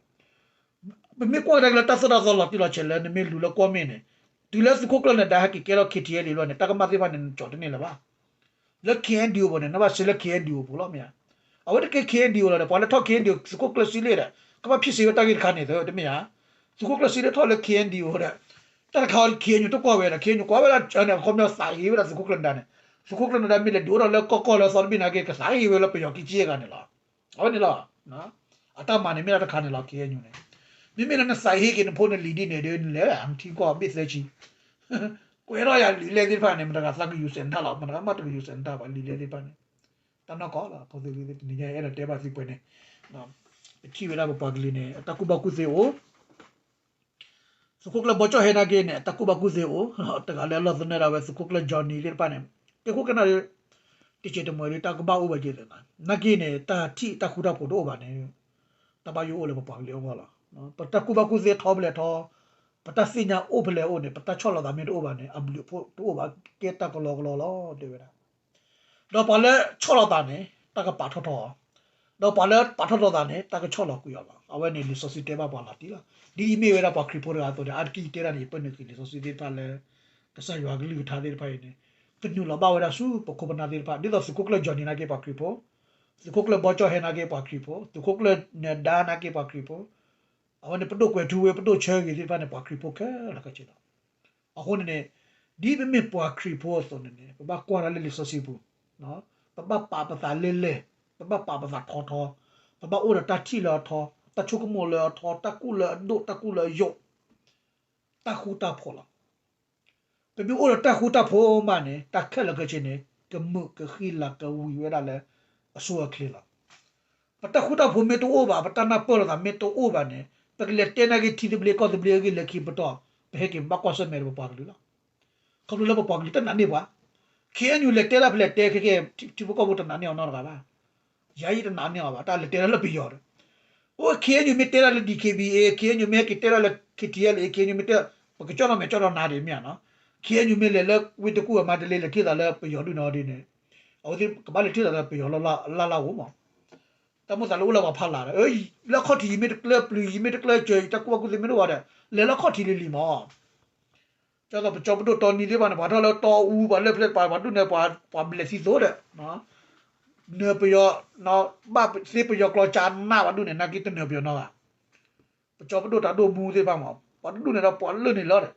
ပမ့ၢ်ကွၢ်ကဒါက့ၤလၢတၢ်သိၣ်တၢ်သီလီၤတံၢ်လီၤဆဲးလၢနမ့ၢ်လူၤလၢကွီၢ်မ့ၢ်န့ၣ် တုၤလၢသုးခိၣ်ကျၢၢ်နဒါဟဲက့ၤကဲထီၣ် ခ့ၣ်ထံၣ်အဲၣ်လံ ဘျီန့ၣ် တၢ်ကမၣ်သ့ၣ်တဖၣ်န့ၣ် နကၠီတန့ၢ်လၢၤဘၣ်. လၢ ခ့ၣ်အဲၣ်ယူၣ် အပူၤန့ၣ် နဘၣ်ဆှၢလၢ ခ့ၣ်အဲၣ်ယူၣ် အပူၤလီၤမ့ၢ်ဧါ. အဝဲတကဲ ခ့ၣ်အဲၣ်ယူၣ် လီၤဒီး ပှၤလၢထီၣ် ခ့ၣ်အဲၣ်ယူၣ် သုးခိၣ်ကျၢၢ်စံလ့ၣ်ဒီး ကဘၣ်ဖံးစ့ဝဲတၢ်ဂ့ၢ်တခါန့ၣ်သၢ တမ့ၢ်ဧါ. သုးခိၣ်ကျၢၢ်စံလ့ၣ်ထီၣ်လၢ ခ့ၣ်အဲၣ်ယူၣ် ဒီး တၢ်တခါ ခ့ၣ်အဲၣ်ယူၣ် တကွၢ်ဝဲဒီး ခ့ၣ်အဲၣ်ယူၣ် ကွၢ်ဝဲဒၣ် အခီပညီသးဟ့ဝဲဒၣ်သုးခိၣ်ကျၢၢ်နဒါန့ၣ် သုးခိၣ်ကျၢၢ်နဒါမ့ၢ်လဲၤဒုးအိၣ်ထီၣ်လၢကီၢ်ကီၢ်လၢအသီတဘ့ၣ်နာ်က့ ကသးဟ့ဝဲလၢပယီၤခံဆံယဲၢ်ဂၤန့ၣ်လီၤ. အဝဲန့ၣ်လီၤ. အတၢ်မၤန့ၣ်မ့ၢ်ဒၣ်တခါန့ၣ်လီၤ ခ့ၣ်အဲၣ်ယူၣ် န့ၣ် မ့မ့ၢ်လၢနသးဟ့က့ၤနဖိနလံၤဒ်န့ၣ်ဒီး နလဲၤထံကီၢ်ဘ့ၣ်သၢဆံ ကွဲးထီၣ်ယၤလံာ်လဲၢ်သ့ၣ်တဖၣ်န့ၣ် မတၤဂၤသးကယူၤစဲးနတၢ်လီၤ မတၤဂၤမးတကယူၤစဲးနတၢ်ဘၣ် လံာ်လဲၢ်သ့ၣ်တဖၣ်န့ၣ် တၢ်နီၢ်ကီၢ်လီၤ ဖိသ့ၣ်လံၤသ့ၣ် တနံၤညါအဲၣ်ဒိးတဲဘၣ်သုပှဲၤန့ၣ် ပထံၣ်ဝဲဒၣ်ပပှၤကလုာ်န့ၣ် အတၢ်ကူၣ်ဘၣ်ကူၣ်သ့အိၣ် သုးခိၣ်ကျၢၢ်ဘီကၠီၣ်ဟဲနာ်က့န့ၣ် အတၢ်ကူၣ်ဘၣ်ကူၣ်သ့အိၣ် တဂၤလၢအလီၢ်သနၢၣ်ဒၣ်ဝဲသုးခိၣ်ကျၢၢ် Johnny သ့ၣ်တဖၣ်န့ၣ် ကဲခိၣ်ကဲနၢ်ဒီး တစဲးတမှဲၤဒီးတၢ်ကဘၣ်အိၣ်ဝဲက့ၤသနာ်က့န့ၣ် တၢ်ထံၣ်တၢ်ဃူတၢ်ဖိးတအိၣ်ဘၣ်န့ၣ် တၢ်ဘၣ်ယိၣ်အိၣ်လၢပပှၤကလုာ်အဂီၢ်လီၤ. ပတၢ်ကူၣ်ဘၣ်ကူၣ်သ့ထီဖဲလဲၣ်ထီ ပတၢ်သ့ၣ်ညါအိၣ်ဖဲလဲၣ်အိၣ်န့ၣ် ပတၢ်ဆီၣ်လီၤသးမ့ၢ်တအိၣ်ဘၣ်န့ၣ် အဘျုးအဖှိၣ်တအိၣ်ဘၣ် ကဲတၢ်ကလီကလီလီၤ တဲဝဲဒၣ် ဒီးပှၤလၢဆီၣ်လီၤသးန့ၣ် တၢ်ကပာ်ထီၣ်ထီအီၤ, ဒီးပှၤလၢပာ်ထီၣ်ထီသးန့ၣ် တၢ်ကဆီၣ်လီၤကွံာ်အီၤလီၤ. အဝဲန့ၣ်လံာ်စီဆှံတဲဘၣ်ပှၤလီၤတံၢ်လီၤ. ဒ်အံၤမ့ၢ်ဝဲဒၣ်ပှၤခရံာ်ဖိတဂၤအသိးန့ၣ် အါတက့ၢ်ယတဲဒၣ်န့ၣ် ယပၢနုာ်က့ၤလံာ်စီဆှံသ့ၣ်တဖၣ်လၢ ကစၢ်ယွၤကလုၢ်ကထါသ့ၣ်တဖၣ်အံၤန့ၣ် ကနုာ်လီၤဘၣ်ဝဲဒၣ်ဆူပခိၣ်ပနၢ်သ့ၣ်တဖၣ် ဒ်သိးသုးခိၣ်ကျၢၢ် Johnny နာ်က့ပှၤခရံာ်ဖိ, သုးခိၣ်ကျၢၢ်ဘီကၠီၣ်ဟဲနာ်က့ပှၤခရံာ်ဖိ, သုးခိၣ်ကျၢၢ်နဒါနာ်က့ပှၤခရံာ်ဖိ, အဝဲန့ၣ်ပဒိၣ်ကွဲၤထူဝ့ ပဒိၣ်ဆၢဂ့ၤသ့ၣ်တဖၣ်န့ၣ် ပှၤခရံာ်ဖိခဲလၢာ်ခဲဆ့လီၤ. အဃိန့ၣ်န့ၣ် ဒ်ပမ့ၢ်ပှၤခရံာ်ဖိအသိးန့ၣ်န့ၣ် ပဘၣ်ကွၢ်တၢ်လၢလံာ်စီဆှံပူၤ, ပဘၣ်ပာ်ပသးလဲၢ်လဲၢ်, ပဘၣ်ပာ်ပသးထီထီ, ပဘၣ်အိၣ်ဒီးတၢ်ထံၣ်လၢအထီ, တၢ်ဆိကမိၣ်လၢအထီ, တၢ်ကူၣ်လၢအဒိၣ်, တၢ်ကူၣ်လၢအယိာ်, တၢ်ဃူတၢ်ဖိးလီၤ. ပမ့ၢ်အိၣ်ဒီးတၢ်ဃူတၢ်ဖိးမးန့ၣ် တၢ်ခဲလၢာ်ခဲဆ့န့ၣ် ကမုာ်ကဃံလၤကဝံၤဝဲဒၣ်လၢအဆိအချ့လီၤ. ပတၢ်ဃူတၢ်ဖိးမ့ၢ်တအိၣ်ဘၣ်, ပတၢ်နၢ်ပၢၢ်လိာ်သးမ့ၢ်တအိၣ်ဘၣ်န့ၣ် ပကလဲၤတဲနာ်က့ထံသဘျ့ကီၢ်သဘျ့အဂ့ၢ်လၢခံပတီၢ် ပဟဲက့ၤဘၣ်ကွၢ်ဆၢၣ်မဲာ်ဒီးပပှၤကလုာ်လီၤ. ခီဖျိလၢပပှၤကလုာ်တနာ်န့ၢ်ပှၤ, ခ့ၣ်အဲၣ်ယူၣ် လဲၤတဲဒၣ်ဖဲလဲၣ်တဲခဲကဲ ထံဖိကီၢ်ဖိတနာ်န့ၢ်အီၤနီတဂၤဘၣ်. ယၤယတနာ်န့ၢ်အီၤဘၣ် တၢ်လဲၤတဲဒၣ်လၢပယီၤဒီး, အိၣ် ခ့ၣ်အဲၣ်ယူၣ်မ့ၢ်တဲဒၣ်လၢ ဒံၣ်ခ့ၣ်ဘံၣ်အ့ၣ် ခ့ၣ်အဲၣ်ယူၣ်မ့ၢ်က့ၤတဲဒၣ်လၢ ခ့ၣ်ထံၣ်အဲၣ်လ်အ့ၣ် ခ့ၣ်အဲၣ်ယူၣ်မ့ၢ်တဲ, ပကကၠီၣ်နီၣ်မဲာ်ကၠီၣ်နီၣ်နၤဒ်မ့ၢ်ဧါနီၤ, ခ့ၣ်အဲၣ်ယူၣ်မ့ၢ်လဲၤလၢဝ့ၢ်တကူၣ်အမါတလဲၤလဲၤထံၣ်သးလၢပယီၤဒုၣ်နီၤဒ်န့ၣ်, အဝဲသ့ၣ်ကဘၣ်လဲၤထံၣ်သးလၢပယီၤလၢ်လၢ်အိၣ်မး, တၢ်မိၣ်သးလၢအိၣ်လၢပှၤဖးလၢ်ဒီး, လၢခီၣ်ထံးယမ့ၢ်တကျၢၤပျုၤ ယမ့ၢ်တကျၢၤစၢၤ ယတၢ်ကူၣ်ဘၣ်ကူၣ်သ့မ့ၢ်တအိၣ်ဘၣ်ဒီး လဲၤလၢခီၣ်ထံးလံၤလံၤမး ကၠီသိးပကၠီပဒိၣ်တီနံၤသ့ၣ်တဖၣ်န့ၣ် ပှၤထီၣ်လၢတီအူ ပှၤလၢဖျဲၣ်ပှၤ ပှၤဒိၣ်န့ၣ် ပှၤဘျဲးသံသိးဒီး, နၢၤပယီၤ, ဘၣ်သ့ပယီၤကျိာ်ကၠးနး ပှၤဒိၣ်န့ၣ် နာ်က့တနၢၤပယီၤနီတဂၤ, ပကၠီပဒိၣ်တၢ်ဒိၣ်မူသ့ၣ်တဖၣ်မး ပှၤတဒိၣ်န့ၣ်ဒီးပှၤလၢန့ၣ်လီၤ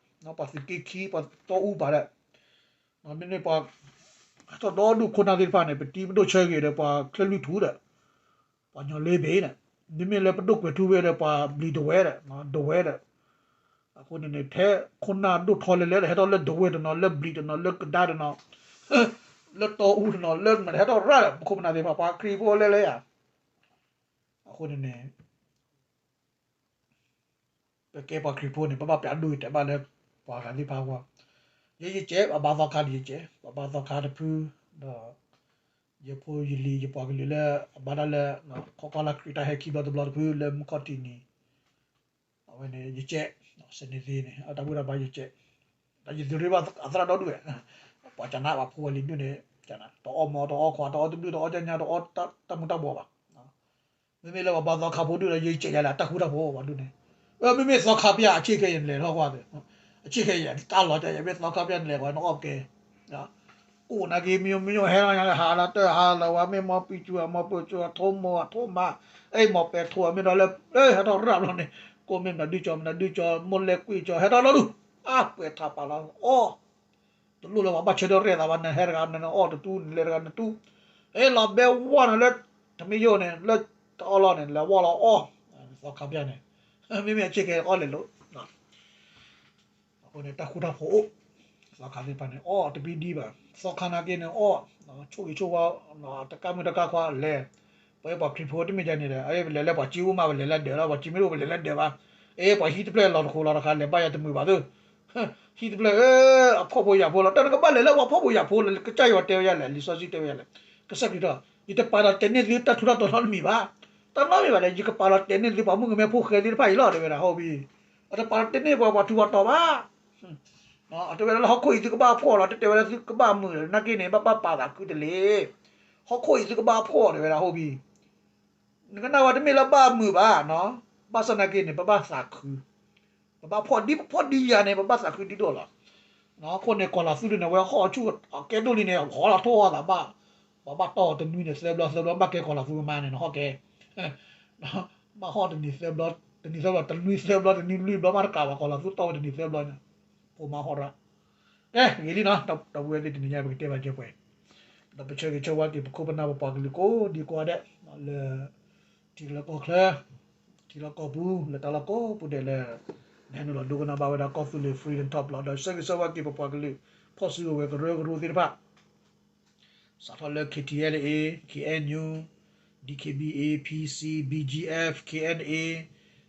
ဒီး, ပှၤသုးက့ခံ ပှၤတီအူပာ်ဒီး, မ့မ့ၢ်ပှၤ, ဟဲထီၣ်ဒီဒူၣ်ခိၣ်နၢ်သ့ၣ်တဖၣ်န့ၣ် ပတံၤပဒိၣ်ဆၢဂ့ၤဒီးပှၤချၢၣ်လွံၢ်ထူဒီး ပှၤညီလ့ဘ့ၣ်န့ၣ်, မ့မ့ၢ်လၢပဒိၣ်ကွဲၤထူဝ့ဒီးပှၤဘျံးဒဝဲဒီး, ဒဝဲဒီး, အဃိန့ၣ်န့ၣ် ထဲခိၣ်နၢ်ဒိၣ်ထီလဲၤလဲၤဒီး ဟဲထီၣ်လၢဒဝဲတနီၤ လၢဘျံးတနီၤ လၢကဒါတနီၤ, လၢတီအူတနီၤ လၢနဟဲထီၣ်ရၣ်ဒီး ပခိၣ်ပနၢ်သ့ၣ်တဖၣ် ပှၤခရံာ်ဖိလဲၤလဲၤယၤ, အဃိန့ၣ်န့ၣ် ပကဲပှၤခရံာ်ဖိန့ၣ် ပဘၣ်ပျးဒိၣ်ယတဲာ်ဘၣ်လၢ ပှၤဂၤသ့ၣ်တဖၣ်အဂီၢ်, ယဲယကဲ ပှၤဘါသီခါန့ၣ်ယကဲ ပှၤဘါသီခါတဖု, ဒီး ယဖိယလံၤ ယပှၤကလုာ်လၢအဘါတၢ်လၢ ခီကီၢ်လၢခရံာ်တၢ်ဟဲခံဘျီတဘျီတဖုလၢမုၢ်ခီၣ်ထံးနံၤ, အဝဲန့ၣ်ယကဲ, စနေသ့န့ၣ် အတၢ်ဘူၣ်တၢ်ဘါယကဲ, ဒီးယသုးရ့ၣ်ဘၣ်အသရၣ်ဒီဒူၣ်ဝဲ, ပှၤကနၣ်ပှၤဖိဝဲလံၤဒူၣ်န့ၣ်, တအီၣ်မီၤတအီၣ်ခွါ တအီၣ်တဒူၣ် တအီၣ်ကညါ တအီၣ်တၢ်မူၤတၢ်ဘှီးဘၣ် မ့မ့ၢ်လၢပှၤဘါသီခါဖိဒူၣ်ဒီး ယကဲယၤလၢအတၢ်ဃူတၢ်ဖိးပှၤဒူၣ်န့ၣ်, မ့မ့ၢ်သီခါပျၢ်အဆ့ၣ်ခဲအံၤလဲၤထီၣ်ကွၢ်, အဆ့ၣ်ခဲအံၤတၢ်လီၤတၢ်ယၤ မ့ၢ်သီခါပျၢ်န့ၣ်လဲၤကွၢ် နအီၣ်ကဲ, အိၣ်နာ်က့ မ့ၢ်မ့ၢ်ဟဲလီၤညါလၢဟးလီၤတၢ်ဟးလီၤဝဲ မ့ၢ်မီပံၤစူၤအမီပၢၤစူၤအထိမီၤအထိမး, အဲၣ်မီၤပဲာ်ထိးအမ့ၢ်ဒီးလၢ ဟဲထီၣ်ရၣ်ဘျီန့ၣ်, ကိးမ့ၢ်မနုၤဒုကၠီ မနုၤဒုကၠီ မိၢ်လဲၤကွံာ်ကၠီ ဟဲထီၣ်လီၤဒူၣ်, အါပှဲၤထးပာ်လီၤအီၣ် တလိၣ်လၢပှၤဘၣ်ဆၢထၢၣ်ရဲၣ်သးဘၣ် နဟဲတဂၤနအီၣ်တတူၢ် နလဲၤတဂၤနတူၢ်, ဟဲလီၤဘဲဝါနၤလၢ တမ့ၢ်ယိၣ်န့ၣ် လၢတအီၣ်လီၤန့ၣ် လဲၤဝီလီၤအီၣ်, သီခါပျၢ်န့ၣ်, မ့မ့ၢ်အဆ့ၣ်ခဲအီၣ်လဲၤလိာ်, အဃိန့ၣ် တၢ်ဃူတၢ်ဖိးအိၣ်, သီခါသ့ၣ်တဖၣ်န့ၣ် အီၣ်တဘံဒံဘၣ်, သီခါနာ်က့န့ၣ်အီၣ်, ဆိၣ်ဂ့ၤဆိၣ်ဝါ, တကါမုၢ်တကါခွါလဲၤ, ပဝဲပှၤခရံာ်ဖိတမ့ၢ်ဒ်န့ၣ်ဒီး ပလဲၤလၢပှၤစ့အိၣ်မး ပလဲၤလၢဒၢးလီၤ ပှၤစ့မ့ၢ်တအိၣ် ပလဲၤလၢဒၢးဘၣ်, အဲ ပှၤဟံၣ်တဖျၢၣ်လီၤတဃိးလီၤတခါ လဲၤဘၣ်ယၤတမုာ်ဘၣ်သု ဟံၣ်တဖျၢၣ်ဧၢ, အဖှီၣ်ဖိယာ်ဖိလီၤ, တၢ်နကဘၣ်လဲၤလၢပှၤဖှီၣ်ဖိယာ်ဖိလီၤ, ကစၢ်ယွၤတဲဝဲယၤလဲၣ်, လံာ်စီဆှံတဲဝဲယၤလဲၣ်, ကစၢ်ခရံာ်ဒီး ယတပာ်လီၤတဲာ်န့ၢ်သုတၢ်ထူးတၢ်တီၤနီတမံၤဘၣ်, တၢ်နီတမံၤဘၣ်ဒီး ယကပာ်လီၤတဲာ်န့ၢ်သုပှၤမုၣ်ကမဲဖိဃဲသ့ၣ်တဖၣ်အံၤလီၤ တဲဝဲဒၣ် ဟီၣ်ဘံ, အတပာ်လီၤတဲာ်န့ၢ်ပှၤပှၤထူးပှၤတီၤဘၣ်, အတဲဝဲဒၣ်လၢဟီၣ်ခိၣ်အံၤ သုကဘၣ်ဖှီၣ်လီၤ, တတဲဝဲဒၣ်သုကဘၣ်မုာ်လီၤ, နာ်က့န့ၣ် ဘၣ်ဘၣ်ပာ်သးခုတလ့ၢ်, ဟီၣ်ခိၣ်အံၤသုကဘၣ်ဖှီၣ် တဲဝဲဒၣ် ဟီၣ်ဘံ နကနၣ်ဝဲတမ့ၢ်လၢဘၣ်မုာ်ဘၣ်နီၤ, ဘၣ်ဆၣ်နာ်က့န့ၣ် ပဘၣ်သးခု, ပဘၣ်ဖှီၣ်ဒ်ပဖှီၣ်ဒ်ယၤန့ၣ် ပဘၣ်သးခုဒ်ဒိၣ်လီၤ. အဃိန့ၣ် ကီၤလၤသူဒ်န့ၣ် အဝဲဟီၣ်ဆူၣ်အကဲဒိၣ်လံန့ၣ် ဟီၣ်လီၤထိၣ်အီၣ်သးဘၣ်, ပှၤဘၣ်တီၢ်တနွံန့ၣ် သၢဘျီသၢဘျီ ဘၣ်ကဲကီၤလၤသူကမါန့ၣ် နဟီၣ်ကဲ, ဘၣ်ဟီၣ်တနံၤသၢဘျီ, တနံၤသၢဘျီ တနွံသၢဘျီ တနွံလွံၢ်ဘျီမးတကးဘၣ် ကီၤလၤသူတီၢ်ဝဲတနံၤသၢဘျီန့ၣ်, ဖိမါဟီၣ်ရၣ်, ကဲ ဂ့ၤလံနီၤ, ဒီပုၢ်ဝဲၢ်သ့ၣ်တနံၤညါ ပကတဲဘၣ်ကဲပှဲၤ ဒီးပဆၢဂ့ၤဆၢဝါက့ၤ ပခိၣ်ပနၢ်ပပှၤကလုာ်ကိးဒံကိးဂၤဒဲး, လၢ ထံလီၢ်ကီၢ်ချၢ, ထံလီၢ်ကီၢ်ပူၤလၢတၢ်လီၢ်ကိးပူၤဒဲးလၢ နဟဲနုာ်လီၤဒိကနၣ်ဘၣ်ဝဲဒၣ်ကီၢ်သူလ့ၤ Freedom Talk လီၤ. ဒီးဆၢဂ့ၤဆၢဝါက့ၤပပှၤကလုာ် ဖီၣ်စုကဝဲၤကရၢကရိသ့ၣ်တဖၣ် စးထီၣ်လၢ K T L A, K N U, D K B A, P C, B G F, K N A,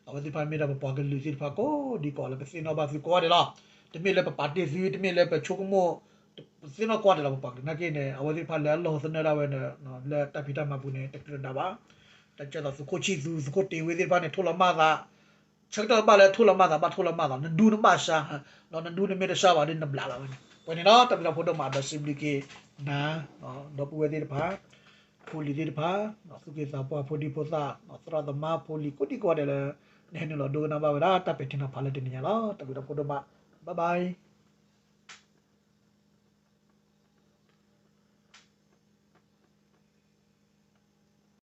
အဝဲသ့ၣ်တဖၣ်မ့ၢ်ဒၣ်ပပှၤကလုာ်သ့ၣ်တဖၣ်ကိးဒံကိးလၢပသ့ၣ်နီၣ်ဘၣ်သုကိးဂၤဒဲးလီၤ. တမ့ၢ်လၢပပာ်တ့ၢ်သု, တမ့ၢ်လၢပဆိကမိၣ်, ပသ့ၣ်နီၣ်ကိးဂၤဒဲးလီၤ ပပှၤကလုာ်နာ်က့န့ၣ် အဝဲသ့ၣ်တဖၣ်လၢအလီၢ်သနၢၣ်ဒၣ်ဝဲန့ၣ် လၢတၢ်ဖံးတၢ်မၤပူၤန့ၣ် တကြၢးဒၣ်ဘၣ်. တၢ်ကဲသိးသုးခိၣ်ဆံၣ်သူ သုးခိၣ်တ့ၢ်ဝ့သ့ၣ်တဖၣ်န့ၣ် ထိၣ်လီၤမၢ်သး ဆၢကတီၢ်ဘၣ်လၢထိၣ်လီၤမၢ်သး ဘၣ်ထိၣ်လီၤမၢ်သး နဒူနဘၣ်ဆါ, နဒူနမ့ၢ်တဆါဘၣ်ဒီးနဘျးလီၤဝဲန့ၣ် ပှဲၤန့ၣ်လီၤ. တၢ်ဘျုးတၢ်ဖှိၣ်ဒိၣ်မး ဒီးစံးဘျုးက့ၤနၤ ဒီပုၢ်ဝဲၢ်သ့ၣ်တဖၣ်, ဖိလံၤသ့ၣ်တဖၣ်, သူၣ်က့သးပှၢ်ဖိဒံဖိသၣ်, သရၣ်သမါဖိလံၤကိးဒံကိးဂၤဒဲးလၢ နဟဲနုာ်လီၤဒိကနၣ်ဘၣ်ဝဲဒၣ်တၢ်ပဲာ်ထံနီၤဖးလၢတနံၤညါလီၤ. တၢ်ဘျုးတၢ်ဖှိၣ်ဒိၣ်မး, bye bye.